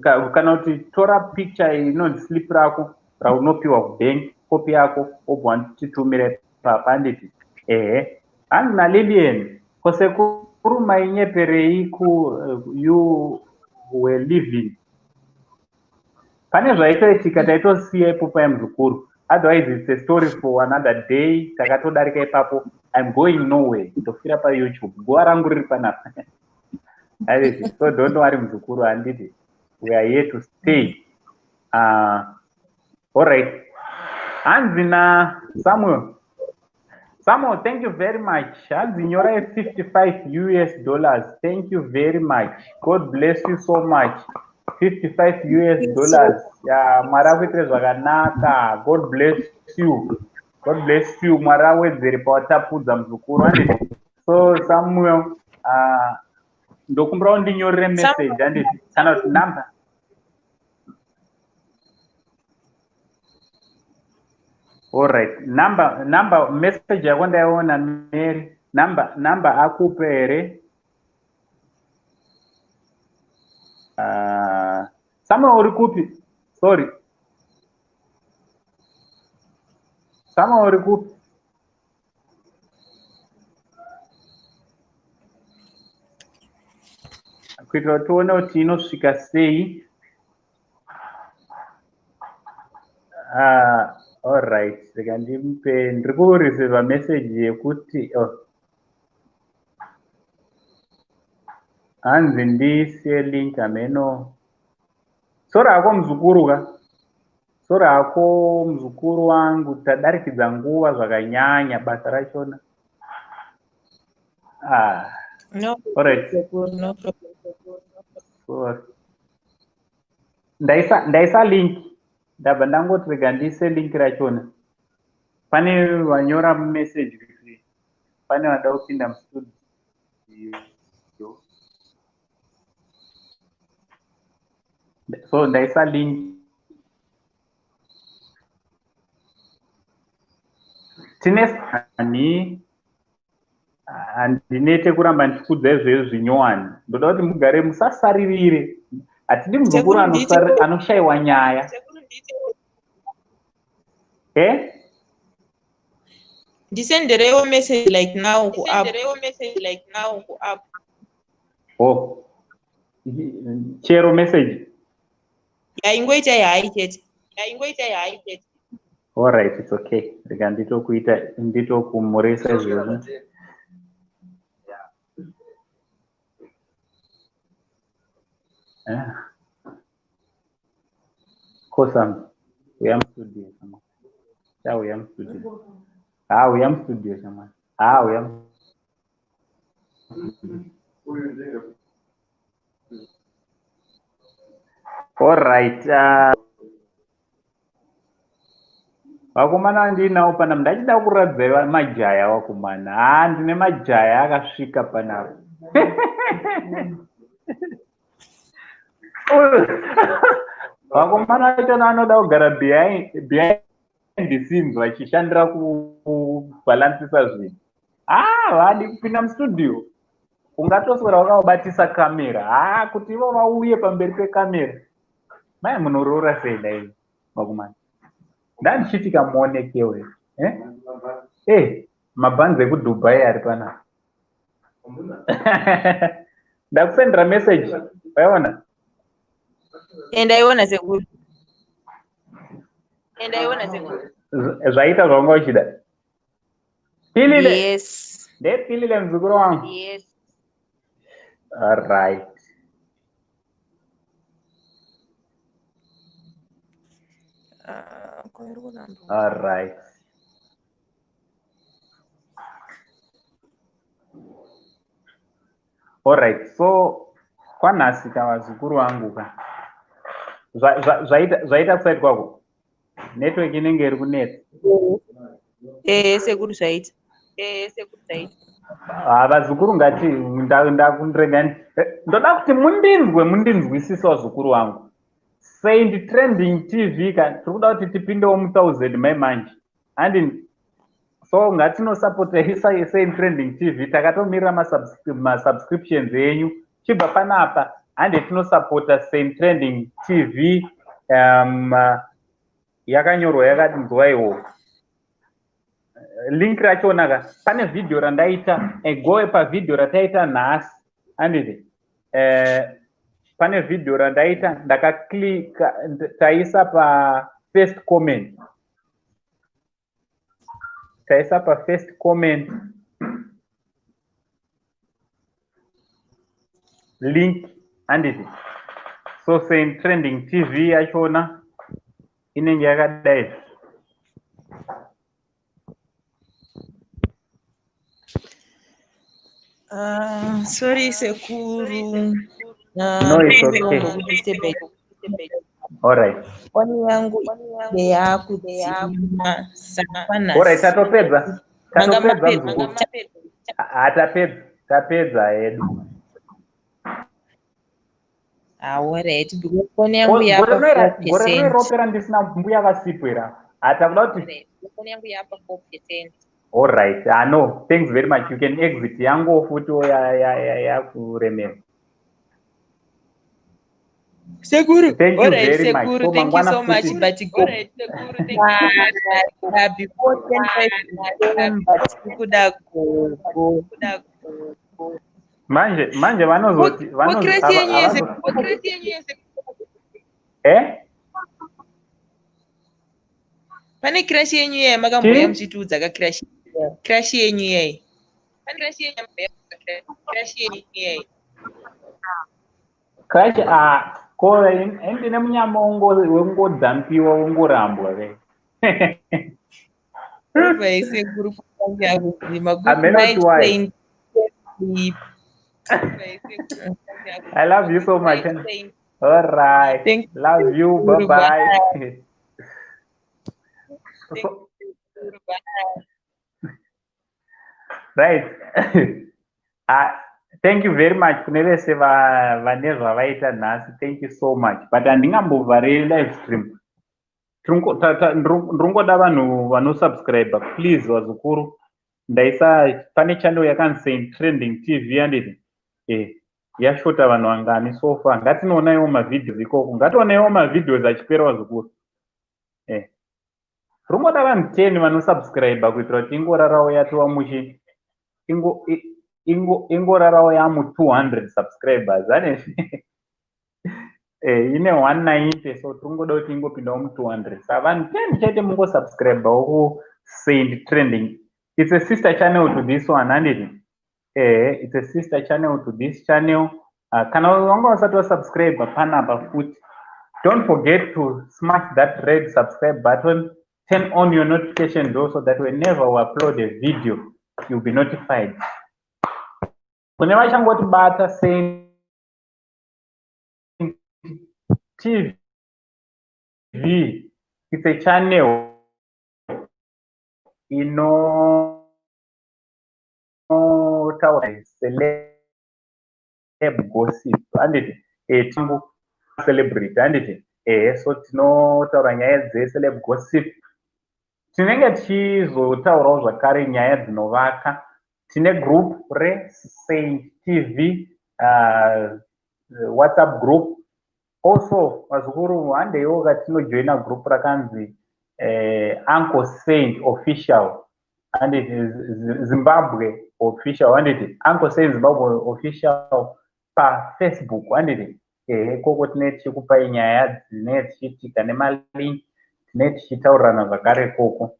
kana kuti tora picture inonzi slip rako raunopiwa kubank, kopi yako, wobva watitumira ipapa, handiti? Ehe. Hanzi naLilian, kosekuru mainyeperei ku you were living? Pane zvaitoitika, taitosiya ipopo yamuzukuru. Otherwise it's a story for another day. Takatodarika ipapo. I'm going nowhere, ndofira paYouTube, guva rangu riri panapa. Handiti? So don't worry muzukuru, handiti? We are here to stay. Alright. Hanzi na Samuel, Samuel, thank you very much. Hanzi nyorai 55 US dollars. Thank you very much, God bless you so much. 55 US dollars ya, Mwari akuitire zvakanaka. God bless you, God bless you. Mwari awedzere pawatapudza muzukuru, handiti? So Samuel, ndokumbira undinyorere message, handiti? Kana kuti number. Alright, number message yako ndaiona. Mary, number akupe here? Samuel uri kupi? Sorry, Samuel uri kupi? Kuitira kuti tione kuti inosvika sei. Alright, rega ndimupe. Ndiri kureceiva message yekuti, oh, hanzi ndisiye link. Hameno. Sori hako muzukuru ka, sori hako muzukuru wangu, tadarikidza nguva zvakanyanya, basa rachona. Ah. No, Alright. no problem. Sorry. Ndaisa link, ndabva ndangoti rega ndiise link rachona. Pane vanyora message kuti pane vada kupinda mustudio. So ndaisa link. Tine sani, handinete kuramba ndichikudza izvezvi zvinyowani. Ndoda kuti mugare, musasaririre. Hatidi muzukuru anoshayiwa nyaya. Eh? Ndisenderewo message like now kuapp. Oh, chero message. Yaingoitai hai chete. Alright, it's okay. Rega nditokuita, nditokumurisa izvozvo. Eh. Kosam, uya mustudio shamwari. Cha, uya mustudio. Ah, uya mustudio shamwari. Ah, uya. Alright. Vakomana vandinawo panapa, ndachida kuradzai majaya vakomana. Ha, ndine majaya akasvika panapa. Vakomana vachona vanoda kugara behind the scenes vachishandira kubhalansisa zvinhu. Ah, vadi kupinda mustudio. Ungatoswera wakabatisa kamera. Ha, kuti ivo vauye pamberi pekamera. Mai munoroora sei dai vakomana? Ndandichiti kamuonekewe. Eh? Eh, mabhanzi ekuDubai ari panapa. Ndakusendera message. Waiona? Ndaiona sekuru. Zvaita zvawanga uchida. Pilile. Yes. Ndephilile mzukuru wangu. Yes. All right. All right. All right. So kwanhasi ka vazukuru vangu ka zvaita kusite kwako, network inenge iri kunetsa. Sekuru, zvaita. Ah, vazukuru, ngati ndakurega, ndoda kuti mundinzwe, mundinzwisise vazukuru vangu. Saint Trending TV ka, tiri kuda kuti tipindewo mu1000 mai manje, handi? So ngatinosapota Saint Trending TV. Takatomirira masubscriptions enyu. Chibva panapa, hande tinosapota Saint Trending TV. Yakanyorwa yakadinzwaiwo link rachona ka. Pane vhidhiyo randaita egoe, pavhidhiyo rataita nhasi, handiti? Pane vhidhiyo randaita, ndakaklika, taisa pafirst comment, taisa pafirst comment link, handiti? So Saint Trending TV yachona inenge yakadai. Sorry sekuru. No, it's okay. All right. Foni yangu yakudzima, saka All right, tatopedza. Tatopedza, mzukuru. Hatapedza, tapedza hedu. Alright, because foni yangu yapa 4%. Gore rino ropera ndisina mbuya vasipo here? Hatakuda kuti Foni yangu yapa 4%. All right. Ah, no, thanks very much. You can exit. Yangu futi yakuremera. Sekuru, Thank you all right, very much. Sekuru, So, thank you mangwana so much. futi. But go, before 10 December, tikuda gogo. Manje manje vanozoti Crash yenyu yese, crash yenyu yese. Eh? Pane crash yenyu yeye makamboya Chii? muchitiudza ka crash. Crash yenyu yeye. Pane crash yenyu, crash yenyu yeye. Crash, ah, ko ndine munyama wengodhampiwa, wengorambwa ve. Vai sekuru, foni yangu yakuzima. Good I may not night, why. Saint. Sleep. I love you so much. All right. Thank Love you. Bye bye. So, right. Thank you very much kune vese vane zvavaita nhasi. Thank you so much. But handingambovhariri live stream. Ndiri kungoda vanhu vanosubscribe, please vazukuru. Ndaisa pane channel yakanzi Saint Trending TV, handiti? Yashota vanhu vangani so far? Ngatinoonawo mavideos ikoko, ngationaiwo mavideos achipera, vazukuru. Ringoda vanhu 10 vanosubscribe kuitira kuti ingorarawo yatova muchi ingorarawo yamu 200 subscribers ane ine 190, so tiringoda kuti ingopindawo mu200. Saka vanhu 10 chete mungosubscribewo kuSaint Trending. It's a sister channel to this one, handiti? It's a sister channel to this channel. Kana wanga usati wasubscribe panapa futi, don't forget to smash that red subscribe button. Turn on your notification bell so that whenever we upload a video, you'll be notified. Kune vachangotibata, Saint TV, it's a channel inotaura celeb gossip, handiti? Tingu celebrity, handiti? Ehe, so tinotaura nyaya dzeceleb gossip. Tinenge tichizotaurawo zvakare nyaya dzinovaka. Tine group reSaint TV, WhatsApp group also. Vazukuru, handeiwo katinojoina group rakanzi Uncle Saint Official, handiti? Zimbabwe Official, handiti? Uncle Saint Zimbabwe Official paFacebook, handiti? Ehe, koko tinee tichikupai nyaya dzinee dzichiitika nemalink, tinee tichitaurirana zvakare koko.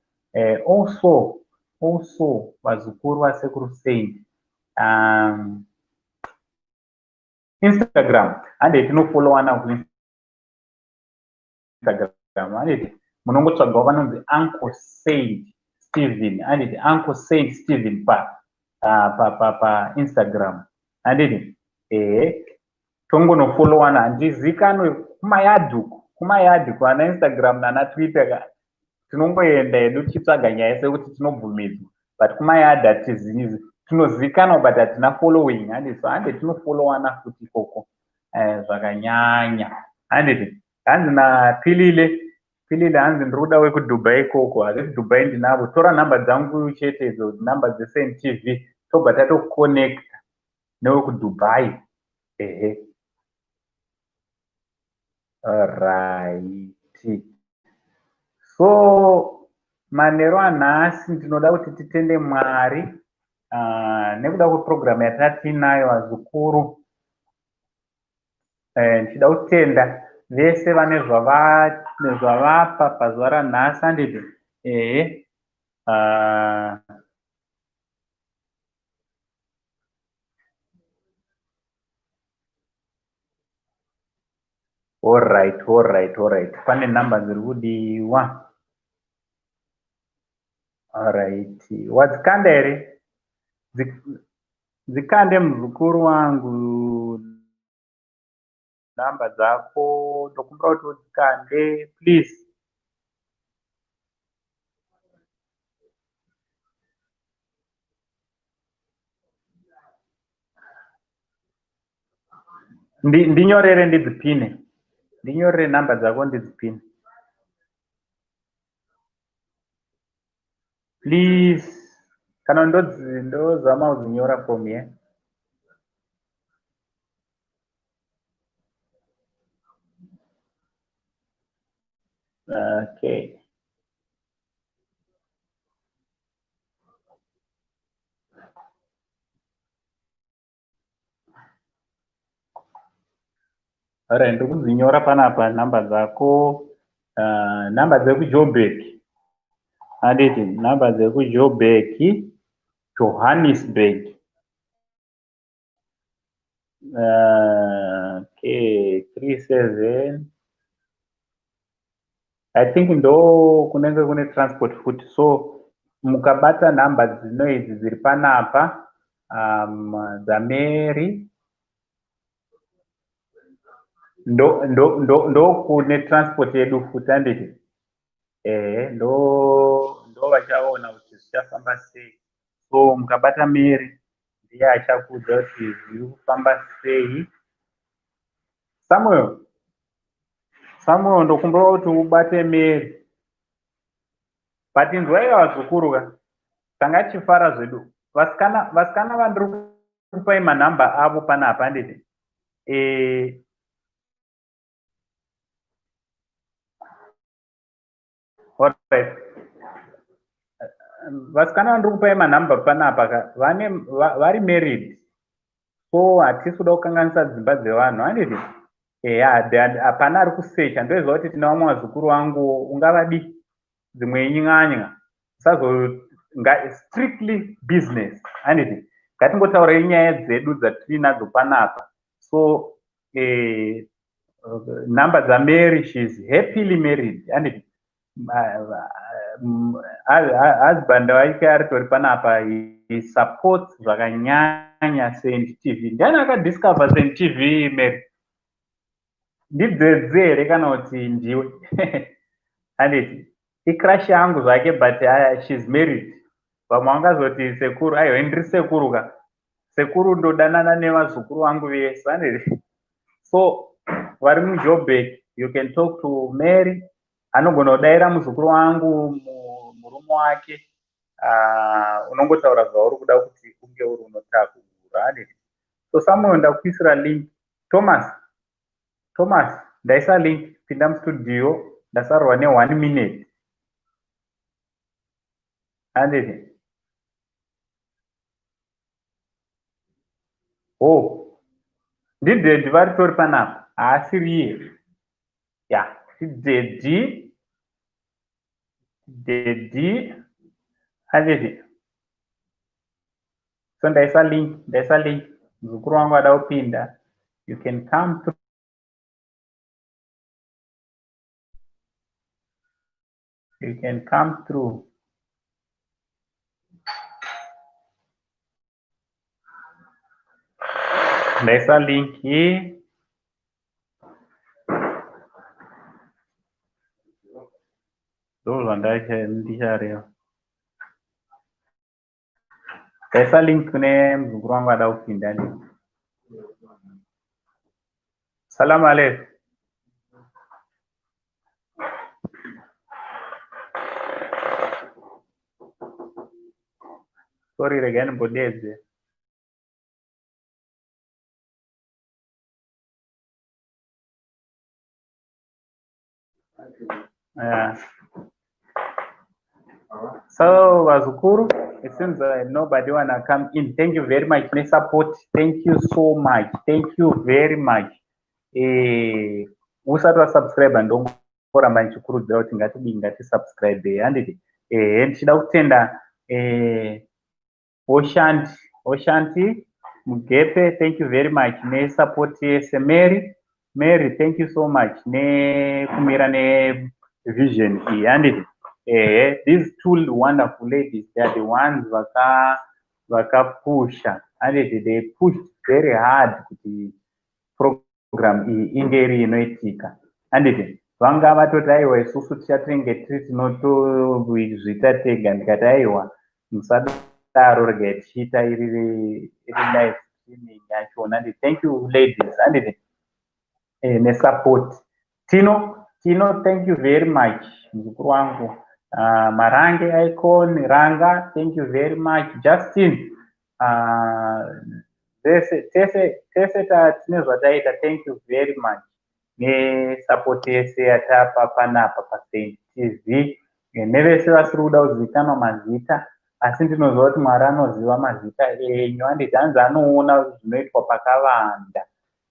Also also vazukuru vasekuru Saint. Instagram handei tinofollowana kuInstagram, handiti? Munongotsvagawo vanonzi Uncle Saint Stephen, handiti? Uncle Saint Stephen pa pa Instagram, handiti? Ehe, tongonofollowana. Handizikanwe kumayadhi uku, kumayadhi kwana Instagram nana Twitter ka tinongoenda hedu tichitsvaga nyaya sekuti tinobvumidzwa, but kumayadhi hatizivi. Tinozivikanwa but hatina following, handiti? So hande tinofollowana futi ikoko zvakanyanya, handiti? Hanzi naPilile, Pilile hanzi ndiri kuda wekuDubai ikoko. Hazvisi Dubai, ndinavo. Tora nhamba dzangu chete idzo, nhamba dzeSaint TV, tobva tatoconnecta newekuDubai. Ehe, alright. So manheru anhasi ndinoda kuti titende Mwari nekuda kwepurogiramu yatatiinayo, vazukuru. Ndichida kutenda vese vane zvavapa pazuva ranhasi, handiti? Ehe. Alright, pane nhamba dziri kudiwa. Alright, wadzikanda here? Dzikande muzukuru wangu, nhamba dzako ndokumbira kuti udzikande, please. Ndinyorere ndidzipine, ndinyorere nhamba dzako ndidzipine, please. Kana ndozama kudzinyora from here. Okay. Alright, ndiri kudzinyora panapa nhamba dzako, nhamba dzekuJoburg, handiti? Nhamba dzekuJoburg, Johannesburg. Okay, 37 I think ndo kunenge kune transport futi. So mukabata nhamba dzino idzi dziri panapa, dzaMary, ndo kune transport yedu futi, handiti? Ehe, ndo vachaona kuti zvichafamba sei. So mukabata Mary ndiye achakuudza kuti zviri kufamba sei. Samuel, Samuel, ndokumbira kuti ubate Mary. But inzwai vazukuru ka, tanga tichifara zvedu. Vasikana vandiri kupai manhamba avo panapa, handiti? Alright, vasikana vandiri kupai manhamba panapa ka vane vari married, so hatisi kuda kukanganisa dzimba dzevanhu, handiti? Eya, hapana ari kusecha. Ndoziva kuti tina vamwe vazukuru vangu ungavadi dzimwe nyanya sazo. Strictly business, handiti? Ngatingotaurei nyaya dzedu dzatinadzo panapa. So nhamba dzaMary, she's happily married, handiti? Husband wake aritori panapa, he supports zvakanyanya Saint TV. Ndiani akadiscover Saint TV, Mary? Ndidzedze here kana kuti ndiwe? Handiti icrush yangu zvake, but she's married. Vamwe vangazoti sekuru, aiwa, ndiri sekuru ka. Sekuru ndodanana nevazukuru vangu vese, handiti? So vari muJoburg, you can talk to Mary. Anogona kudayira muzukuru wangu, murume wake. Unongotaura zvauri kuda kuti unge uri unotakura, handiti? So Samuel, ndakuisira link. Thomas, Thomas, ndaisa link, pinda mustudio. Ndasarwa ne1 minute, handiti? Oh, ndidaddy varitori panapa, haasiriye ya ndidaddy, daddy, handiti? So ndaisa link, ndaisa link. Muzukuru wangu ada kupinda. You can come through. You can come through. Ndaisa link here. Ndozvandichareva. Ndaisa link kune muzukuru wangu ada kupinda ndi. Salamu alaikum. Sorry, regai ndimbodedze. Yeah. So, vazukuru, it seems that nobody wanna come in. Thank you very much. Ne support. Thank you so much. Thank you very much. Usati wasubscribe ndongoramba ndichikurudzira kuti ngatidii, ngatisubscribe, handiti? Ndichida kutenda Oshanti, Oshanti Mugepe, thank you very much nesupport yese. Mary, Mary, thank you so much nekumira nevision iyi, handiti? These two wonderful ladies, they are the ones vakapusha, handiti? They pushed very hard kuti program iyi inge iri inoitika, handiti? Vanga vatoti aiwa, isusu tichatinge tiri tinotozviita tega. Ndikati aiwa, musadaro, regai tichiita iri live streaming yachona. Handiti? Thank you ladies, handiti, nesupport. Tino, Tino, thank you very much, muzukuru wangu. Marange Icon, Ranga, thank you very much. Justin, tese tese tese tine zvataita, thank you very much nesupport yese yatapa panapa paSaint TV. Nevese vasiri kuda kuzivikanwa mazita, asi ndinoziva kuti Mwari anoziva mazita enyu, handiti? Hanzi anoona zvinoitwa pakavanda.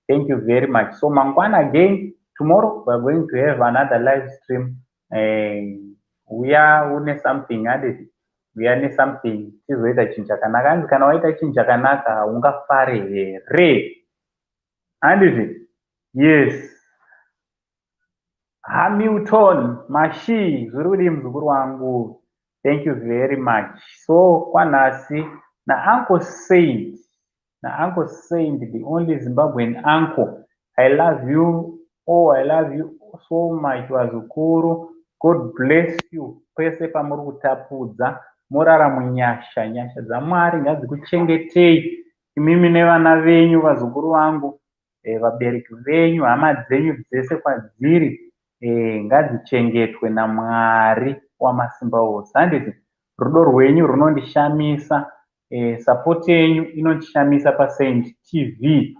Thank you very much. So mangwana again, tomorrow we are going to have another live stream. Uya une something, handiti? Uya nesomething, tizoita chinhu chakanaka. Hanzi kana waita chinhu chakanaka haungafare here, handiti? Yes. Hamilton Mashi, zviri kudii muzukuru wangu? Thank you very much. So kwanhasi naUncle Saint, naUncle Saint, the only Zimbabwean uncle. I love you. Oh, I love you so much, vazukuru. God bless you pese pamuri kutapudza, morara munyasha. Nyasha dzaMwari ngadzikuchengetei imimi nevana venyu, vazukuru vangu, vabereki venyu, hama dzenyu dzese kwadziri, ngadzichengetwe naMwari wamasimba ose, handiti? Rudo rwenyu runondishamisa, support yenyu inondishamisa paSaint TV.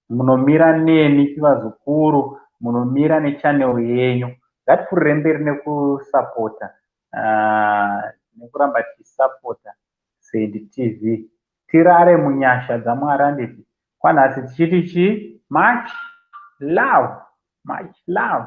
Munomira neni vazukuru, munomira nechannel yenyu. Ngatipfuurire mberi nekusapota, nekuramba tichisapota Saint TV. Tirare munyasha dzaMwari, handiti? Kwanhasi tichiti chii? Much love, much love.